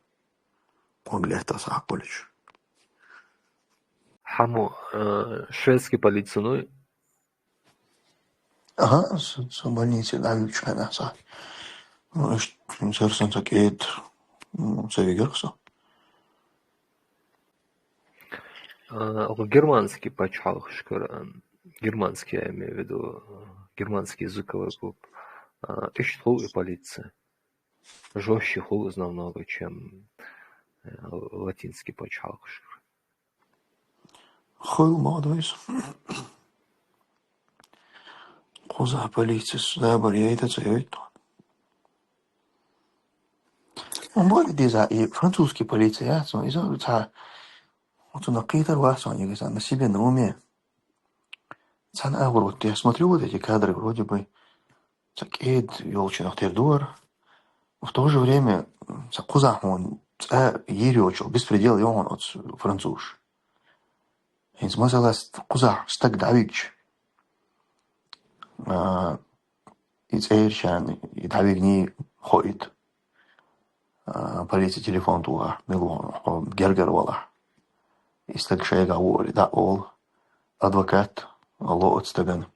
Кхо летта сахьакхолуш. Хьамо, э, шведский полици, ну, Ага, со, со больнице дӀавуьгучу хенахь ца. Ну, иштта, цара сан ца кӀеда. Ну, ца вигар со. А, германский пачхьалкхашкара, германский, я имею в виду, германский языковый клуб. А, иштта хул и полиция. Жестче хул из намного, чем, э, латинский пачхьалкхашкара. Хул ма дойс. Кхуза полицис забар яйта ца йойту. Он более диза и французский полиция, я, цо, иза, ца, вот он накитар вас, он, я говорю, на себе, на уме. Цан агур, вот я смотрю вот эти кадры, вроде бы, ца кед, ёлчинах тердуар. В то же время, ца кхуза хун, ца йир йолчул, беспредел йохан от француз. Хинц масала кхуза стаг давигч. А, и церчан, и давигни хоит. А, полиция телефон туа, милуан, хо, гергер вала. И стаг шайга уоли, да ол. Адвокат, алло от стаган.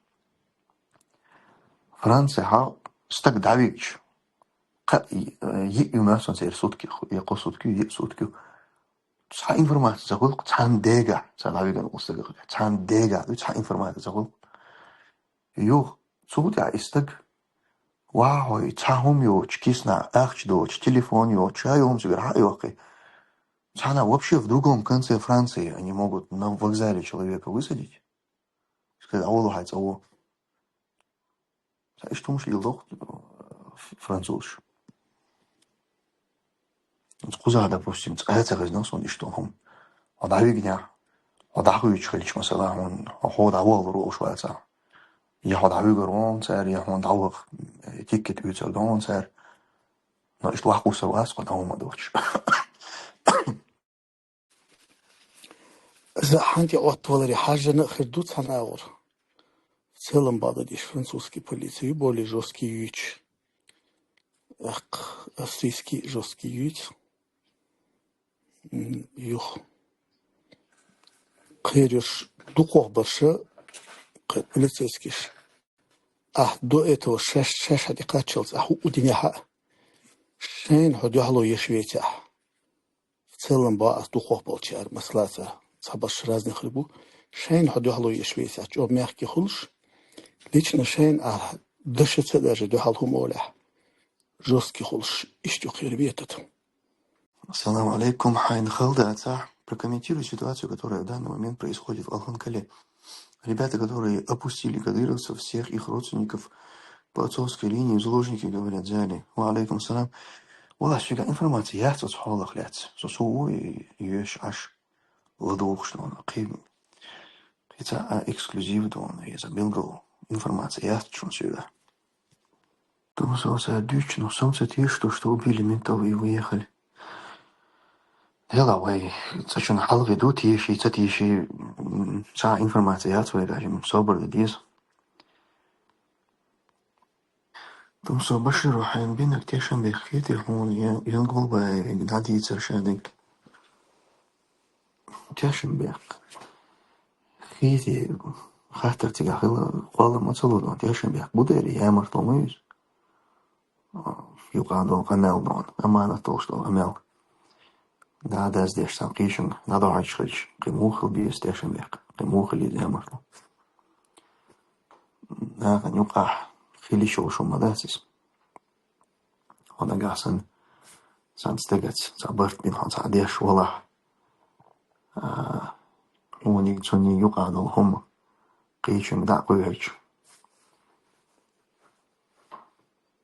Франция ха стаг давигч. Ка, и, э, и, и у нас он цер сутки, ху-, и ко сутки, и сутки. Ца информация, ца гулк, цан дега, ца давиган устага, цан дега, ца информация, ца гулк. Юх, цугу тя истаг. Вахой, ца хум йоч, кисна, ахч доч, телефон йоч, чай он сигар, ха йохи. Цана вообще в другом конце Франции они могут на вокзале человека высадить. Сказать, а олу хай цаво. Ца иштумуш лилдох, э, французш. Кхуза, допустим, цкая ца гызнах сон ишту хум. Хо давигня. Хо дахуич хилич, масала, хун, хо давал руш ваца. Я хо давигар он цар, я хун давах, э, тикет уйцар дон цар. Но ишту вахуса вас, хо давума доч. За ханти отвалари хажана хирду цанаур. В целом бададиш французский полиции более жесткий юич. Ах, австрийский жесткий юич. М, юх. Кхерюш дукхох барша, кхе полицейскиш. Ах, до этого шаш, шаш хати качалц, ах, у диня ха. Шайн хо дёхло еш вейца. В целом ба ас дукхох болчар, масала ца, ца барш разных рыбу. Шайн хо дёхло еш вейца, чё мягкий хулш. Лично шайн ах, дышится даже дёхал хумоля. Жесткий хулш, иштю херветат. Ассаламу алейкум, хайн халда, ца. Прокомментируй ситуацию, которая в данный момент происходит в Алханкале. Ребята, которые опустили кадыровцев, всех их родственников по отцовской линии в заложники, говорят, взяли. Ва алейкум салам. Вала, сюга информация яц оц холах лец. Со су и еш аш ладохш дон. Ким. Кица а эксклюзив дон. Я забил гол. Информация яц чун сюга. Тумсо са дюч, но сам ца тиеш, то, что убили ментов и выехали. Дела вай, ца чун халгы ду тиеш, и ца тиеш, м, ца информация яц вай гажим, собор да диез. Тумсо Баширу хайн бинак тешам бехити хун, я, ян голба, я, да ди цершадик. Тешам бех. Хити хатар тига хила, хвала мацалу, но тешам бех. Будери, я мартомуюз. Юкъан дон къамел дон, аманат толш дон амел. Да, да, здеш сам къишин, да, да, хачхач, къимухил биес тешам бех, къимухил из я марту. Да, хан юкъа, хили шоу шоу мадасис. Хона гасан, сан стегац, ца барт бин хан, ца деш вала. А, уник цуни юкъа дол хум, къишин да къуйч.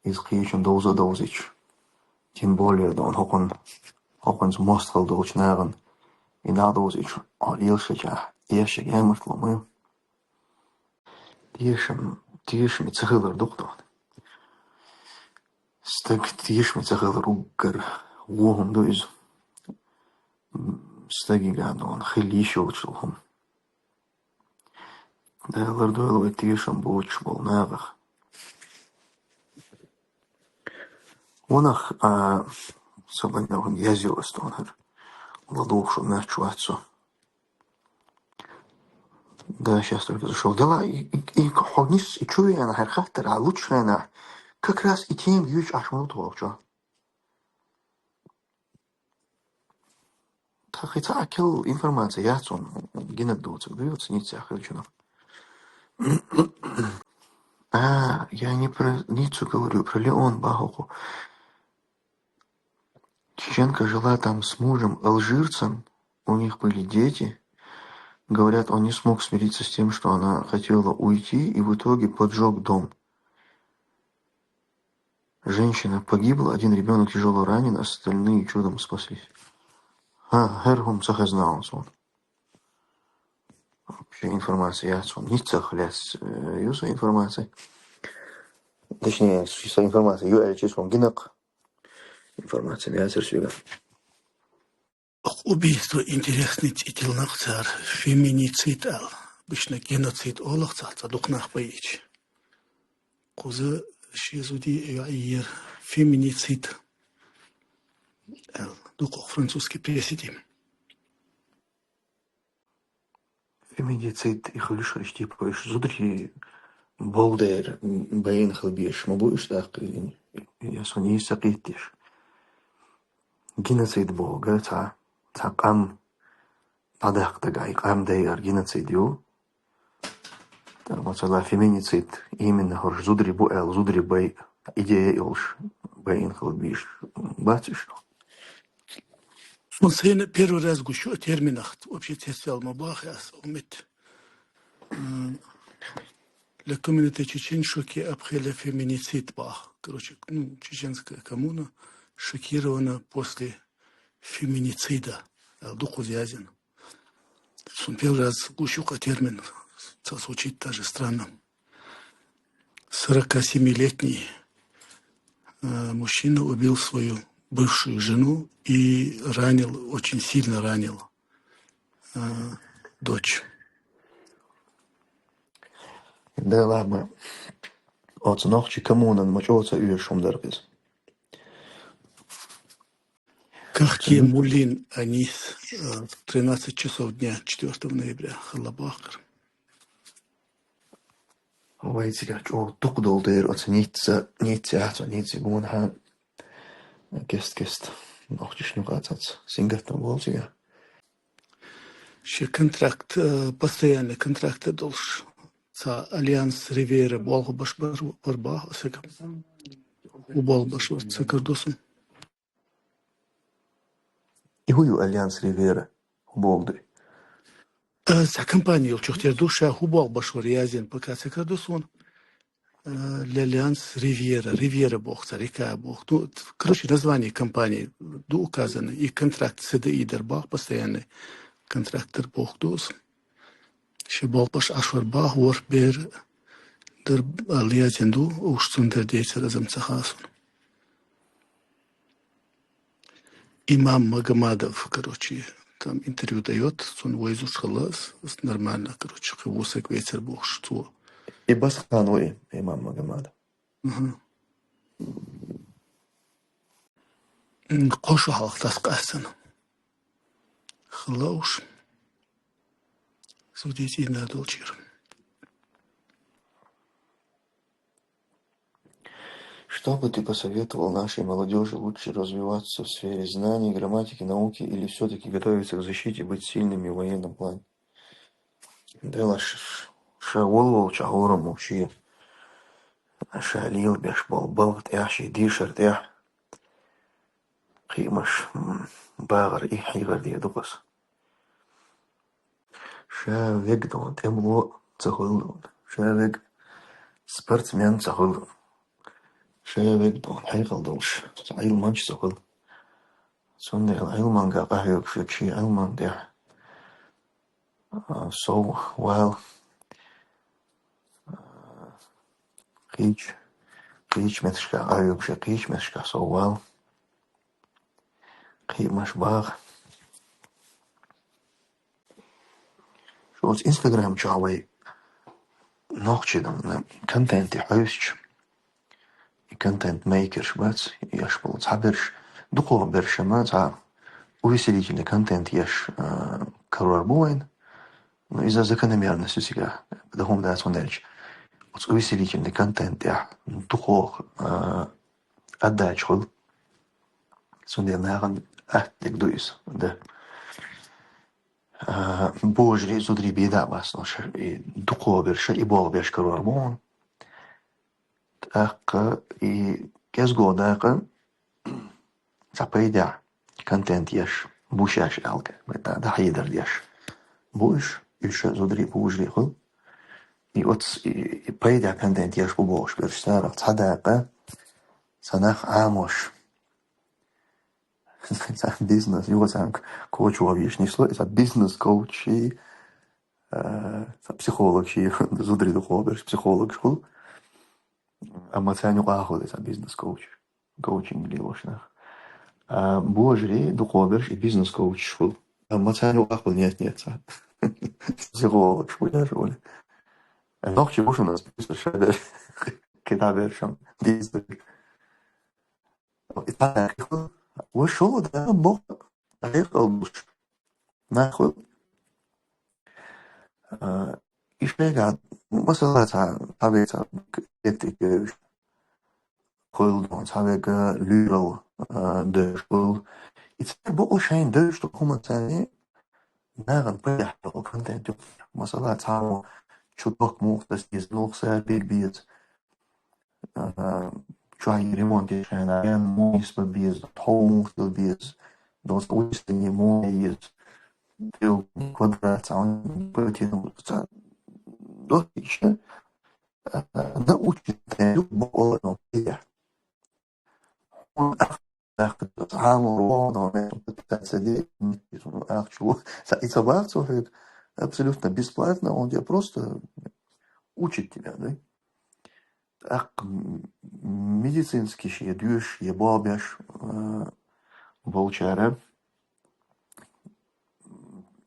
Из къишин довза довзич. Тем более, да он хокон, хокон мост хал довч наган. И да довзич, а, илшача, ешек я марту мы. Тиешем, тиешем цахылар дух дон. Стаг тиешем цахылар уггар, вохум ду из. Стаги гадон, хили шоу чулхум. Дайлар дойл вай тиешам боч бол нагах. Ванах, а, собаня ван язил астон хар. Ладох шо нач вацо. Да, сейчас только зашёл. Дела и, и, и хонис, и чуя на хар хаттер, а лучше на. Как раз и тем юч ашмал толчо. Тахи цхьа кел информация яц он гинат доцаг дуй оцу Ниццехь хилчунах. А, я не про Ниццу говорю, про Леон бахуху. Чеченка жила там с мужем алжирцем, у них были дети. Говорят, он не смог смириться с тем, что она хотела уйти, и в итоге поджег дом. Женщина погибла, один ребенок тяжело ранен, остальные чудом спаслись. А, хӀер хӀума ца хезна сон. Вообще информация яц сон. Ниццах лаьцна, э, ю сан информация. Точнее, сан информация ю аьлча сон гинакх. Информация яцара соьга. Убийство интересный титул нах цара, феминицид аьлла. Обычно геноцид олах цхьа, цхьа дукха нах байича. Кхуза ши зуда йоӀ йира феминицид аьлла. Дукха французский прессе тӀе. Феминицид и хуьлуш хилча, типа, уьш зударий болу дера, м, байна хила безаш ма бу уьш тӀаккха, я сон нийса ца кхеташ. Геноцид боху, цхьа, цхьа къам дӀадаккха дагахь, и къам дайар геноцид ю. ТӀаккха, масала, феминицид, именно хӀорш зударий бу аьлла, зударий бай, идея йолуш, байна хила безаш бац уьш. Сон сайна первый раз гуш ю терминах, вообще цецваьлла ма баху ас, умет. М, la communauté tchétchène choquée après le féminicide баху. Короче, ну, чеченская коммуна шокирована после феминицида. Аьлла ду кхуза язйина. Сон первый раз гуш ю кху термин, ца звучит даже странно. Сорокасемилетний, э, мужчина убил свою бывшую жену и ранил, очень сильно ранил, э, дочь. Да ладно. Оцу нохчийн коммунан ма чӀогӀа ца оьшу хӀума дара иза. Quartier Moulin-Anis, э, в тринадцать часов дня, четвёртого ноября, хилла боху. Вай цигахь чӀогӀа дукха долу дера оцу Ницца, Ниццехь, оцу Ниццин гонахьа кест-кеста нохчашна юкъа цац сингаттам болу цигахь. Шен контракт, э, постоянный контракт долуш. Цхьа Альянс Ривьера болх беш бар, бар боху аса. ХӀун болх беш вара, ца карадо суна. И хӀун ю Альянс Ривьера? ХӀун боху ду? Э, цхьа компания йолчух тера ду, ша хӀун болх беш вара язйина, пока ца карадо суна. Э, L'Alliance Riviera, Ривьера боху цара, река боху. Ну, короче, название компании ду указано, и контракт СДИ дар боху, постоянный контракт дар боху ду аса. Шен болх беш Ӏаш вара боху, ворхӀ бер дар аьлла язйина ду, уьш цунна дара децара, азам ца хаьа суна. Имам Магомадов, короче, там интервью даёт, цунна вайзуш хилла ас, ас нормально, короче, кхин вусаг вецар бохуш цо. И Басхан ву и, имам Магомадов. Мгм. М, кхо шо хьалха тас къаьстина. Хилла уьш. Судить и надолчир. Что бы ты посоветовал нашей молодёжи, лучше развиваться в сфере знаний, грамматики, науки или всё-таки готовиться к защите, быть сильными в военном плане? Делаш ша волволчохь хӀораммо шен, ша лелабеш болу балха тӀехь, шен дешар тӀехь кхиамаш, м, багӀар и хьехар дийр ду-кх аса. Ша вега дона тӀемало ца хуьлу, ша вега спортсмен ца хуьлу, ша вега дона хьекъал долуш, ца Ӏилманча ца хуьлу. Цундела Ӏилманга къахьоьгуш верг шен Ӏилман тӀехь, а, сов вала, а, кхечу, кхечу метташкахь къахьоьгуш верг кхечу метташкахь сов вала. Кхиамаш багӀа. Шу оцу Instagram чохь вай нохчийн контенте хьовсча, и контент-мейкерш бац, еш болу цхьаберш, дукхахберш ма цхьа увеселительный контент еш, а, карор бу вайн. Ну, иза закономерность ю цигахь, дан хӀума дац хӀунда аьлча. Оцу увеселительный контент тӀехь дукхах, а, отдача хуьлу. Цундела нахана аттаниг ду иза, да. А, божарий, зударий беда а бац, но ш-, и дукхагӀберш и болх беш карор бу хьона. ТӀаккха и кӀезиго дакъа цхьа пайдехь контент еш бу шаьш аьлла, дӀахьедар деш бу уьш, уьш зударий, божарий хуьлу. И оцу и, и пайдехь контент еш бу бохуш берш, царах цхьа дакъа, цхьа нах Ӏамош. Бизнес, юха цхьаьнга коуч ван веш нисло, иза бизнес-коучи, а, цхьа психологши, зударий дукхагӀберш психологаш хуьлу. Амма царна юкъахь хуьлу иза бизнес-коуч, коучинг лелош нах. А божарий дукхагӀберш и бизнес-коучаш хуьлу. Амма царна юкъахь хуьлу, нет, нет, цхьа психологаш хуьлу, яш волу. Нохчий бу шуна список шадерг, кхидӀа бершам дийцарг. И цхьа нах хуьлу, вай шолгӀа дакъа боху, дакъа хуьлу. Нах хуьлу. А, и шайга, масала, цхьа, цхьа веца эттиг хуьлу, цхьа вега луьйрал, а, девзаш хуьлу. И цхьа бакъ шайна девзаш ду хӀума царна нахана пайдехь йолу контент ю. Масала, цхьаммо чу дохка муха тасийса, муха сабиг беза. А, чохь ремонт еш хенахь, муха йисбан беза, тхов муха хила беза, доцца вуьсанийн муха еза, тӀе квадрат цхьа, плотина цхьа, дохкийча, а, научный контент ю бакъо а но. Хьуна ахча, ахча вогӀу, но ахча ву. Ца, и ца бахча хьоьга абсолютно бесплатно, он тебе просто учит тебя, да? ТӀаккха м-, медицинский шен доьшуш, я болх беш, а, болчара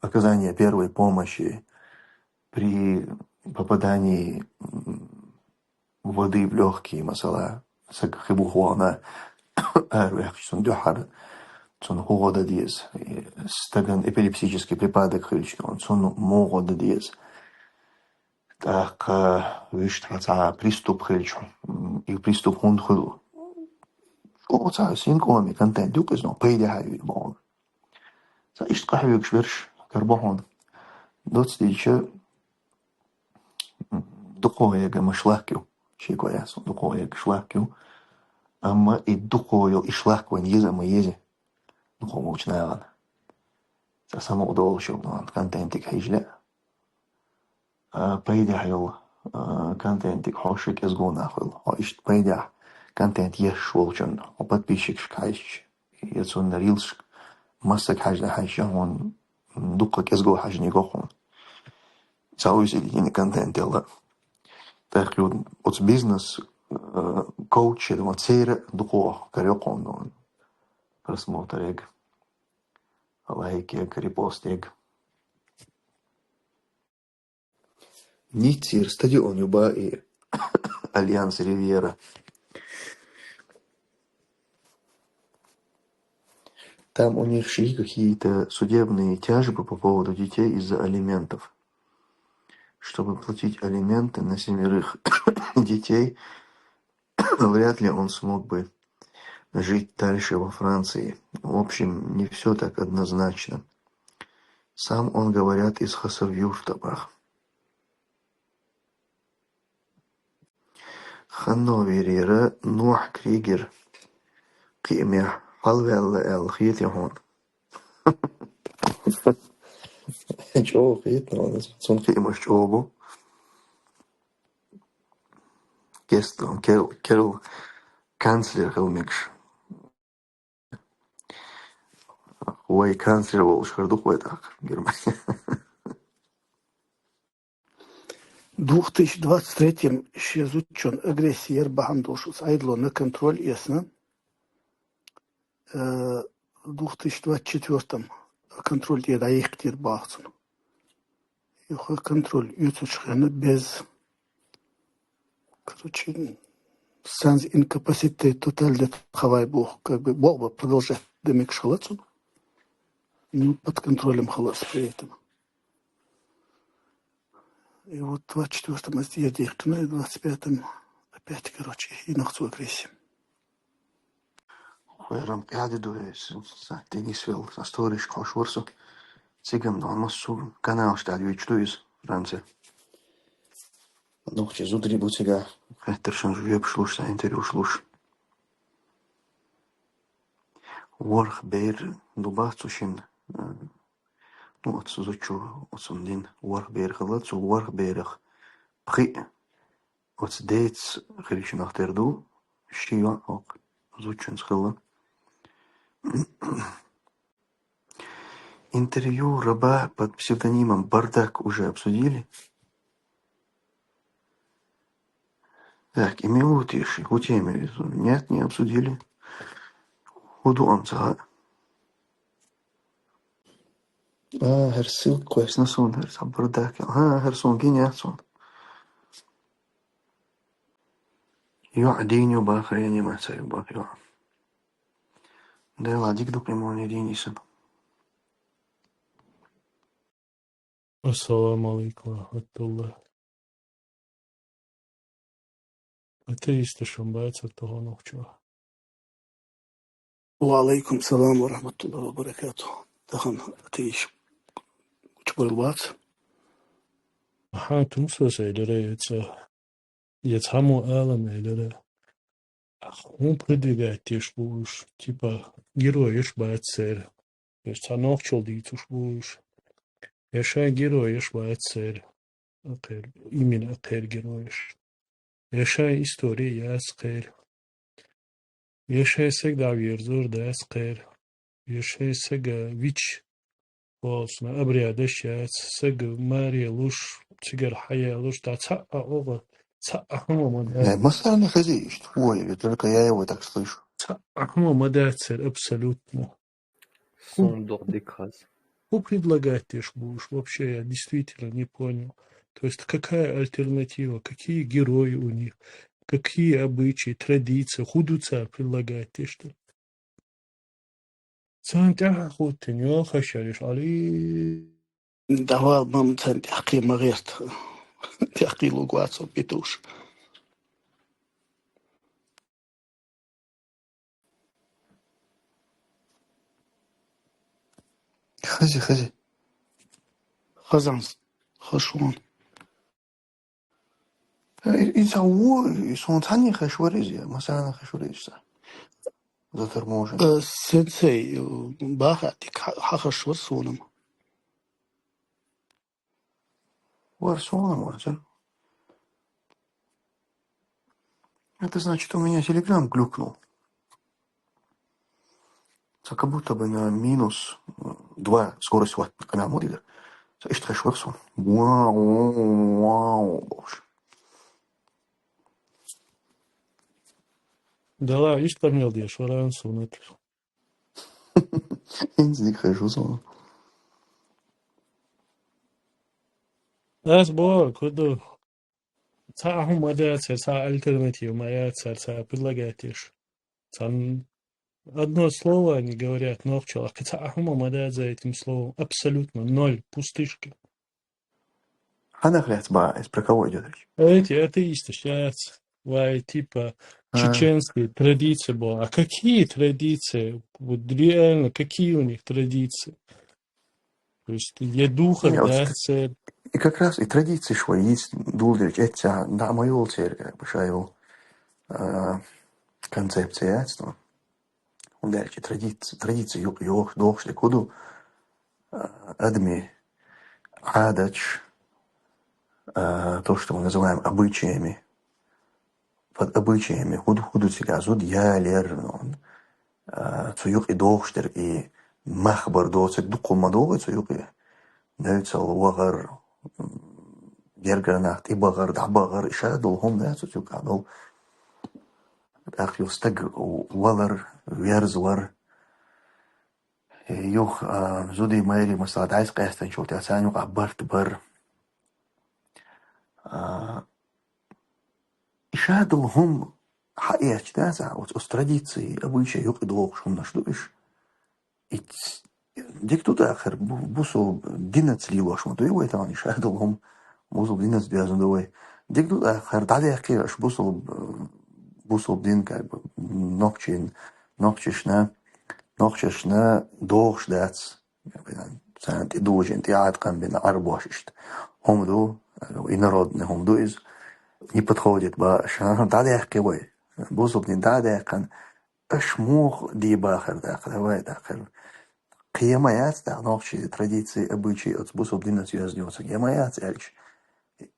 оказание первой помощи при попадании, м, воды в лёгкие, масала, саг хи буха вахана, араваьккхича цунна дуьххьара, цунна хӀун гӀо дан деза, э, стагана эпилептический припадок хилча, цунна муха гӀо дан деза. ТӀаккха вуьшта цхьа приступ хилча, м, и приступ хӀунда хуьлу? ЧӀогӀа цхьа синкъоме контент ю-кх иза, но пайдехь а ю боху. Ца иштта къахьоьгуш берш карабо хьуна. Доцца дийцича, м, дукхагӀа эгамаш лахка ю. Шеко яц, дукхагӀа эгаш лахка ю. Амма и дукхагӀа йолу иш лахка вайн еза а ма еза. ДукхагӀа волчу нахана. Ца самукъадолуш йолу контентиг хьийжа лаьа. А, пайдехь йолу, а, контентиг хьо ши кӀезго нах хуьлу. Хьо иштта пайдехь контент еш волчунна, хьо подписчикашка хьаьжча, я цунна рилсашка, массаг хьаьжна хьаьжча, хьуна дуккха кӀезго хьаьжниг го хьуна. Ца уьйсилла йина контент делла. ТӀаккха ю оцу бизнес, а, коучера, церан дукхагӀа карайо хьуна просмотр яга, лайк яга, репост яга. Ниццера стадион ю боху и Альянс Ривьера. Там у них шли какие-то судебные тяжбы по поводу детей из-за алиментов. Чтобы платить алименты на семерых детей, вряд ли он смог бы жить дальше во Франции. В общем, не всё так однозначно. Сам он, говорят, из Хасавюрта, бах. Ханноверера Нохь Кригер кхиамехь хьалаваьлла аьлла хетий хьуна? ЧӀогӀа хета хьуна, цунна кхиамаш чӀогӀа бу. Кестон, кел-, кел канцлер хила мегаш. Вай канцлер волуш хир ду-кх вай тӀаккха Германия. Двух тысячи двадцать третьем шен зудчун агрессия яр бахьана долуш оцу Ӏедало на контроль эцна, э, двух тысячи двадцать четвёртом контроль тӀера дӀайихкинера баху цунна. Юха контроль оьцучу хенна без, короче, sans incapacité totale de travail боху, как бы, боху, продолжать дан мегаш хилла цунна. Ну, под контролем хилла при этом. И вот двадцать четвёртом ас тӀера дихкина, и двадцать пятом опять, короче, и нах цу агрессия. Вайрам къяди ду, э, с-, с-, теннис вел, сан сториш кхош вар со. Цигам дӀа массо а каналаш тӀа дӀайойтуш ду иза, Франция. Нохчий зударий бу цига. Хеттаршан жоьпаш луш, цхьа интервьюш луш. ВорхӀ бер ду бац цу шин, э, ну, оцу зудчо, оцунна дина ворхӀ бер хилла, цу ворхӀ берах пхиъ оцу деца хилла шиннах тера ду, ши йоӀ оцу зудчуьнца хилла. Интервью раба под псевдонимом Бардак уже обсудили? Так, имею тише, хӀун тема иза? Нет, не обсудили. ХӀун ду амца? А, хӀара ссылка кхоьссина суна, хӀара цхьа Бардак. Ага, хӀара суна гина яц суна. ЙоӀ дийна ю боху, хьенан ма ца ю боху, йоӀ. Дела дика ду кхин мо дийна исана. Ассаламу алейкум ва рахматуллах. Атеисташ бац тахана нохчо. Ва алейкум салам ва рахматуллахи ва баракатух. Тахана атеисташ гучубар вац. Хьан тумсос элира яца. Я цхьаммо алам элира. ХӀун продвигать деш бу уьш? Типа, героеш бац церан. То есть, цхьа нохчалла дийцуш бу уьш. Я шайн героеш бац церан. Акхер, именно акхер героеш. Я шайн истори яц кхер. Я шайн сага дӀаверзор дац кхер. Я шайн сага вич волчна обрядаш яц, сага маре луш, цигара хьаялуш, дӀа цхьа а оха, цхьа а хӀума ма дац. Э, массарна хезий иштта, ой, только я его так слышу. Цхьа а хӀума ма дац церан абсолютно. Суна дукха дика хаза. ХӀун предлагать деш бу уьш вообще, я действительно не понял. То есть какая альтернатива, какие герои у них, какие обычаи, традиции, хӀун ду цара предлагать деш ду? Царна тӀаьхьа хӀуттина йолхаш яр иш Ӏали. Давал мам царна тӀаьхьа ма гӀерта. ТӀаьхьа луг вацо битуш. Хази, хази. Хазанс, хашван. Э, и, и ца ву, и сон цхьанне хаш вар иза, я, масана хаш вар иза. Заторможен. Э, сенсей, э, баха, тик ха-, ха хаш вар сонам. Вар сонам вар, ца? Это значит, у меня Telegram глюкнул. Ца как будто бы на минус, э, два скорость вот канал модида. Ца иштта хаш вар сон. Вау, вау, боже. Дала иштта къамел деш варан сунат. ХӀинца дика хезаш ву суна. Ас боху, кху ду. Цхьа а хӀума ма дац, цхьа а альтернатива ма яц цара, цхьа а предлагать деш. Цхьа одно слово они говорят, нохчалла, кхин цхьа а хӀума ма дац за этим словом. Абсолютно ноль, пустышка. Хьанах лаьцна баха, про кого идёт речь? Эти атеисты сейчас, вай, типа, а, чеченские традиции были. А какие традиции? Вот реально, какие у них традиции? То есть, я духов, не, вот да, это, и как раз и традиции швои есть, дулдерч, это, да, моё церковь, как бы, шайву, а, концепция, что. ХӀунда аьлча традици-, традици юкъа йохуш, дохуш дерг хӀун ду, а, адамийн Ӏадаташ, а, то, что мы называем обычаями. Под обычаями хӀун ду, хӀун ду цига зуда ялар, а, цу юкъа дохуш дерг и мах бар доцург дукха ма догӀий цу юкъа. Навцал вахар, м, гергара нах тӀебахар, дӀабахар, и шадолу хӀума дац оцу юкъахь долу. ТӀаккха юха стаг валар, верзавар. Юха, а, зудий майрий, масала, дӀасакъаьстинчул тӀаьхьа царна юкъахь барт бар. А, и шадолу хӀума хьаэцча, дац, а, оцу, оцу традиций, обычай юкъа догӀуш хӀуманаш ду уьш. И ц-, дика ду тӀаккха хӀара бу-, бусул динаца лелош ма ду вай тахана, и шадолу хӀума бусул динаца доьзна ду вай. Дика ду тӀаккха хӀара дӀадаьккхий аша бусул, бусул дин, как бы, нохчийн, нохчашна, нохчашна догӀуш дац. Царна тӀедужина, тӀеӀаткъам бина Ӏарбош иштта. ХӀума ду, инородный хӀума ду иза. Не подходит бааш, а, дӀадаьккхи вай. Бусалба дин дӀадаьккхина, аша муха де бахар даккха, давай даккхар. Кхы я ма яц даккха, нохчий традиции, обычаи оцу бусалба динца йоьзна йоцург я ма яц аьлча.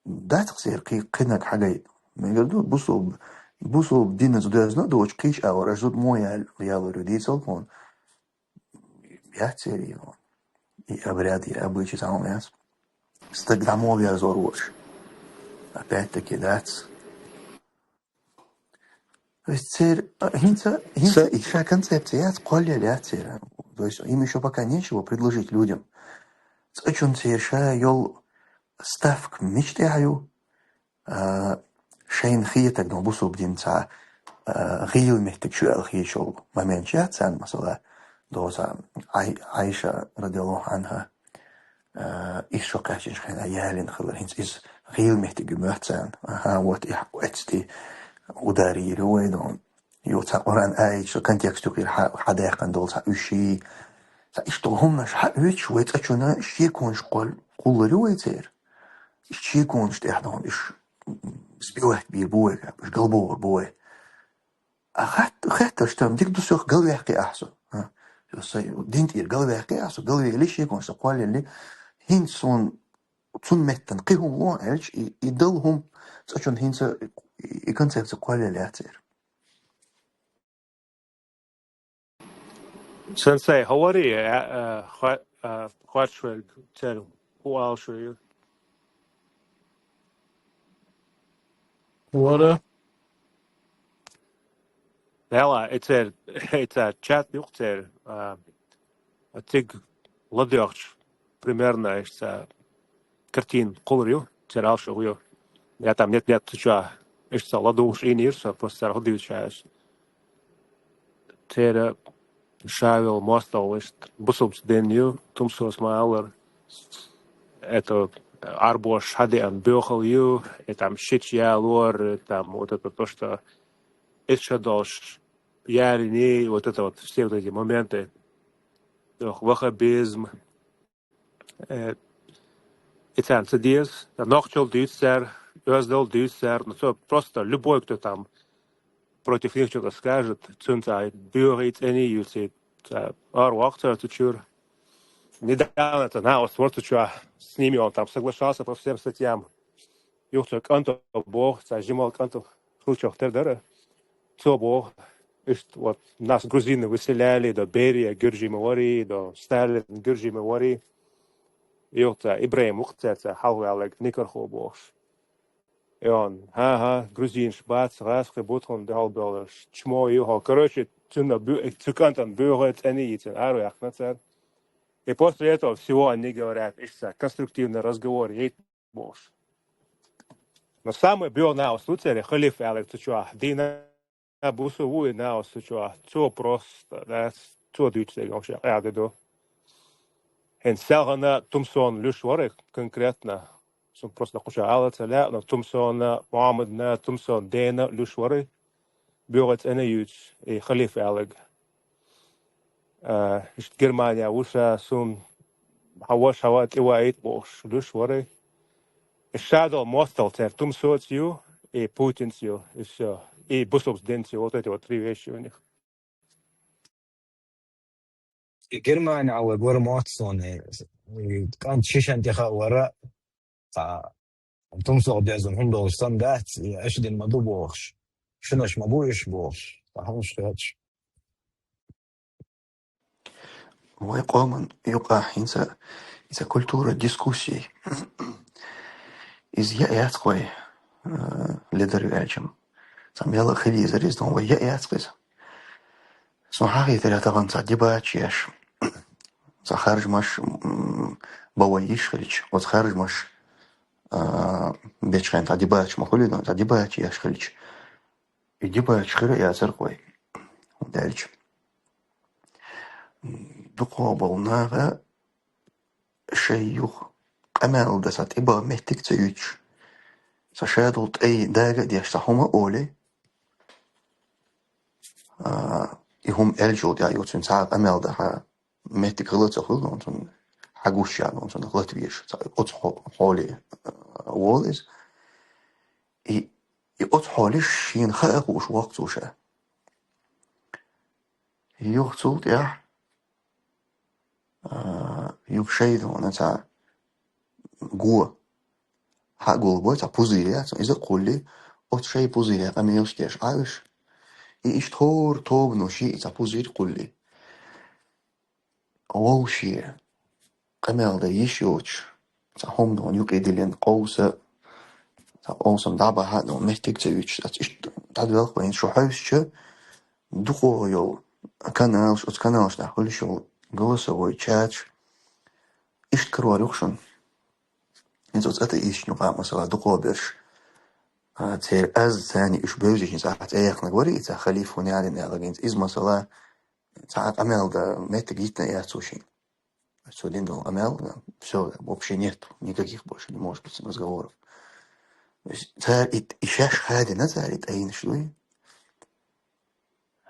Дац-кх церан кхи-, кхинаг хьагайта. Мегар ду, бусалба, бусалба динца доьзна а доцуш, кхечу агӀор аша зуда муха ял-, ялор ю дийцал тхуна. Яц церан и, и обряд, и обычай цхьа хӀума яц. Стаг дӀа муха верзор ву аша. Опять-таки дац. То есть церан, а, хӀинца, хӀинца Ца- и ша концепция яц, кхоллаелла яц церан. То есть им ещё пока нечего предложить людям. ЦӀа чунна церан ша йолу ставка мича тӀехь ю, а, шайна хетарг ма бусалба динца, а, гӀийла меттиг шу аьлла хеташ йолу момент яц царна, масала, доцу Ай-, Айша, радиаллаху анха, а, иза шо кхаьчначу хенахь ялийна хилар, хӀинца иза гӀийла меттиг ю моьтту царна. Аха, вот и хьа-, эцти удар йийр ю вай, но. Юха цхьа Къуръан аяташ контекст юкъера хьа-, хьадаьккхина долу цхьа уьш. Цхьа иштта долу хӀуманаш хьаоьцуш, вай цӀа чунна шеконаш кхол-, кхуллур ю вай церан. Шеконаш тӀехь долу уьш сбивать бийр бу вай, уьш галбохур бу вай. А хатта, хаттарш там дика ду сох, галваьккхи ахьа со. А? Со сайн дин тӀера галваьккхи ахьа со, галвели шеконаш сан кхоллаелли, хӀинца суна цунна меттана кхин хӀума ло аьлча, и, и долу хӀума цӀа чунна хӀинца и, и концепция кхоллаелла яц церан. Сенсей, хӀун вара и, а, а, хо-, а, хоттуш верг церан хӀун ала шу ю? Вара? Дела, и церан, и церан чат юкъа церан, а, цига ладоьгӀча, примерно, иштта картина кхуллур ю, церан ала шу хӀун ю. Я там нет-нет, цу чохь иштта ладугӀуш ийнийра со, просто цара хӀун дуьйцуш ша аса. Церан ша йолу мостагӀалла иштта бусалбаца дин ю, тумсос ма-аллара. Это Ӏарбоша хьадеана боьхалла ю, и там шича ялор, и там вот это то, что иза ша долуш ялийний, вот это вот все вот эти моменты. Ваххабизм. Э, и царна ца деза, нохчалла дуьйцу цара, оьздалла дуьйцу цара, ну, цо просто любой, кто там против них что-то скажет, цуьнца боьхий, цӀений юьйций, ца ара воккху цара цу чуьра. Недавно это новость вара цу чохь, с ними он там соглашался по всем статьям. Юха цо кӀанто боху, цхьа жималла кӀант хиллачух тера дара. Цо боху, иштта вот нас грузины выселяли, до Берия гуьржий ма варий, до Сталина гуьржий ма варий. Юха цхьа ИбрахӀим ву-кх цаьрца хьалхаваьлларг, Никархо бохуш. И он, хӀан-хӀа, грузинаш бац, гӀазкхий бу тхуна дуьхьал бевлларш, чмо ю хьо. Короче, цунна бу-, цу кӀантана боьхий, цӀений йийцина, араваьккхина цара. И после этого всего они говорят, иштта конструктивный разговор яйта бохуш. Но самый боьха новость ду церан, халифа аьлларг цу чохь, дийна бусу ву и новость цу чохь, цо просто, да, цо дуьйцу дерг вообще къаьхьа ду. ХӀинца селхана Тумсона луьш вара конкретно, суна просто кху чохь ала ца лаьа, но Тумсона Мухьаммадна, Тумсона дена луьш вара, боьхий, цӀений юьйцу, и халифа аьлларг. А, иштта Германия ву ша, суна хьан ваша хьан ван тӀе ваийта бохуш, луьш вара. И ша долу мостагӀалла церан тумсоца ю, и Путинца ю, и всё. И бусалбаца динца ю, вот эти вот три вещи у них. И Германия а вай гора моццо, и кӀант шишан тӀе хаа вара, цхьа тумсох дезна хӀума долуш санна дац, и аша дина ма ду бохуш, шинаш ма бу уьш бохуш, цхьа хӀумаш хеташ. Вай къоман юкъахь хӀинца, хӀинца культура дискуссий. Иза яа яц кхой, э, ледар ю аьлчам. Цхьа мела хила йизар иза, но вай яа яц кхиза. Сон хьахийтира тахана цхьа дебаташ еш. Цхьа харжамаш, м, бан вай йиш хилча, оцу харжамаш, а, бечхьайн цхьа дебаташ ма хуьлий, но цхьа дебаташ еш хилча. И дебаташ хира яцара кхой. ХӀунда аьлча дукхо болу наха шайн юха къамел дан цхьа тӀебан меттиг ца юьтуш, цхьа шадолу тӀе дага а деш цхьа хӀума а олий, а, и хӀума аьллачул тӀаьхьа юха цуьнан цхьа а къамел дан хьан меттиг хила а ца хуьлу, но цунна хьагуш яьлла, цунах латвеш, ца-, оцу хьо-, хьоле, э, волу иза. И, и оцу хьоле шена хаа хууш воккху цо ша. Юха цул тӀаьхьа, а, юха шайдона цхьа го хьа а гулбой, цхьа пузырь яц, иза а кхулли, оцу шай пузыря къамелаш деш Ӏа уьш. И иштта хӀора тобано шиъ цхьа пузырь кхулли. Вовше къамел дан йиш йоцуш, цхьа хӀума дона юкъе диллина къовса, цхьа къовсам дӀабахьа а дона меттиг ца юьтуш, аца иштта дӀадоьлху вайна шу хьовсча, дукхо йолу каналаш, оцу каналаш тӀехь хуьлуш йолу голосовой чаташ, иштта карор ю-кх шуна. Иза оцу атеисташна юкъахь, масала, дукхо берш, а, церан аз царна уьш бевзийча, цӀа яьккхинарг вара и цхьа халифа хӀун яьлла аьлла, иза, масала, цхьа а къамел дан меттиг йитина яц цо шена. Цо дина долу къамел, всё, вообще нет никаких больше, не может быть разговоров. То есть цара и, и шаьш хадийна цара и тӀайнаш дуй.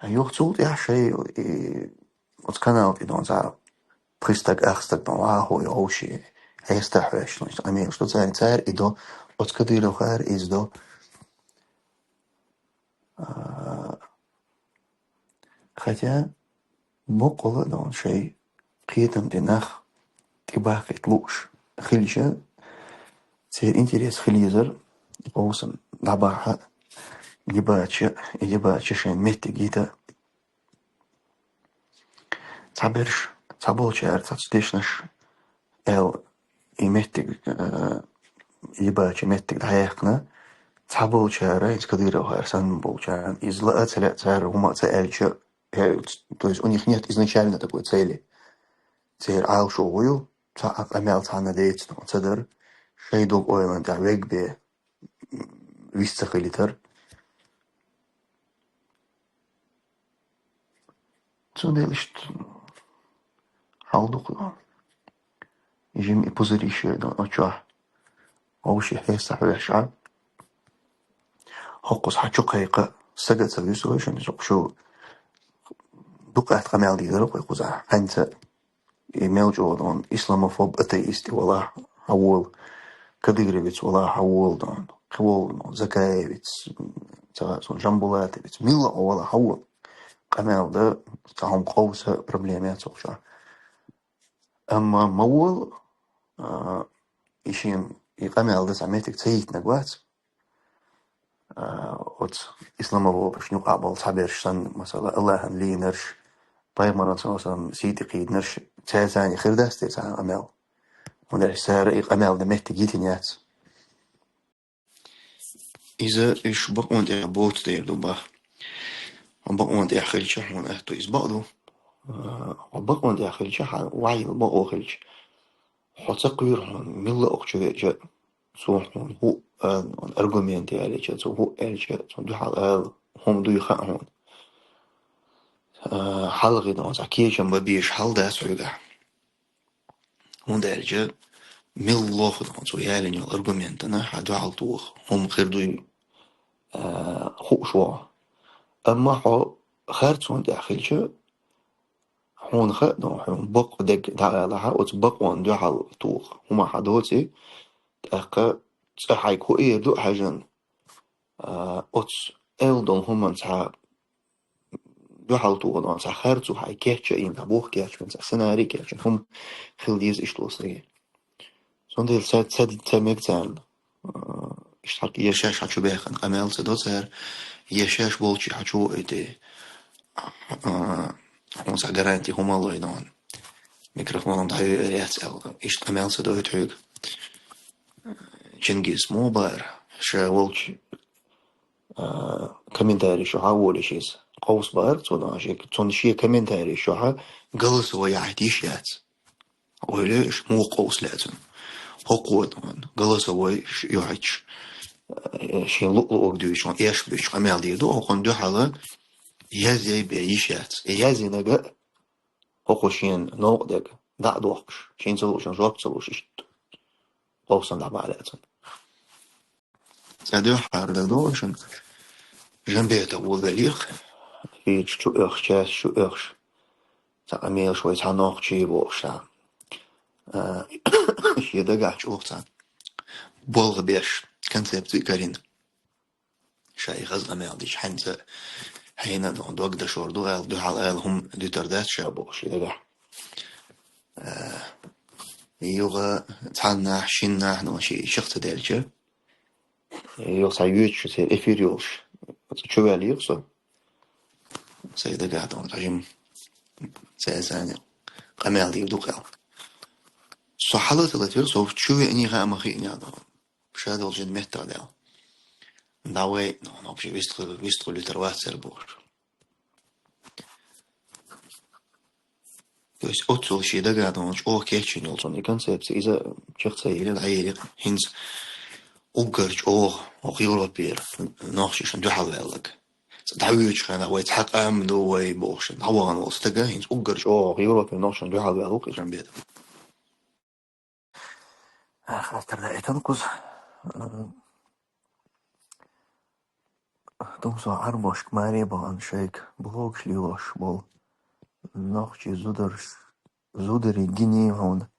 Юха цул тӀаьхьа шай и оцу канал тӀе дон цара пхи стаг, ах стаг дон вахо и овши хьеста хьоьжуш, къамелаш ду цара, цара и до оцу Кадыровхара иза до. А, хотя боккъала а дон шай кхетам тӀе нах тӀебахкийта лууш хилча, церан интерес хила езара, къовсам дӀабахьа, дебача, и дебача шайн меттиг йита. Цхьаберш, цхьаболчара цхьацца дешнаш аьлла, и меттиг, э, и бача меттиг дӀаяьккхина, цхьаболчара, иза Кадыровхара санна болчарна, иза лаа а ца лаьа цара, хӀума а ца аьлча, э, то есть у них нет изначально такой цели. Церан Ӏалашо гӀо ю, цхьа а къамел цхьанна деца ца дара, шайн дог-ойланна тӀехь вега бен вист ца хилийтар. Цундела иштта хьал ду-кх. Жима и пузарий шен дан оцу чохь. Вовши хьеса хьоьжуш Ӏа. ХӀокхуза хьан чу кхайкха сага а ца вуьсу вай шуна, шу дукха атта къамел дийр дара кхузахь. Хьаьнца и мел чӀогӀа дон исламофоб, атеист и валахь хьан волу, кадыровец валахь хьан волу дон, кхин волу дон, Закаевец, ца, цунна Жамбулатовец, милла а валахь хьан волу. Къамел дан, цхьа хӀума къовса проблема яц цу чохь. Амма ма волу, а, и шен, и къамел дан цхьа меттиг ца йитинарг вац. А, оцу исламофобашна юкъахь болу цхьаберш санна, масала, Аллахьан лийнарш, пайхамаран, саллаллаху алейхи ва саллям, сий тӀе кхийдинарш, цаьрца хир дац те цхьа а къамел? ХӀунда аьлча цара и къамел дан меттиг йитина яц. Иза уьш бакъонан тӀехь боцу дер ду бах. Бакъонан тӀехь хилча, хьуна аьтту иза бакъ ду. А, хьо бакъонан тӀехь хилча, хьан ваьхьийла бакъо хилча, хьо ца кхуьйру хьуна, милла а окху чу веача, цо хьуна хӀуъа, а, аргумент ялича, цо хӀуъа аьлча, цунна дуьхьал ала хӀума дуй хаьа хьуна. А, хьалхе дон цхьа кечам бан безаш хьал дац хьоьгахь. ХӀунда аьлча милла лоха дон цо ялийна йолу аргументана хьан дуьхьал тоха хӀума хир дуй, а, хууш ву хьо. Амма хьо харцонан тӀехь хилча, хьуна хаьа дон, хьуна бакъ дерг дӀаалахьа, оцу бакъонна дуьхьал тоха хӀума хьан доций, тӀаккха цкъа хьайга хӀун эр ду а хьаьжна, а, оцу аьлла долу хӀуманна цхьа дуьхьал тоха дон цхьа харцо хьайга кечйина, цхьа бух кечйина, цхьа сценарий кечйина хӀума хила деза иштта волу стаге. Цундела ца, ца, ца мега царна. А, иштта хьан, я шаьш хьан чу баьхкина къамел ца до цара, я шаьш болчий хьан чу вуьйту. А, хьуна цхьа гаранти хӀума лой дон. Микрофон дӀайоьур яц аьлла, иштта къамел ца дойту хьоьга. Чингиз муха бара, ша волчу, а, комментарий чохь а волуш иза. Къовса бара цо дон, шен, цунна шен комментарий чохь а голосовой яхьийта йиш яц. Ойла еш, муха къовса лаьа цунна. ХӀокхо дон, голосовой ш-, йохьуьйтуш, а, шен луъ-луъург дуьйцуш, эш буьйцуш къамел дийр ду, хӀокхунна дуьхьала язъяй бен йиш яц. И язйинарг а хӀокхо шена новкъа дерг дӀа а дохкуш, шена ца луучунна жоп ца луш, иштта къовсам дӀабахьа лаьа цунна. Цкъа дуьххьара дан догӀу шуна, Жамбетов ву велларг, кхечу чу оьхуш, чаьрца чу оьхуш, цхьа къамелаш вай цхьа нохчий бохуш цхьа. А, шен дагахь чӀогӀа цхьа болх беш, концепци карийна. Ша и хаза къамел дича, хьаьнца хьайна а дог дашор ду аьлла, дуьхьал аьлла хӀума дуьтур дац ша бохуш и дагахь. А, юха цхьаннахьа, шиннахьа, ну, ши шех ца даьлча, юха схьа йоьдуш церан эфир йолуш, оцу чу ваьлла юха со. Сайн дагахь ду, хьажим, цаьрца къамел дийр ду кхел. Со хьала а ца латвира, со чу веъний хаама хиъна ду. Ша долчу меттах даьлла. ДӀавай, ну, ну, вообще вистхуьлуьйтур вац цара бохуш. То есть оццул шен дагахь долу чӀогӀа кечйина йолу цунна и концепция, иза чекх ца йийра, дӀайийра. ХӀинца уггар чӀогӀа хӀокху Европера нохчашна дуьхьал ваьлларг. Цкъа дӀавоьдучу хенахь вай цхьа къам ду, вай бохуш, дӀавахана волу стага, хӀинца уггар чӀогӀа хӀокху Европера нохчашна дуьхьал ваьлла ву Ижамбетов. Хаттар даийтина кхуза. Тумсо Ӏарбошка маре а бахана шайга блогаш лелош болу нохчий зударш, зударий гиний хьуна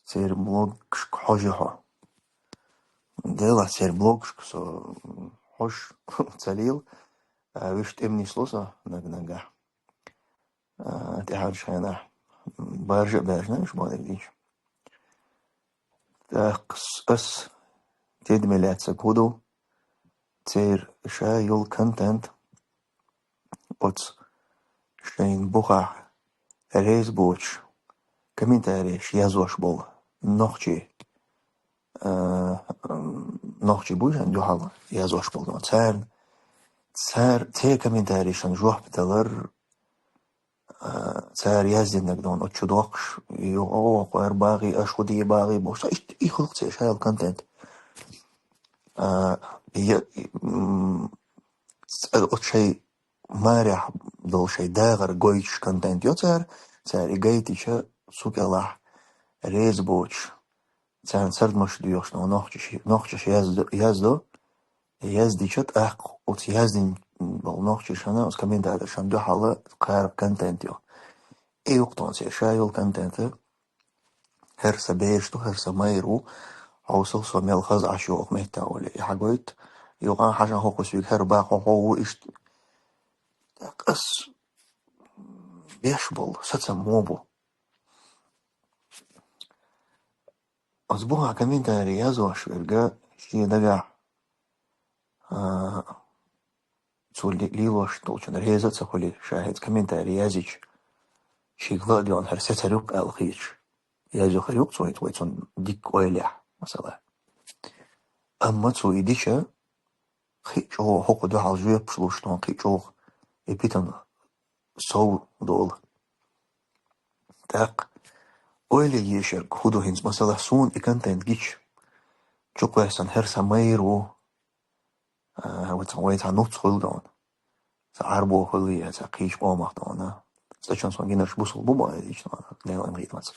церан блогашка хьожий хьо? Делахь церан блогашка со хьожуш ца лела, а, вуьш тӀеман нисло со наг-наггахь. А, тӀаьхьарчу хенахь баржа а баьржина уьш бохург дийча. ТӀаккха с-, ас тидаме лаьцнарг хӀун ду? Церан ша йолу контент оцу шайна бухахь реза боцуш комментареш язош болу нохчий, а, м, нохчий буй шайн дуьхьал язош болу. Царна, цара, церан комментарийшна жоп далар, а, цара яздинарг ду оцу чу доккхуш, йо, о, кхойра багӀий, аша хӀун де багӀий бохуш. Цхьа иштта и хуьлу церан ша йолу контент. А, я, м, ц-, оцу шайн марехь долу шайн дагӀар гойтуш контент йо цара, цара и гайтича, цу кӀелахь реза боцуш, царна сардамаш доьхуш, но нохчаш, нохчаш яздо, яздо, яздича, тӀаккха оцу яздина болу нохчашна, оцу комментаторшна дуьхьал кхара контент йо. И юкъа тхуна церан ша йолу контент, хӀара сан бераш ду, хӀара сан майра ву, хьовсал со мел хаза Ӏаш йоху меттехула, и хьагойту, юкъа хьажа хӀокху соьга хӀара бакъо хьо ву иштта. ТӀаккха ас беш болу, сацам мо бу. Оцу бухахь комментарий язош верг шен дагахь, а, цо ли-, лелош долчун реза а ца хуьлий, ша хӀинца комментарий язйича, шега ла а доьгӀна хӀара сецар юкъа аьлла хеташ. Язйо хир юкъа цо хӀинца вай цунна дикка ойлехь, масала. Амма цо и дича, кхин а чӀогӀа хӀокху дуьхьал жоьпаш луш, тхуна кхин а чӀогӀа и питана сов долу. ТӀаккха ойла ешарг хӀун ду хӀинца, масала, суна и контент гича, чукхоьссина хӀара сан майра ву, а, вай цхьа, вай цхьа нуц хуьлу дона. Сан Ӏарбо хуьлу я сан кхечу къомах дона. Цкъачунна сон гинарш бусул бу боху, лично, Делан гӀитмаца.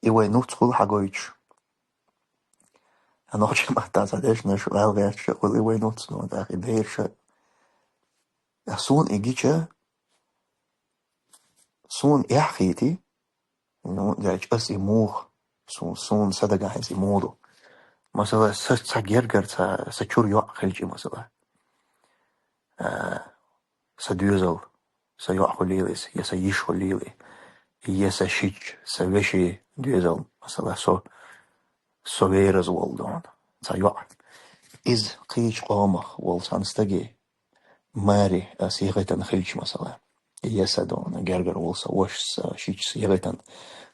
И вай нуц хуьлу хьагойтуш. А нохчийн маттахь сан дешнаш ваьлла гӀерташ а хуьлу и вай нуц, но тӀаккха и бераш а. А суна и гича, суна эхь хийти, ну, дерча ас и муха, су-, суна са дагахь хӀинца и муха ду. Масала, са цхьа гергара ца, са чуьра йоӀ хилча, масала. А, са доьзал, са йоӀ хуьлийла иза, я са йиш хуьлийла, я са шича, са вешин доьзал, масала, со, со вераза волу дона, цхьа йоӀ. Иза кхечу къомах волу цхьана стаге, маре ас егӀийтина хилча, масала, я са дона, гергара волу са вашас, са шичас егӀийтина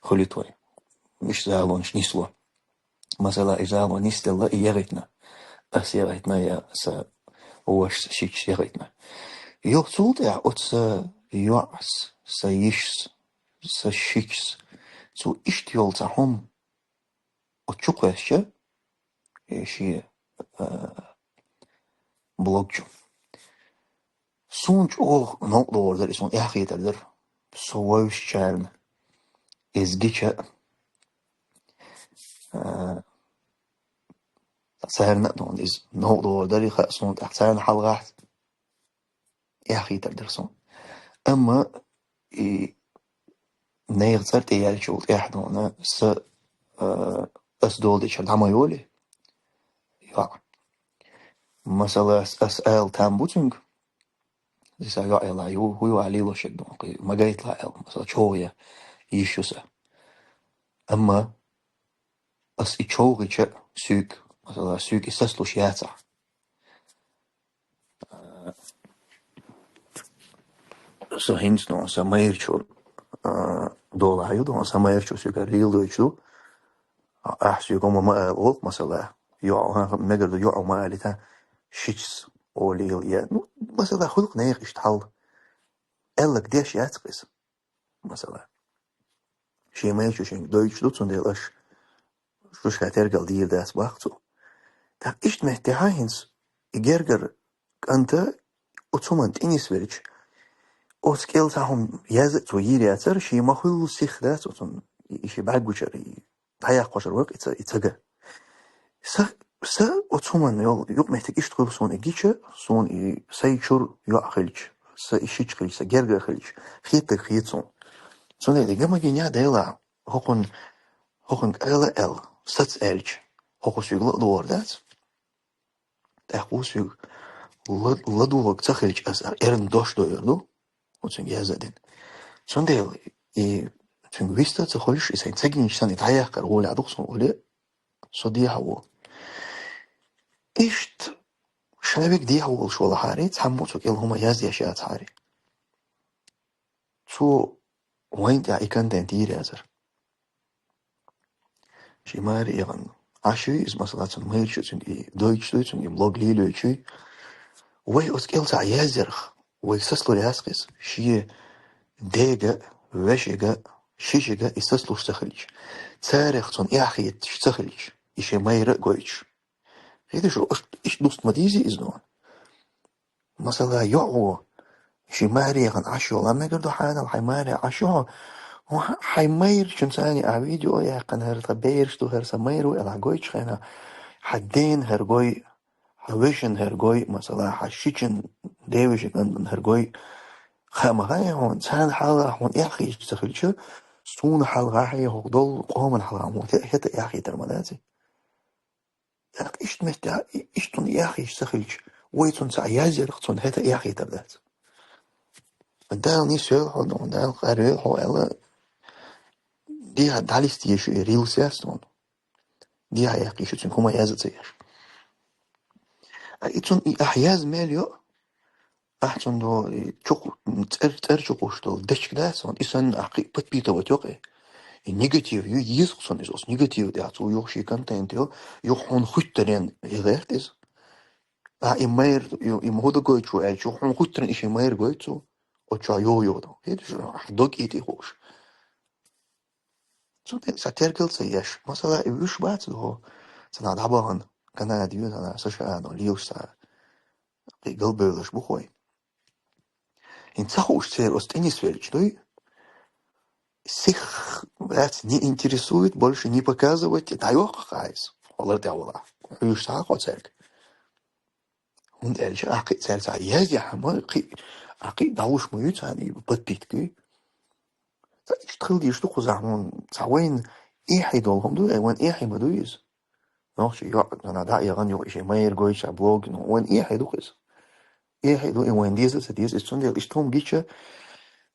хуьлуьйту вай. Иштта залонаш нисло. Масала, и зало нисделла, и егӀийтина. Ас егӀийтина я са вашас, шичас егӀийтина. Юха цул тӀаьхьа оцу сан йоӀас, сан йишас, сан шичас, цо иштта йолу цхьа хӀума оцу чу кхоьссича, э, шен, э, блог чу. Суна чӀогӀа новкъа догӀур дара, и суна эхь хетар дара. Со вовшачарна иза гича, а, царна а дуьхьал иза новкъа догӀур дара, и хаьа суна, тӀаккха царна хьалхахь эхь хетар дара суна. Амма и Нехан цӀар тӀе яьлча тӀехьа дуна, са, а, ас дола деча дӀа ма йолий. ЙоӀ. Масала, ас, ас ала там бу цуьнга. Иза йоӀ ала ю, хӀу ю ала лело шек дуна, кхы ма гайтла ала, масала, чӀоагӀа йиш ю са. Амма ас и чӀоагӀийча соьга, масала, соьга и сацалуш яцахь. Со хӀинца, ну, са майрачо, а, дола ю, ну, са майрачо соьга лелдойтуш ду. А, ахь соьга ма, ма ала олу, масала, йоӀ, мегар ду, йоӀ ма алийта, шичас олийла, я, ну, масала, хуьлу-кх нехан иштта хьал. Аьлларг деш яц-кх иза, масала. Шен майрачо шега дойтуш ду, цундела аша шу ша тергал дийр дац боху цо. ТӀаккха иштта меттехь хӀинца и гергара кӀанта оцу хӀуманна тӀе нисвелча, оцу кӀел цхьа хӀума язъян цо йийр яцара, шен ма-хуьллу сих дац оцунна, и шен бӀаьрг гучара, и дӀаяккхошур вара-кх и ца, и ца ган. Са, са оцу хӀуманна йолу юкъаметтиг иштта хуьлу суна и гича, суна и сайн чуьра йоӀ хилча, сан и шича хилча, сан гергара хилча, хеттарг хета суна. Цундела и ган ма гинехь, Делахь, хӀокхунна, хӀокхуьнга ала аьлла, саца аьлча, хӀокхо соьга ла а догӀур дац. ТӀаккха ву соьга ла-, ладугӀург ца хилча, аса эрна дош дойур ду, оцуьнга язъян дина. Цундела и цуьнга вист а ца хуьлуш, и сайн ца гинчу санна и дӀаяккхар гӀолехь ду-кх суна олий, со дехьа ву. Иштта ша вега дехьа волуш валахьара, цхьаммо а цу кӀел хӀума яздеш яцахьара. Цо вайна тӀехь и контент йийр яцара. Шен майра эгӀан Ӏаш ю иза, масала, цуьнан майрачо цуьнга и дойтуш дуй, цуьнга и блог лелойтуш юй. Вай оцу кӀел цхьа язъярх, вай сацалур яц-кх иза. Шен дега а, вешига а, шишига а и сацалуш ца хилча, царах цунна эхь хеташ ца хилча, и шен майра а гойтуш. Хеташ, иштта дуста ма дийзий иза дуна. Масала, йоӀ ву, шен майра эгӀан Ӏаш йолу, мегар ду хьанал хьайн майра Ӏаш ю хьо. Хьайн майрачун царна а видео яьккхина, хӀара тхан бераш ду, хӀара сан майра ву аьлла, хьан гойтуш хенахь, хьан дена хӀара гой, хьан вешина хӀара гой, масала, хьан шичун девешин кӀантана хӀара гой. Хаа ма хаьа хьуна, царна хьалха хьуна эхь хеташ ца хилча, суна хьалха хье хӀокху долу къоман хьалха хьуна хӀета эхь хетар ма дац и. ТӀаккха иштта метта, и-, иштта цунна эхь хеташ ца хилча, вай цунна цхьа язъярх, цунна хӀета эхь хетар дац. Дала нисвелла хьо, ну, Дала къарвелла хьо аьлла, дехьа дӀалисте шу и рилс яц, ну. Дехьа яккхий шу цуьнга хӀума язъян ца еш. А и цунна и ахь яз мел йо, ахь цунна до, и чукх-, цӀер-, цӀер чукхуш долу дечиг дац, вон и санна ахь кхин подпитывать йо кхин. И негатив ю, еза-кх цунна иза, оцу негатив тӀехь цо юха шен контент йо, юха хьуна хуьттарен я гӀерта иза. А и майра, и, и ма хӀу дан гойтуш ву аьлча, юха хьуна хуьттарен и шен майра гойту цо, оцу чохь йо йо дан. Хеташ, ахь дог и тӀе хууш. Цу тӀе сан тергал ца еш. Масала, и вуьш бац доху, цана дӀабахана, Канада ю, цана США, но лелаш цара. Кхин галбевллаш бу хой. ХӀинца ца хууш церан оцу тӀе нисвелча дуй, сих вац не интересует, больше не показывать, дӀайохкху хьайса, хьолар тӀехь вала. Хьуьйш ца хьакхо цаьрга. ХӀунда аьлча ахь кхин цаьрца язъяхьа ма кхин, ахь кхин дӀалуш ма ю царна и подпиткий. Ца иштта хила дийш ду кхузахь хьуна, цхьа вайна эхье долу хӀума ду, ай вайна эхье ма ду иза. Нохчи йоӀ, нана дӀа а эгӀан юкъа и шен майра гойтуш а блог, ну, вайна эхье ду-кх иза. Эхье ду, и вайна деза а ца деза, иза цундела иштта хӀума гича,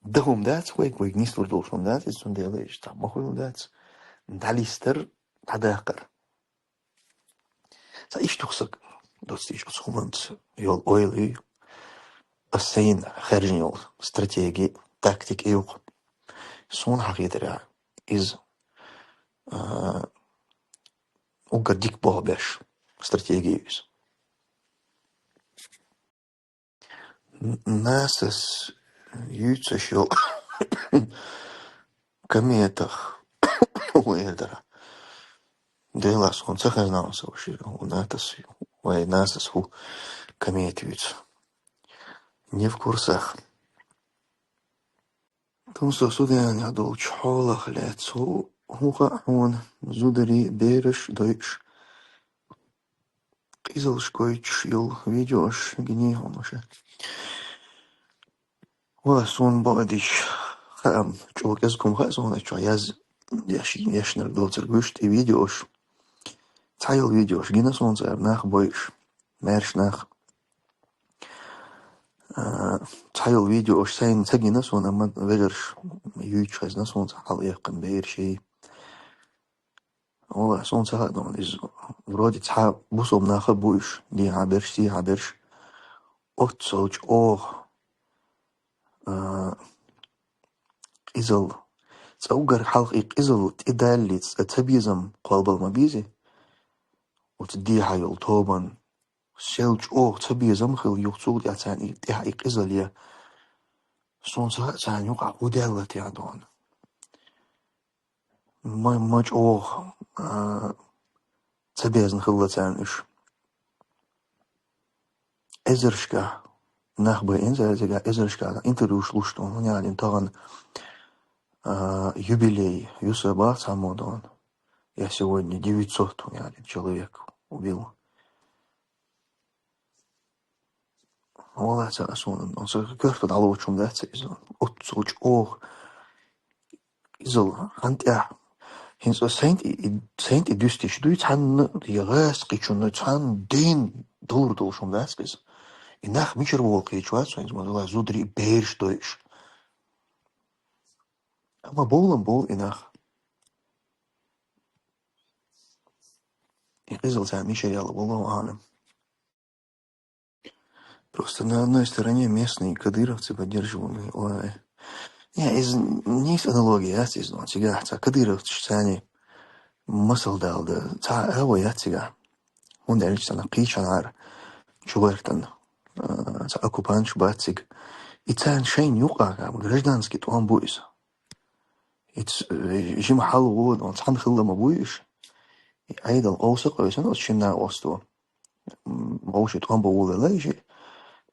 дан хӀума дац, вайга, вайга нислур долуш хӀума дац, иза цундела иштта ма хуьлу дац. ДӀалистар, дӀадаккхар. Ца иштта ю-кх сан, доцу дийш, оцу хӀуманца йолу ойла ю. Ас сайна хаьржина йолу стратеги, тактика ю-кх. Суна хьахетарехь, иза, а, уггар дика болх беш стратеги ю иза. Н-, НАСА-с юьйцуш йолу кометах ву эр дара. Делахь суна ца хезна, со ши, хӀу НАСА-с, вай НАСА-с хӀу комета юьйцу. Не в курсах. Тумсо Суданехь долчу хьолах лаьцна хӀу, хӀу хаьа хьуна, зударий, бераш дойуш, къизалш гойтуш йолу видеош гиний хьуна ша? Ва суна бакъдича, Хаам, чӀогӀа кӀезига хӀума хаьа суна, чӀоагӀа яз-, яш-, яшнарг доцург вуьш тӀе видеош. Цхьайолу видеош гина суна цара, нах бойуш, маьрша нах. А, цхьайолу видеош сайна ца гина суна, амма вежарша юьйцуш хезна суна цхьа хьалаэккхина бераш. Валлахь, суна ца хаьа, иза вроде цхьа бусалба нах а бу уьш, дехьа берш, сехьа берш. Оццул чӀогӀа, а, къизалла. Цкъа уггар хьалха и къизалла тӀедаллалц цкъа цабезам кхоллабала ма безий. Оцу дехьа йолу тобанна сел чӀогӀа цабезам хилла юха, цул тӀаьхьа царна и тӀехь и къизалла ян. Суна ца хаьа, царна юкъахь хӀун даьлла техьа дохана. Ма, ма чӀогӀа, а, цабезна хилла царна уьш. Эзаршкахь нах байина цара цигахь, эзаршкахь интервьюш луш ду, хӀунда аьлча тахана, а, юбилей ю сан бах цхьаммо дохана. Я сегодня девятьсот, хӀунда аьлча, человек убил. Валлахь, ца а суна, аса коьрта дӀалоцуш хӀума дац иза. Оццул чӀогӀа иза хьан тӀехь. ХӀинца сайн тӀе, сайн тӀе дуьстича дуй, цхьанна я гӀаскхичунна, цхьанна ден долур долуш хӀума дац иза. И нах мичара волу кхечу вац, хӀинца ма валлахь, зударий, бераш дойуш. Амма бовлам бовлу и нах. И къизалла царна мичара яьлла, валлаху аълам. Просто на одной стороне местные кадыровцы поддерживаемые. Ой. Не, иза нийса аналогия яц иза, но цигахь цхьа кадыровцаш царна масал дала дан цхьа а агӀо яц цигахь. ХӀунда аьлча царна кхечанхьара чугӀертан, а, цхьа оккупанташ бац цига. И царна шайна юкъахь гражданский тӀом бу иза. И ц-, э, жима хьал вон, цхьаьна хилла ма буй уьш. И Ӏедал къовса къевсина оцу шина накъосто. М, вовшийн тӀом бан волавелла и шиъ.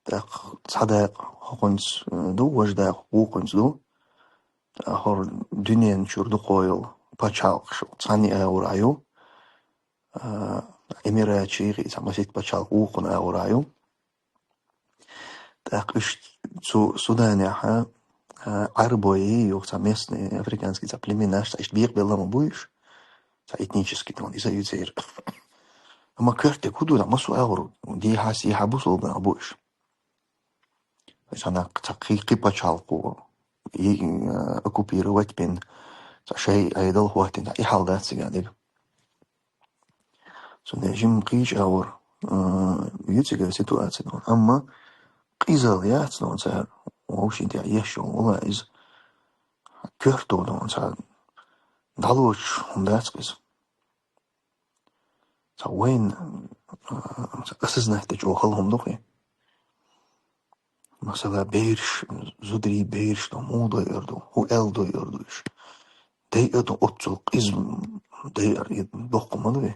ТӀаккха цхьа дакъа хӀокхуьнца, э, ду, важа дакъа вукхуьнца ду. ТӀаккха хӀора дуьнен чуьра дукха йолу пачхьалкхаш цхьаьна агӀор Ӏа ю. А, Эмиратчий, кхин цхьа масийтта пачхьалкх вукхунна агӀор Ӏа ю. ТӀаккха уьш цу Суданехь, а, Ӏарбой, юха цхьа местный, африканский цхьа племенаш, цхьа иштта бекъабелла ма буй уьш, цхьа этнический тӀом, иза ю церан. Амма коьртаниг хӀун ду, массо а агӀор, дехьа-сехьа бусалба нах бу уьш. Цхьа нах, цхьа кхин, кхин пачхьалкхо, и, а, оккупировать бина, цхьа шайн Ӏедал хӀоттийна, и хьал дац цигахь дерг. Цундела жимма кхечу агӀор, а, ю цигара ситуаци дохана. Амма къизалла яц дохана цара, вовшийн тӀехь еш йолу вала иза. Коьрто дохана цара дӀалоцуш хӀума дац иза. Цхьа вайна, а, цхьа осознать дан чӀогӀа хала хӀума ду кхин. Масала, бераш, зударий, бераш ду, муха дойур ду, хӀун аьлла дойур ду уьш. Дайа ду оццул къиза, дайа и доккха ма ду и.